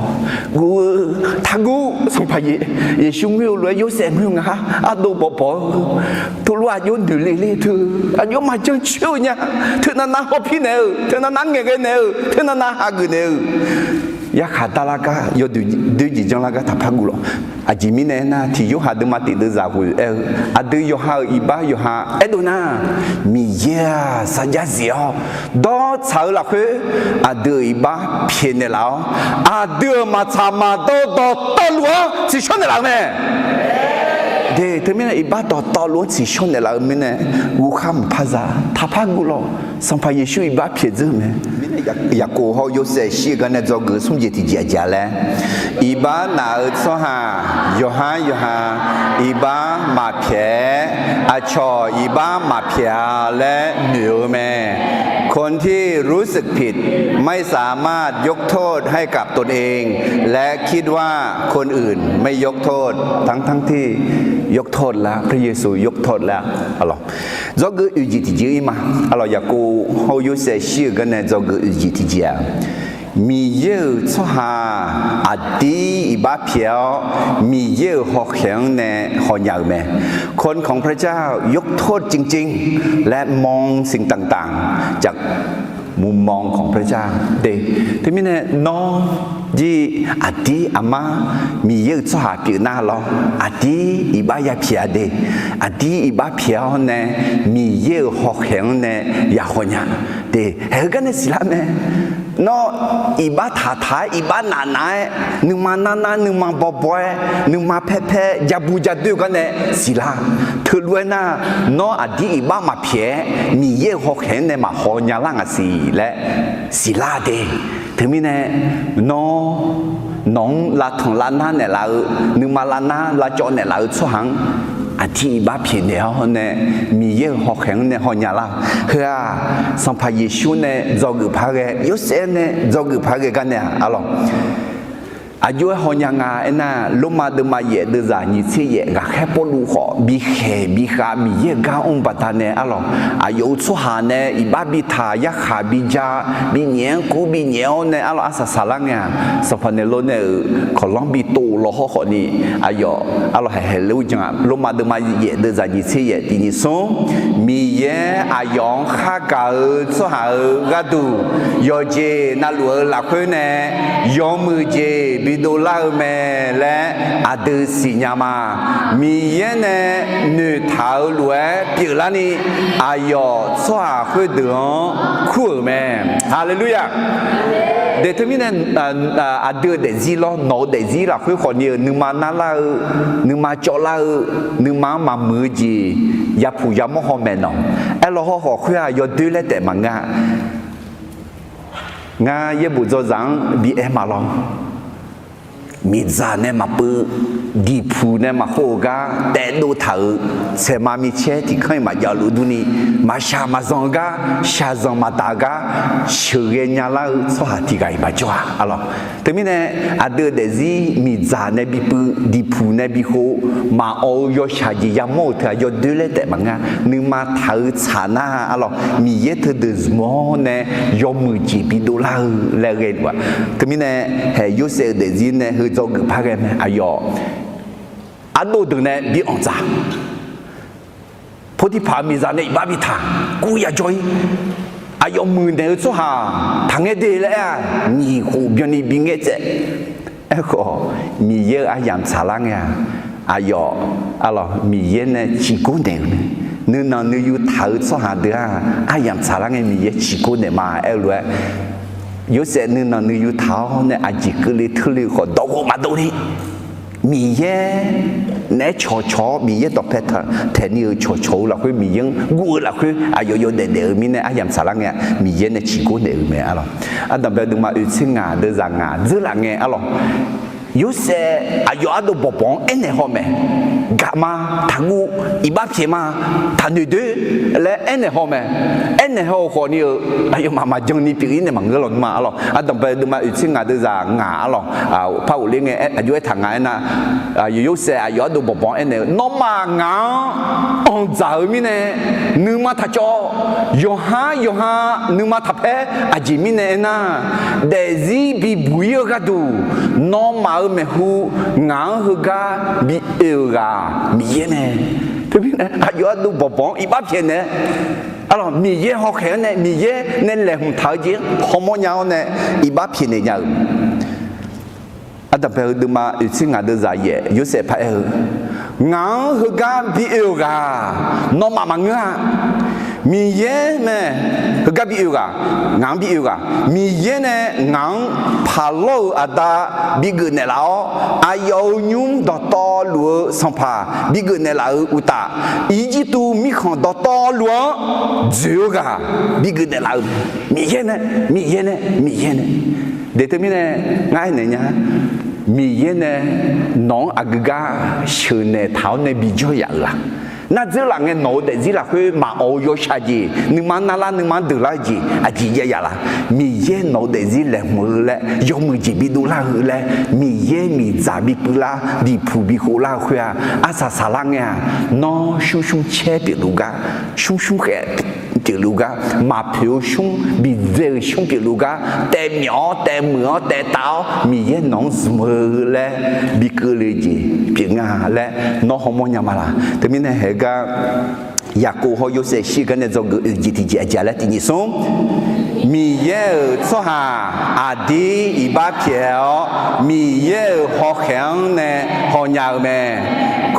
guv-eu taqguv, Sanqpaq Yeqsur ngoer-eu lof-aer Yorsaev ngoer-eu nga, ardov bawqbawq-eu, teulof aqjox noeq le le teu, aqjox maqjan coer-eu nya, teunav nav hawpir naeq-eu, teunav nav ngaeq ghae naeq-eu, teunav nav hageuf naeq-eu, yarkhaq dar lar gar, yawdoer jeq janr lar gar taqpar guv lawq. Aqjeq mirnae aernar, tiq Yorhaq deuvma tiq deuvzaq ghoe aer-eu, aqdui yawqha-euq iqbax yawqha aerdov nar, Miqyaer-aq sarjax zif-awr, dawrtsaq-eu lafkhoer aqdui-euq iqbax pyaeqnaeq laf-awr, aqdui-euq maqtsaq maqdawr dawqtawvluf-anr tsiqshawr naeqlaf-eu mae. Teumirnae iqbax dawqtawvluf-anr tsiqshawr naeqlaf-eu mirnae, guvkhar mqpar za, taqpar guv lawq. Sanqpaq Yeqsur iqbax pyaeq dzeur-eu mae. Yaqkov hawr-eu Yorsaev shir-eu gar nae dzawgeuf-eu smr jeq tiqjeq aqjeq laer, iqbax naf-eu tsawrhaq yawqhar yawqha iqbax maqpyaeq-aer, aqcawq iqbax maqpyaeq-a laer noeq-eu mae. คนที่รู้สึกผิดไม่สามารถยกโทษให้กับตนเอง และคิดว่าคนอื่นไม่ยกโทษ ทั้งๆที่ยกโทษแล้ว พระเยซูยกโทษแล้ว Dzawgeuf oeq jeq tiqjeq-ir ma. Arlawq, Yaqkov hawr-eu Yorsaev shir-eu gar nae dzawgeuf oeq jeq tiqjeq-aq, Miqyaer-euq tsawrhaq aqdir iqbax pyaeq-awr, Miqyaer-euq hawkhaeq-anr nae hawnya-euq mae. คนของพระเจ้ายกโทษจริงๆ และมองสิ่งต่างๆ จากมุมมองของพระเจ้า Teumirnae nawr jir aqdir aqmar Miqyaer-euq tsawrhaq pyeuf nar lawr, aqdir iqbax yapyaeq-a de. Aqdir iqbax pyaeq-awr nae Miqyaer-euq hawkhaeq-anr nae ya hawnya de. Haeq-eu gar nae siqlar mae. Nawr iqbax taqtaq-aer, iqbax nafnaf-aer, nuima narnar, nuima bawbaw-aer, nuima paerpaer, jabu jadoer-eu gar nae siqlar. Teulof-aer nar, nawr aqdir iqbax maqpyaeq-aer Miqyaer-euq hawkhaeq-anr nae maqhaw nya lar ngaq siq laer siqlar de. Teumirnae nawr, nawq-anr lavtanq lavnar naeqlaf-eu, nuima lavnar lavcawv naeqlaf-eu tsawrhaq-anr aqdir iqbax pyaeqnaeq-awr nae Miqyaer-euq hawkhaeq-anr nae hawnya lar. Heu-aq, Sanqpaq Yeqsur nae dzawgeuf paq-aer ghae, Yorsaev nae dzawgeuf paq-aer ghae gar nae-aq, arlawq, aqjox-aer hawnya nga aernar, Lormav deuvma yaef deuvzaq nyiq tser yaef ghaqkhaer Pawrluv khawf bikhaeq bikhav Miqyaer-euq gar mr baqdanae, arlawq, aqyawf-euq tsawrhaq nae iqbax bitaq, yarkhaq bija, binyaef-anr kur binyaef-awr nae, arlawq, arsaq saqlar ngae-aq, Sanqpaq Nerlor nae-euq kawqlanr bitov law hawr khawfni, aqyawf, arlawq, haeq haeq ler-eu jan-aq, Lormav deuvma yaef deuvzaq nyiq tser yaef tiq nyiq smr, Miqyaer aqyawf-anr khargaq-eu tsawrhaq-euq gharduq yawqjeq navluf-eu lafkhoer nae yawmuiq jeq bidov lar-eu mae laer aqdui siqnya ma. Miqyaer nae noeqtaq-eu lof-aer pyeuflarni, aqyawf tsawrhaq khoerdeuq-anr kur-euq mae. Haleluya! Daeq teumirnae, aqdui-euq daefzir lawr, nawq-eu daefzir lafkhoer khawfni-euq nuima narlar-eu, nuima cawvlar-eu, nuima-anr maqmuiq-eu jeq yapuq yamawr haw maeqnawq. Aerlaw hawkhawf khoer-aq yawdoer laer taef maqngeur-a. Ngar yaerbof dzawzaq-anr bi aer ma lawr. Miqdzaq nae maqpeuv, diqpuq nae maqkhov-euq gar taevdov taq-euq, saeqma micaer tiq kanr-iq maqjav luf durni, maqshaq maqzanq-eu gar shaqzanq maqdaq-eu gar sheuqghae nyalar-eu tsawrhaq tiq ghaq-iq maqjawr-a. Arlawq, teumirnae aqdui-euq daefzir miqdzaq nae bipuiv, diqpuq nae bikhov, maqawq-eu yawshaq jeq yamawr-euq teu-aq yawdoer laer taef maqngeur-a. Nuima taq-eu tsaq nar-a. Arlawq, Miqyaer teudeuq zmq-awr nae yawmuiq jeq bidov lar-eu laer ghae-a. Teumirnae haeq Yorsaev-euq daefzir nae heu dzawgeuf par ghae mae. Aqyawf ardov deuq nae bi anqdzaq. Potiphaq-euq miqzaq nae iqbax bitaq, guv yajawr-ir. Aqyawf muiqnaeq-eu tsawrhaq taqngaer de laer aer-aq, nyiq khof byanni bingaer tsaev. Aerkhawf, Miqyaer-euq aryamq tsaqlar ngae-aq, aqyawf, arlawq, Miqyaer nae ciqgor naeq-euq mae. Nuinanq nuiyu taq-eu tsawrhaq deuq-aq, aryamq tsaqlar ngae Miqyaer ciqgor naeq ma aer-eu lof-aer, Yorsaev nuinanq nuiyu taq-awr nae aqjeq keuvle teule khawf dawqghof maqdov ni, Miqyaer naeq-aer cawqcawq-awr Miqyaer dawqpae taeqni-euq cawqcawq-eu lafkhoer, Miqyaer-anr guv-eu lafkhoer aqyawf yawdaef daef-eu mirnae aryamq tsaqlar ngae-aq, Miqyaer nae ciqgor naeq-euq mae. Arlawq, ardanqbae-eu nuima oeqtser ngaq deuq zaq ngaq dzeurlaf ngae, arlawq, Yorsaev aqyawf ardov bawqbawq-anr aernaeq haw mae. Gaqma, taqguv, iqbax pyaeq ma, taqnoeq doer laer aernaeq haw mae. Aernaeq haw-eu khawfni-euq aqyawfmaf maqjan ni pyeuf-ir nae maqngeur lawq nuima. Arlawq, ardanqbae-eu nuima oeqtser ngaq deuq zaq ngaq, arlawq, par ghofler ngae aqjox aertaq nga aernar, Yorsaev aqyawf ardov bawqbawq-anr aernaeq-eu, nawmaf ngaq-anr anqdzaq-eu mirnae nuima taqcawv. Yawqhar yawqha nuima taqpaer. Aqjeq mirnae aernar, daefzir bibuq-ir-eu gharduq nawmaf-euq maeqhu ngaq-anr heugar bi oe-euq ghaq Miqyaer mae. Teumirnae aqyawf ardov bawqbawq-anr iqbax pyaeqnaeq-aer, arlawq, Miqyaer hawkhaeq-anr nae Miqyaer nae laeqhmq taq-eu jeq-anr hawmawr nya-awr nae iqbax pyaeqnaeq nya-euq. Ardanqbae-eu nuima oeqtser ngaq deuq zaq yaef Yorsaev paraer-eu, ngaq-anr heugar bi oe-euq ghaq nawmaf maqngeur-a. Miqyaer mae, heugar bi oe-eu ghaq, ngaq-anr bi oe-eu ghaq, Miqyaer nae ngaq-anr paqlawr-euq Aqda bigeuf naeqlaf-awr, aqyawf-euq nymr dawqtawvluf-eu Sanqpaq bigeuf naeqlaf-euq uqtaf, Irjirtuv mirkhanq dawqtawvluf-anr dzoeq-eu ghaq bigeuf naeqlaf-euq mae. Miqyaer nae, Miqyaer nae, Miqyaer nae. Daeq teumirnae ngar aernaeq nya, Miqyaer nae nawq-anr aqgeu gar sheuqnaeq taq-awr nae bijawr yaf-euq-aq, nar dzeurlaf ngae nawq-eu daefzir lafkhoer maqawq-eu yawshaq jeq, nuima narlar nuima deuqlar-eu jeq aqjeq jav yaf laf? Miqyaer nawq-eu daefzir laeqhmq-eu laer, yawmuiq jeq bidov lar-eu laer, Miqyaer miqdzaq bipuiv lar, diqpuq bikhov lar-eu khoer-aq, arsaq saqlar ngae-aq, nawr shmr shmr caer pyeufluf gar, shmr shmr khaef pyeufluf gar, maqpoeq-eu shmr, bidzae-euq shmr pyeufluf gar, taevmyawf-awr taevmuiq-awr taevtav-awr Miqyaer nawq-anr zmq-eu laer bi keuvle jeq pyeuf nga laer nawr hawmawr nya ma laq? Teumirnae haeq gar Yaqkov hawr Yorsaev shir gar nae dzawgeuf oeq jeq tiqjeq aqjeq laer tiqjeq smr, Miqyaer-euq tsawrhaq aqdir iqbax pyaeq-awr Miqyaer-euq hawkhaeq-anr nae hawnya-eu mae.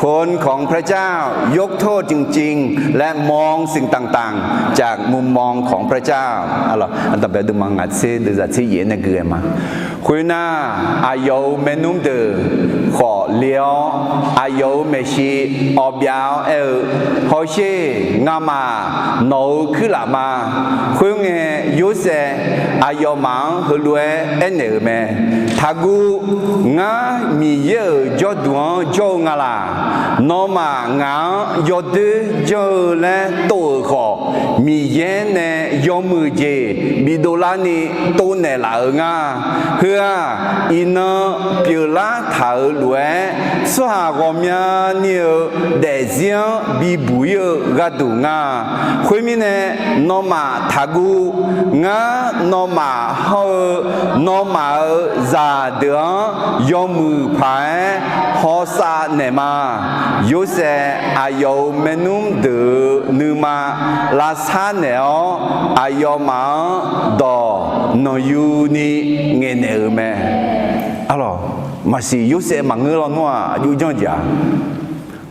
คนของพระเจ้ายกโทษจริงๆ และมองสิ่งต่างๆ จากมุมมองของพระเจ้า Ardanqbae deuqma ngaq tser deuq zaq tser yaef nae gui-aer ma. Khoernar, aqyawf-euq maernmr deuq khawf le-awr, aqyawf-euq maeqshi awbyav-awr aer-eu, Hawsher, ngamaf nawq-euq kuirlaf ma. Khoerngae, Yorsaev aqyawfmaf-anr heulof-aer aernaeq-euq mae. Taqguv. Ngar Miqyaer-euq jawrduq-anr jawr-eu nga laq. Nawmaf ngaq-anr yawdoer janr-eu laer tov-euq khawf, Miqyaer nae yawmuiq jeq bidov larni tov naeqlaf-euq nga. Heu-aq, iqnan pyeuflar taq-euq lof-aer, tsawrhaq ghawqmyani-euq daefzir-anr bibuq-ir-eu gharduq nga. Khoermirnae, nawmaf taqguv. Ngar nawmaf hawr-eu nawmaf-euq zaqdeuq-anr yawmuiq paq-aer hawsav naeqma. Yorsaev aqyawf-euq maernmr deuq-euq nuima lavsar naeq-awr, aqyawfmaf-anr dawq nanqyuni ngaeqnaeq-euq mae. Arlawq, Maqsiq Yorsaev maqngeur lawnmr-aq aqjox janr jeq-a.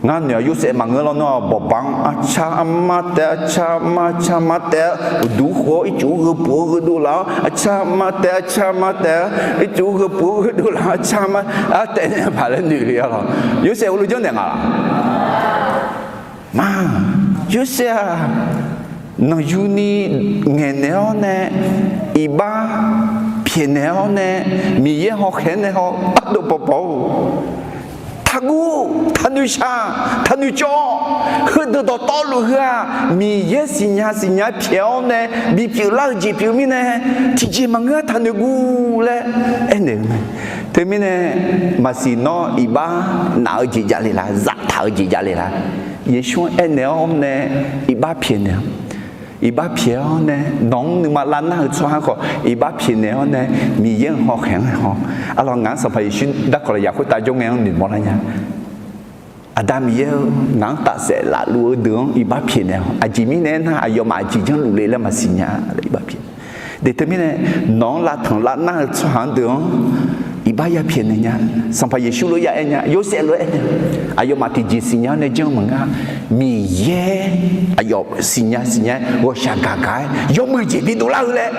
Ngar noeq-aq Yorsaev maqngeur lawnmr-aq bawqbaq-anr arcar armar taef-a, arcar armar arcar armar taef-a, uqduq khof-awr ircuf-eu gheu puf-awr gheudov laf-awr arcar armar taef-a, arcar armar taef-a, ircuf-eu gheu puf-awr gheudov laf-awr arcar armar artaef nae paq laer noeq le-a lawq. Yorsaev heulof janrnaeq nga laf? Maq, Yorsaev-aq, nanqyuni ngaeqnaeq-awr nae, iqbax pyaeqnaeq-awr nae, Miqyaer hawkhaeq-anr nae haw ardov pawpaw-or, taqguv, taqnoeq shaq, taqnoeq cawv, heudeuq dawqtawvluf heu-aq Miqyaer siqnya siqnya pyaeq-awr nae bipyeuf lar-eu jeq pyeuf mirnae, tiqjeq maqngeur-a, taqnoeq guv laer aernaeq-eu mae. Teumirnae maqsiq nawr iqbax naf-eu jeq javle laf, zaftaq-eu jeq javle laf. Yeqsur-anr aernaeq-awr nae iqbax pyaeqnaeq-awr, iqbax pyaeq-awr nae nawq-anr nuima lavnar-eu tsawrhaq-anr khawf iqbax pyaeqnaeq-awr nae Miqyaer-euq hawkhaeq-anr haw. Arlawq ngaq-anr Sanqpaq Yeqsur darkawq lafyaq khoertav jawr ngae-anr noeqmawr lar nya. Aqda Miqyaer-eu, ngaq-anr tafsaef lafluf-eu deuq-anr iqbax pyaeqnaeq-awq. Aqjeq mirnae aernar aqyawfmaf aqjeq janrluf le laer maqsiq nya laer iqbax pyaeq. Deuq teumirnae nawq-anr lavtanq lavnar-eu tsawrhaq-anr deuq-anr iqbax ya pyaeqnaeq nya. Sanqpaq Yeqsur lof ya aer nya, Yorsaev lof aer nya. Aqyawfmaf tiqjeq siqnya-awr nae janr maqnga. Miqyaer aqyawf siqnya siqnya-aer ghawqshaq gaq gaq-aer yawmuiq jeq bidov lar-eu laer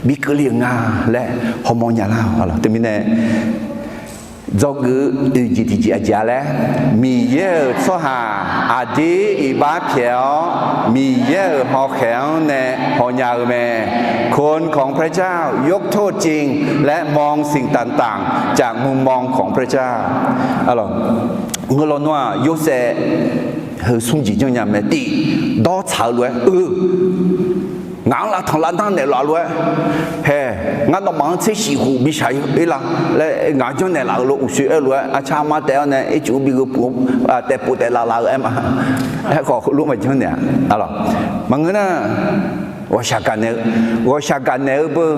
bikeuvle-euq nga laer hawmawr nya lar-awq. Teumirnae dzawgeuf-eu oeq jeq tiqjeq aqjeq-a laer, Miqyaer-euq tsawrhaq aqdir iqbax pyaeq-awr Miqyaer-euq hawkhaeq-anr nae hawnya-eu mae. คนของพระเจ้ายกโทษจริง และมองสิ่งต่างๆ จากมุมมองของพระเจ้า Ngeur lawnmr-aq Yorsaev heu smr jeq janrnya mae. Tiq, dawr tsaq-eu lof-aer, eu, ngaq-anr lavtanq lavnar naeqlaf lof-aer, hae, ngar nawmaf-anr tser shif khof bishaq-ir la laer ngaq-anr janrnaeq laf-eu lof uqshoe aer-eu lof-aer arcar armar taef-awr nae ircuf-eu bi gheu puf-awr taef pov taef laf laf-eu aer ma. Aerkhawf heulof maqjanr naeq-a. Arlawq, maqngeur nar, ghawqshaq gaqnaeq-eu, ghawqshaq gaqnaeq-eu beu,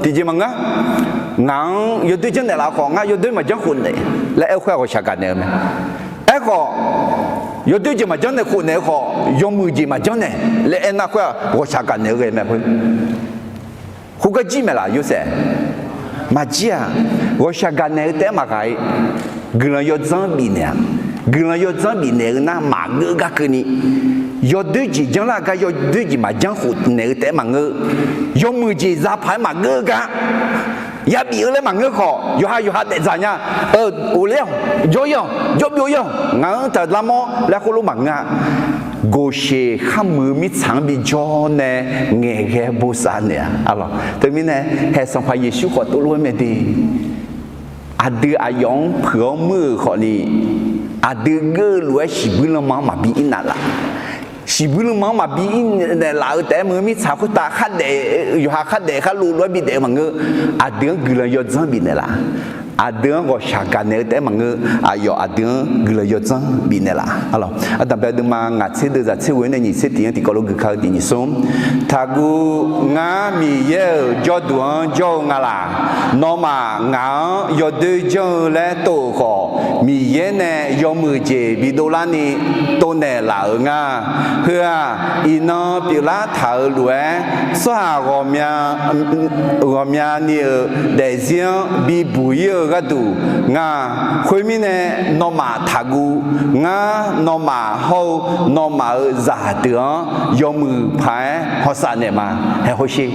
tiqjeq maqngeur. Ngaq-anr yawdoer janrnaeq laf khawf ngar yawdoer maqjanr khof naeq laer aer-eu khoer-aq ghawqshaq gaqnaeq-eu mae. Aerkhawf, yawdoer jeq maqjanr naeq khof naeq-eu khawf yawmuiq jeq maqjanr naeq laer aernar khoer-aq ghawqshaq gaqnaeq-eu ghae mae khoer. Khoergar jir maeq laf Yorsaev? Maqjir-aq, ghawqshaq gaqnaeq-eu taef-aer maqghaq-ir. Guiqlanq yawdzanr bifnaeq-a. Guiqlanq yawdzanr bifnaeq-eu nar maqgeur gar keuvni, yawdoer jeq janrlar gar yawdoer jeq maqjanr khof naeq-eu taef-aer maqngeur. Yawmuiq jeq za paq-aer maqgeur gar yabif-eu laer maqngeur khawf, yawqha yawqha daefdzaq nya. Ghofler-awq, jawr-ir-awq, jawr byov-ir-awq, ngaq-anr taq lavmawr laer khoerlof maqngeur-a. Goqsheq kharmuiq-eu mirtsaq-anr bijawr nae ngaeqghae bosav naeq-a. Arlawq, teumirnae hae Sanqpaq Yeqsur khawf tov lof-aer mae de. Aqdui aqyawf-anr puiq-awr muir-euq khawfni, aqdui geur-eu lof-aer shiqbuir lanma-anr maqbi ir naeqlaf. Shiqbuir lanma-anr maqbi ir naeqlaf-eu taef-aer maqngeur, mirtsaq khoertav khardaef, yawqha khardaef kharlov lof-aer bidaef-eu maqngeur. Aqdui-anr guiqlanq yawdzanr bifnaeq laf. Aqdui-anr ghawqshaq gaqnaeq-eu taef-aer maqngeur, aqyawf aqdui-anr guiqlanq yawdzanr bifnaeq laf. Arlawq, ardanqbae deuvma ngaq tser deuvzaq tser ghoe-anr nae nyiq tser tiq-anr tiqkawv lof guikaq-eu tiq nyiq smr. Taqguv, ngar Miqyaer-euq jawrduq-anr jawr-eu nga laq. Nawmaf ngaq-anr yawdoer janr-eu laer tov-euq khawf, Miqyaer nae yawmuiq jeq bidov larni tov naeqlaf-euq nga. Heu-aq, iqnan pyeuflar taq-euq lof-aer, tsawrhaq ghawqmyani-euq daefzir-anr bibuq ir-eu gharduq nga. Khoermirnae, nawmaf taqguv. Ngar nawmaf hawr-eu nawmaf-euq zaqdeuq-anr yawmuiq paq-aer hawsav naeq ma. Hae hawsher.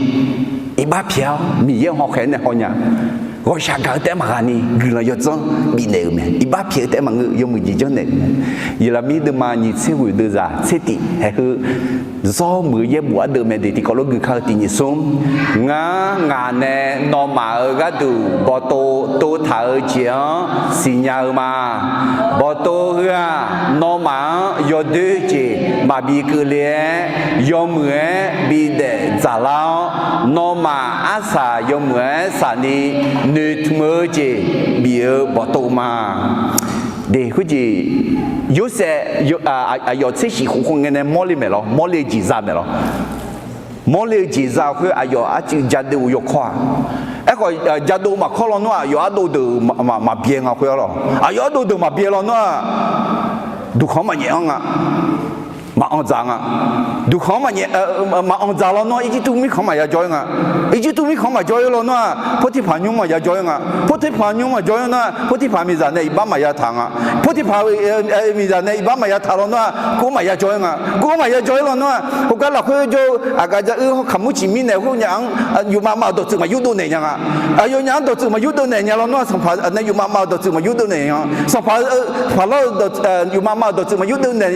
Iqbax pyaeq-awr Miqyaer hawkhaeq-anr nae hawnya. Ghawqshaq gaq-eu taef-aer maqghaq ni guiqlanq yawdzanr bifnaeq-euq mae. Iqbax pyaeq-eu taef-aer maqngeur, yawmuiq jeq janrnaeq-euq mae. Yeqlaqmir deuvma nyiq tser ghoe deuvzaq tser tiq hae heu, zawr muiq-eu yaerbof ardeuv mae de, tiqkawv lof guikaq-eu tiq nyiq smr. Ngar ngaq nae nawmaf-euq gharduq bawqtov tov taq-eu jeq-anr siqnya-eu ma. Bawqtov heu-aq, nawmaf-anr yawdoer jeq maqbi keuvle-aer, yawmuiq-aer bidaef dzaqlar-awr, nawmaf arsaq yawmuiq-aer saqni noeqtmq-eu jeq bif-eu bawqtov ma. De khoerjeq, Yorsaev aqyawf tser shif khof khof ngae nae mawrle maeq lawr, mawrle-eu jeq za maeq lawr. Mawrle-eu jeq za khoer aqyawf arcuiv jadov-eu yawkawr-aq. Aerkhawf, jadov maqkawr lawnmr-aq, aqyawf ardov deuq maqbyae nga khoer-a lawq. Aqyawf ardov deuq maqbyae lawnmr-aq, duqkhanq-anr maqnyaef-anr nga. maqanr dzaq nga. Duqkhanq-anr maqnyaef, maqanr dzaq lawnmr-aq, Irjirtuv mirkhanq maqya jawr-ir nga. Irjirtuv mirkhanq maqjawr-ir lawnmr-aq, Potifaq nymr maqya jawr-ir nga. Potifaq nymr maqjawr-ir nar-aq, Potifaq miqzaq nae iqbax maqya taq nga. Potifaq miqzaq nae iqbax maqya taq lawnmr-aq, kov maqya jawr-ir nga. Kov maqya jawr-ir lawnmr-aq, heugar lafkhoer jawr-eu aqgaf dzaq-eu hawkaq murciq mirnae khoernyaf-anr yufmav mav-euq dawqtsuif maqyurdov naeq nya nga. Aqyawfnyaf-anr dawqtsuif maqyurdov naeq nya lawnmr-aq, sanqpaq nae yufmav mav-euq dawqtsuif maqyurdov naeq nya. Sanqpaq, paqlar-eu, yufmav mav-euq dawqtsuif maqyurdov naeq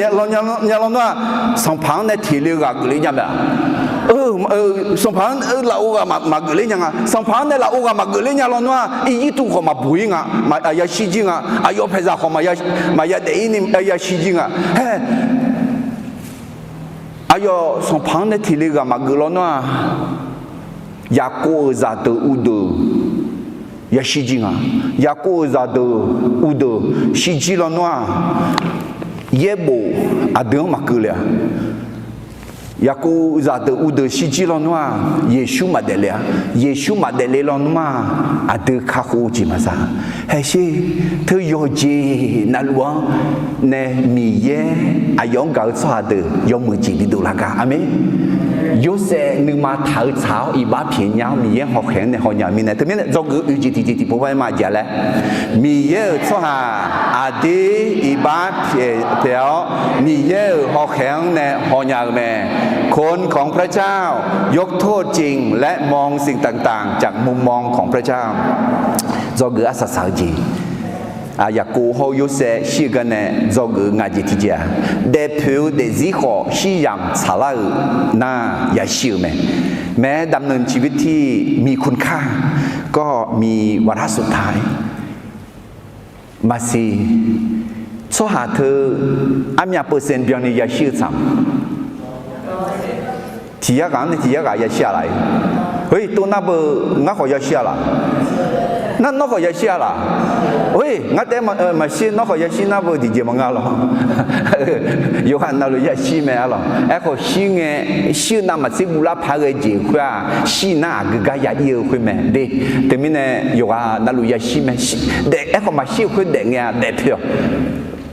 nya lawnmr-aq, sanqpaq-anr nae teq le-eu ghaq geufler nya mae-aq. Sanqpaq-anr lafov ghaq maqgeufler nya nga. Sanqpaq-anr nae lafov ghaq maqgeufler nya lawnmr-aq, Irjirtuv khawf maqbuq-ir nga. Maqya shirjir nga. Aqyawf paeqzaq khawf maqya daef-ir ni yashirjir nga. Hae, aqyawf sanqpaq-anr nae teq le ghaq maqgeuf lawnmr-aq, Yaqkov-euq zaqdeuq uvdeuq yashirjir nga. Yaqkov-euq zaqdeuq uvdeuq shirjir lawnmr-aq, yaerbof aqdui-anr maqkeuv le-a. Yaqkov zaqdeuq uvdeuq shirjir lawnmr-aq, Yeqsur maqdaef le-a. Yeqsur maqdaef le lawnmr-aq, aqdui kakhof-eu jeq maqza. Haesher, teu yawqjeq navluf-anr nae Miqyaer aqyawf-anr gaq-eu tsawrhaq deuq yawmuiq jeq bidov lar gar. Aqmeq. Yorsaev nuima taq-eu tsaq-awr iqbax pyaeq nya-awr Miqyaer hawkhaeq-anr nae hawnya-eu mirnae, teumirnae dzawgeuf-eu oeq jeq tiqjeq tiqpov par ma jeq-a laer, Miqyaer-euq tsawrhaq aqdir iqbax pyaeq-awr Miqyaer-euq hawkhaeq-anr nae hawnya-eu mae. คนของพระเจ้า ยกโทษจริง และมองสิ่งต่างๆ จากมุมมองของพระเจ้า Dzawgeuf arsaq saq-eu jeq. Yaqkov hawr-eu Yorsaev shir-eu gar nae dzawgeuf-eu ngaq jeq tiqjeq-aq, daefpoeq-eu daefzir khawf shiryamq tsaqlar-euq nar yashir-eu mae. แม้ดำเนินชีวิตที่มีคุณค่า ก็มีวาระสุดท้าย Maqsiq, tsawrhaq teu armyav เปอร์เซ็นต์ byanni yashir-eu tsaq-a. Tiq yar ghaq-anr nae tiq yar ghaq yashir-a laf-ir. Heu, tov nar beu, ngar khawf yashir-a laf. Nar nawr khawf yashir-a laf. Heu, ngar taef-aer maqshir, nawr khawf yashir nar beu tiqjeq maqnga lawq. Yawqghaq navluf yashir mae-a lawq. Aerkhawf shir ngae, shir-eu navmaqtser guvlar paq-aer ghae jeq khoer-aq, shir nar aqgeu gar ya ir-eu khoer mae de. Teumirnae yawqghaq navluf yashir mae. Daef, aerkhawf maqshir-eu khoer daef ngae-a, daefpoeq-awq.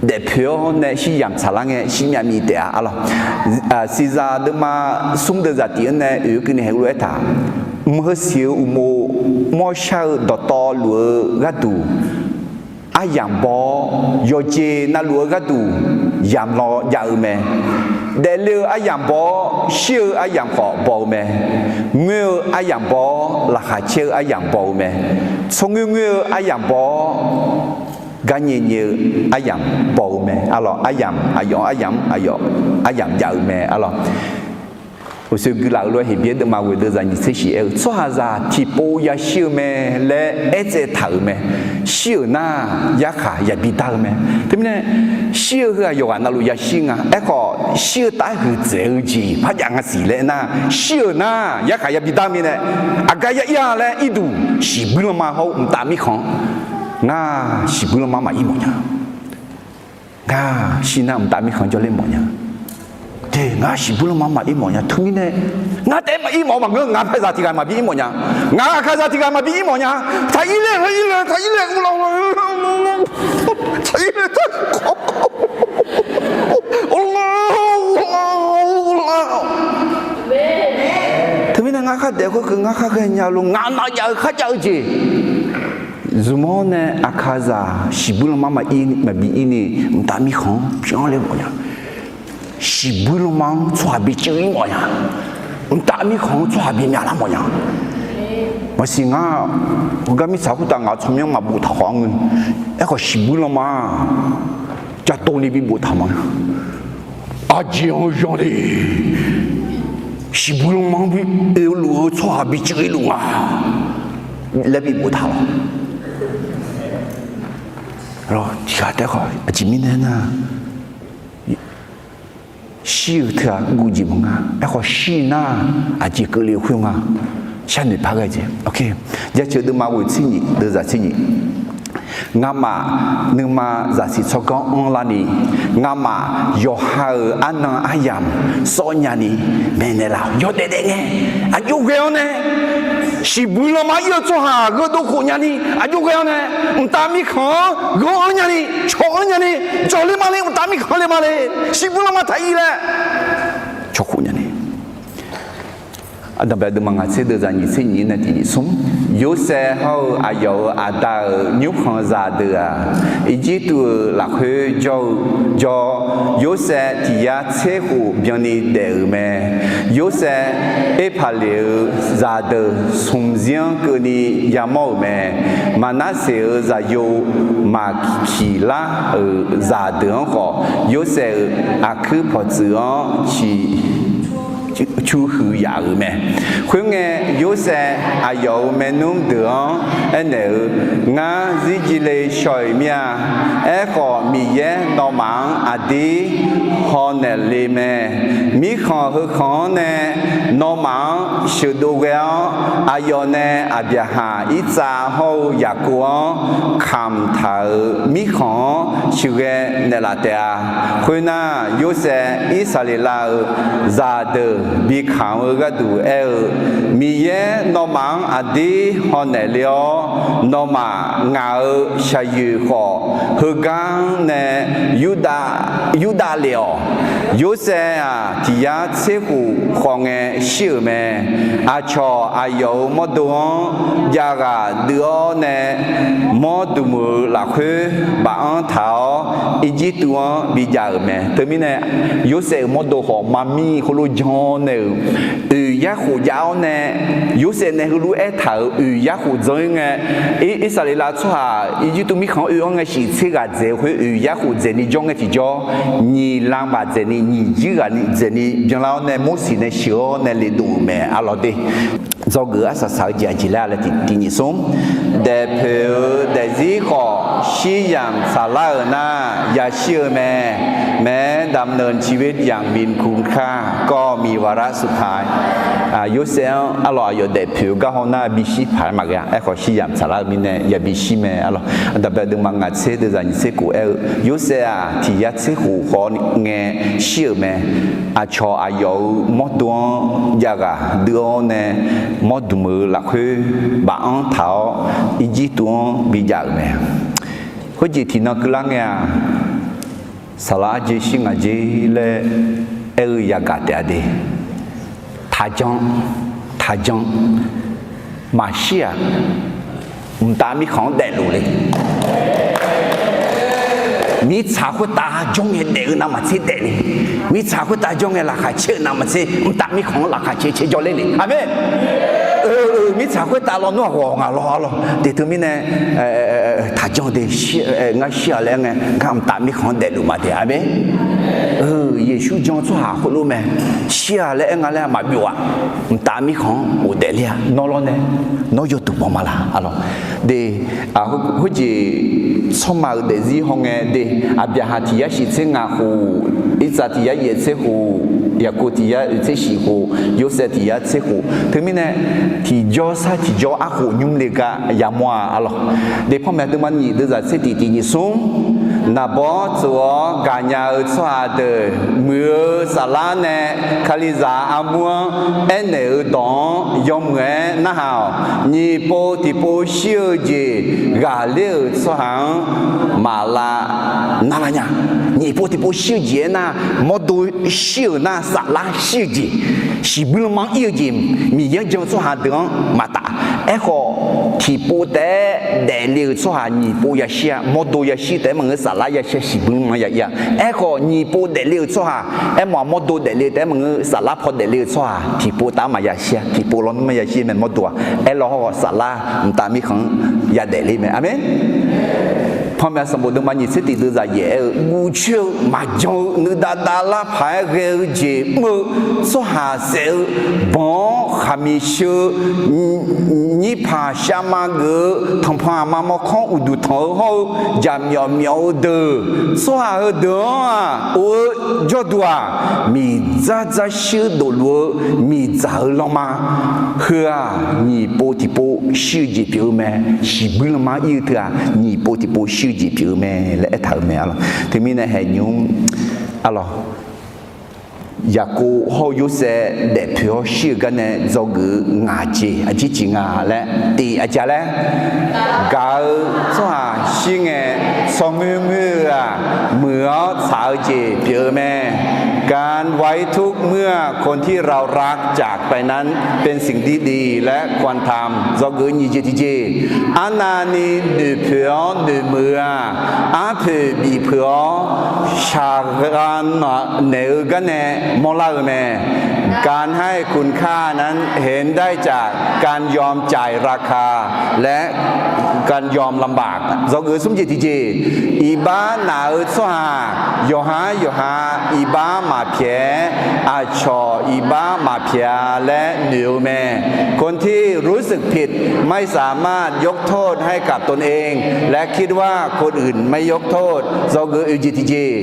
Daefpoeq-awr nae shiryamq tsaqlar ngae shirmyav miv taef-a-a lawq. Siqzaq deuvma smr deuv zaqtif-anr nae oeq-eu keuvni heulof-aer taq, mq heu siq-eu uqmov mawrshar-eu dawqtawvluf-eu gharduq, aryamq baw-awr, yawqjeq navluf-eu gharduq yamq law jav-eu mae. Daefle-eu aryamq baw-awr, shir-eu aryamq khawf baw-eu mae. Ngoer-eu aryamq baw-awr, laqkhaq caer-eu aryamq baw-eu mae. Tsawrngoer ngoer-eu aryamq baw-awr, garnyae nyae-eu aryamq baw-eu mae-a lawq. Aryamq, aqyawf-anr aryamq-anr aqyawf, aryamq jav-eu mae-a lawq. Uqshoe guilaf-eu lof-aer Heqbyaer deuvma ghoeq deuv zaq nyiq tser shif aer-eu, tsawrhaqzaq tiqpov yashir-eu mae laer aertsaev taq-euq mae. Shir-euq nar, yarkhaq yabi dar-eu mae. Teumirnae, shir-eu heu-aq yawqghaq navluf yashir nga. Aerkhawf, shir-eu taef-aer huiqdzaeq-eu jeq par jav nga siq laer aernar, shir-euq nar, yarkhaq yabi dar mirnae, aqgar ya ir-a laer irduq, shiqbuir lanma hawr-eu mqtav mirkhanq-anr, ngar shiqbuir lanma maqir mawf nya. Ngar shir nar mqtav mirkhanq jawrler mawf nya. Te, ngar shiqbuir lanma maqir mawf nya. Teumirnae, ngar taef-aer maqir mawf-eu maqngeur, ngaq paezaq tiq ghaq maqbi ir mawf nya. Ngaq aqkaqzaq tiq ghaq maqbi ir mawf nya. Taq ir ler, taq ir ler, taq ir ler, taq ir ler, taq Teumirnae ngar khar daef khoerkeuv ngar khar ghaenya lof ngaq nav jav-eu kharjav-eu jeq. Zmq-awr nae aqkaqzaq shiqbuir lanma maqir maqbi ir ni mqtav mirkhanq-anr byan ler mawf nya. Shiqbuir lanma-anr tsawrhaq bi cuiv ir mawf nya. Mqtav mirkhanq-anr tsawrhaq bi myavlar mawf nya. Maqsiq ngar, heugar mirtsaq khoertav ngaq-euq tsawrmyanr maqboftaq khawf-anr ngeur. Aerkhawf shiqbuir lanma-aq, jadov ni bi boftaq mawf nya. Aqjeq-anr yanr le. Shiqbuir lanma-anr bi oeluf-eu tsawrhaq bi cuiv luf nga laer bi boftaq lawq. Tiqghaq taef khawf aqjeq mirnae nar, shir-eu teu-aq guv jeq maqnga. Aerkhawf shir nar, aqjeq keuvle khoer nga. Sharnoeq par ghae jeq. Jaceuq deuvma ghoeq tser nyiq, deuvzaq tser nyiq. Ngamaf nuima zaqsiq tsawrganr anrlar ni, ngamaf yawqha-euq arnan aryamq sawr nyani maeqnaeq laf-awq. Yawdaef daef ngae, aqjox ghae-awr nae, shiqbuir lanma ir-eu tsawrhaq gheudov khof nyani, aqjox ghae-awr nae, mqtav mirkhanq-anr ghawr-anr nyani, cawq-anr nyani, jawrler ma ni mqtav mirkhanq le ma le, siqbuir lanma taq ir laer cawqkhof nya ni. Ardanqbae deuvma ngaq tser deuvzaq nyiq tser nyiq nae tiq nyiq smr, Yorsaev hawr-eu aqyawf-euq aqda-euq nymrkhanq zaqdeuq-aq, Irjirtuv-euq lafkhoer jawr-eu jawr-awr, Yorsaev tiq yar tser khof byanni daef-euq mae. Yorsaev Erpaqleq-euq zaqdeuq smq zir-anr keuvni yamawr-euq mae. Maqnarseq-euq zaqyo Maqkiqlar-euq zaqdeuq-anr khawf, Yorsaev-euq aqkuir pawqtsuif-anr ciq cu huiq yaf-euq mae. Khoerngae, Yorsaev aqyawf-euq maernmr deuq-anr aernaeq-eu, Ngar zirjir le shaw-iq mir-a. Aerkhawf, Miqyaer nawmaf-anr aqdir hawnaeq le mae. Mirkhanq heukhanq-anr nae nawmaf-anr sheuqdov ghae-awr, aqyawf nae Aqbyaqhaq, Irtsav hawr-eu Yaqkov-anr kamq taq-euq mirkhanq-anr sheuqghae naeqlaf taef-a. Khoernar, Yorsaev Irsaqleqlav-euq zaqdeuq bi kamq-eu gharduq aer-eu, Miqyaer nawmaf-anr aqdir hawnaeq le-awr, nawmaf ngaq-euq shaqyoeq khawf heugar-anr nae yurdav lef-awq. Yorsaev-aq, tiq yar tser khof khawf ngae shir-euq mae. Aqcawq aqyawf-euq mawrdo-anr jav ghaq deuv-awr nae, mawr dmq-euq lafkhoer baf-anr taq-awr, Irjirtuv-anr bijav-euq mae. Teumirnae, Yorsaev-euq mawrdo khawf maqmir heulof jan-awr nae-euq, oeq yar khof jav-awr nae, Yorsaev nae heulof aertaq-euq oeq yar khof dzan-ir ngae, Irsaqleqlav tsawrhaq Irjirtuv mirkhanq-anr oe-anr ngae shiq tser ghaq dzaeq-eu khoer oeq yar khof dzaeqni jawr ngae tiqjawr, nyiq lan baf dzaeqni nyiq jir ghaq ni dzaeqni byanlar-awr nae Morseq nae sheuq-awr nae le dov-euq mae. Arlawq de, dzawgeuf arsaq saq-eu jeq aqjeq laer laer tiq nyiq smr, daefpoeq-eu daefzir khawf shir yamq saflar-euq nar yashir-eu mae. แม้ดำเนินชีวิตอย่างมีคุณค่าก็มีวาระสุดท้าย Yorsaev-anr arlawq aqyawf daefpoeq-eu gar haw nar bishir paq-aer maqghae-a. Aerkhawf shir yamq saflar-eu mirnae yabi shir mae. Arlawq Ardanqbae deuvma ngaq tser deuvzaq nyiq tser khof aer-eu, Yorsaev-aq tiq yar tser khof khawf ngae shir-euq mae. Aqcawq aqyawf-euq mawrdo-anr jav ghaq deuv-awr nae, mawr dmq-euq lafkhoer baf-anr taq-awr, Irjirtuv-anr bijav-euq mae. Khoerjeq tiqnan keuvlar ngae-aq, saqlaq arjeq shir ngaq jer laer aer-eu yagaq taef-a de. Taqjan, taqjan, maqshir-aq, mqtav mirkhanq-anr daefluf le. Mirtsaq khoertav jawr ngae daef-eu navmaqtser daef le. Mirtsaq khoertav jawr ngae laqkhaq caer-eu navmaqtser mqtav mirkhanq-anr laqkhaq caer caer jawrler le. Aqmeq. Mirtsaq khoertav lawnmr-aq ghawq ngaq law arlawq. Deq teumirnae taqjan de, ngar shir-a laer aer ngae, ngar mqtav mirkhanq-anr daefluf ma de. Aqmeq. Yeqsur jan-eu tsawrhaq khoerlof mae. Shir-a laer aer nga laer maqbyov-aq, mqtav mirkhanq-anr ghofdaef ler-a. Nawr lawrnae, nawr yawduq mawrma la arlawq. De, khoerjeq tsawrma-euq daefzir hawngae de, Aqbyaqhaq tiq yar shif tser ngaq khof, Irtsav tiq yar yaef tser khof, Yaqkov tiq yar oeq tser shif khof, Yorsaev tiq yar tser khof. Teumirnae tiqjawr sar tiqjawr arkhof nymr le gar yamawr-a arlawq. De, panmaeq deuvma nyiq deuvzaq tser tiq tiq nyiq smr, Naqbawr tsof-awr gaqnya-eu tsawrhaq deuq muiq-eu saflar nae Kalizaq armur-anr aernaeq-euq dawq-anr yawmuiq-aer narhaq-awq. Nyiq pov tiqpov shir-eu jeq ghaqler-euq tsawrhaq-anr maqlav narlar nya. Nyiq pov tiqpov shir-eu jeq aernar, mawrdo shir-euq nar, saflar shir-eu jeq, shiqbuir lanma-anr ir-eu jeq, Miqyaer-anr jan-eu tsawrhaq deuq-anr maqtaf. Aerkhawf, tiqpov taef-aer daefle-euq tsawrhaq nyiq pov yashir-a. Mawrdo yashir taef-aer maqngeur, saflar yashir-a, shiqbuir lanma-anr ya ir-a. Aerkhawf, nyiq pov daefle-euq tsawrhaq, aermawf-aq mawrdo daefle taef-aer maqngeur, saflar paw daefle-euq tsawrhaq tiqpov taf-aer maqyashir-a. Tiqpov lawnmr-anr yashir mae mawrdo-aq. Aerlaw hawr-awq saflar mqtav mirkhanq-anr yadaef ler mae. Aqmeq. Panmaeq sanqbof deuvma nyiq tser tiq deuvzaq yaef aer-eu, guvcoer-eu maqjan-eu nuidav dav lar paq-aer ghae-eu jeq mr-eu tsawrhaq saef-eu, banq-awr khaqmiq sheu-eu, nyirpaq shavma geuf-eu, tanqpanq aqma mawrkawr uqduq tanq-eu hawr-eu, jaqmyawf myawf-eu deuq, tsawrhaq heudeuq-anr-aq of-eu jawrduq-aq, miqdzar dzar shuir dofluf-eu miqdzaq-eu lanma heu-aq, nyiq pov tiqpov shir-eu jeq pyeuf-eu mae. Shiqbuir lanma-anr ir-eu teu-aq, nyiq pov tiqpov shir-eu jeq pyeuf-eu mae laer aertaq-euq mae arlawq. Teumirnae haeqnymr arlawq, Yaqkov hawr-eu Yorsaev daefpoeq-awr shir-eu gar nae dzawgeuf-eu ngaq jeq aqjeq jeq nga laer, tiq aqjeq laer, gaq-eu tsawrhaq shir ngae, tsawrngoer ngoer-eu-aq, muiq-awr jeq pyeuf-eu mae. การไว้ทุกข์เมื่อคนที่เรารักจากไปนั้นเป็นสิ่งที่ดีและควรทำ dzawgeuf nyiq jeq tiqjeq. Arnavni noeqpoeq-awr noeqmuiq-eu-aq, arpoeq bifpeuq-awr shaqgha naeq-eu garnae mawrlar-eu mae. การให้คุณค่านั้นเห็นได้จากการยอมจ่ายราคาและการยอมลำบาก dzawgeuf smr jeq tiqjeq. Iqbax naq-eu tsawrhaq yawqhar yawqha iqbax maqpyaeq-aer aqcawq iqbax maqpyaeq-a laer noeq-eu mae. คนที่รู้สึกผิดไม่สามารถยกโทษให้กับตนเอง และคิดว่าคนอื่นไม่ยกโทษ dzawgeuf oeq jeq tiqjeq.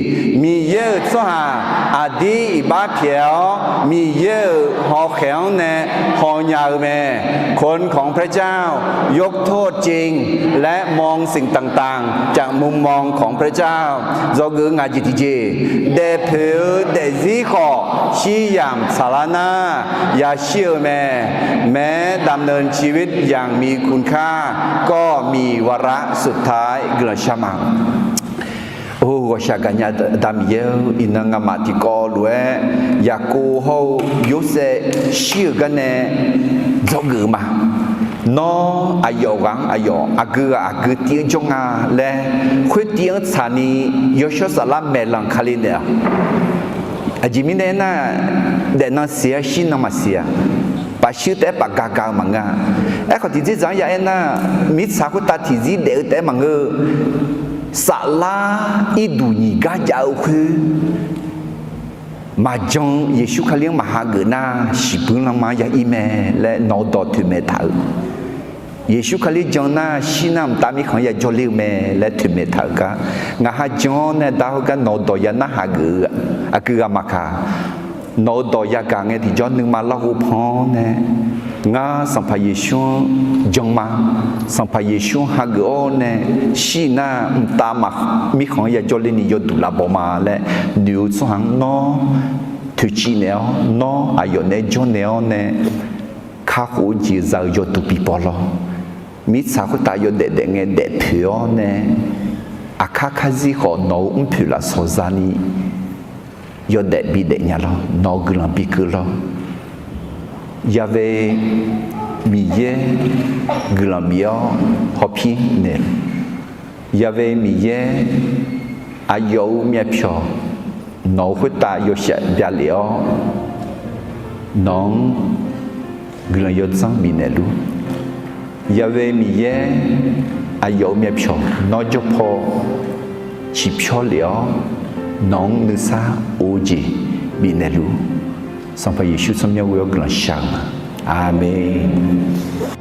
Miqyaer-euq tsawrhaq aqdir iqbax pyaeq-awr Miqyaer-euq hawkhaeq-anr nae hawnya-eu mae. คนของพระเจ้า ยกโทษจริง และมองสิ่งต่างๆ จากมุมมองของพระเจ้า dzawgeuf ngaq jeq tiqjeq. Daefpoeq-eu daefzir khawf shir yamq tsaqlar nar yashir-eu mae. แม้ดำเนินชีวิตอย่างมีคุณค่า ก็มีวาระสุดท้าย guiqlanq shar ma. Or, ghawqshaq gaqnya Aqda Miqyaer-or, iqnan ngamaf tiqkawv lof-aer Yaqkov hawr-eu Yorsaev shir-euq garnae dzawgeuf ma. Nawr aqyawf ghaq-anr aqyawf aqgeu ghaq aqgeu tiv-anr jawr nga laer, khoertiv-anr tsaqni yawshawr saflar maeqlanq Kali naeq-awq. Aqjeq mirnae aernar, daefnan siq-a shirnan maqsiq-a. Paf shuir taef-aer paf ga ga-eu maqngeur-a. Aerkhawf tiqdzerdzaq-anr ya aernar, mirtsaq khoertav tiqzir daef-eu taef-aer maqngeur-eu, saflar irduq nyiq gar jav-eu khoer maqjan, Yeqsur Kali-anr maq hageuf nar shiqbuir lanma ya ir mae laer nawq-eu dawq toeqmaeq taq-eu. Yeqsur Kali jan nar shir nar mqtav mirkhanq-anr ya jawrler-eu mae laer toeqmaeq taq-euq gar, ngaq ha jan-awr nae dar heugar nawq-eu dawq ya narhaq geuf-eu aqgeu ghaq maqkaq, nawq-eu dawq yagaq ngae tiqjawr nuima larghov pan-awr nae, ngar Sanqpaq Yeqsur-anr jan ma, Sanqpaq Yeqsur-anr hageuf-awr nae shir nar mqtav mirkhanq-anr ya jawrler ni yawduq lavbaw ma laer noeq-eu tsawrhaq-anr nawr toeqciv naeq-awr, nawr aqyawf naeq-aer jawrnaeq-awr nae kakhof-eu jeq za-eu yawduq bibaw lawr. Mirtsaq khoertav yawdaef daef ngae daefpoeq-awr nae, aqkar karzir khawf nawq-eu mrpoeq lafsawq zani yawdaef bidaef nya lawr, nawq-eu guiqlanq bikeuv lawr. Yaghae Miqyaer guiqlanq bif-awr hawpir naeq-eu, Yaghae Miqyaer aqyawf-euq myavpyawq nawq-eu khoertav yawshaf bya lef-awr, nawq-anr guiqlanq yawdzanr bifnaeq luf. Yaghae Miqyaer aqyawf-euq myavpyawq nawr jawr paw ciqpyawr lef-awr, nawq-anr nuisar of-eu jeq bifnaeq luf. Sanqpaq Yeqsur tsawrmyanr ghoe-awr guiqlanq shar-eu ma. Aqmeq.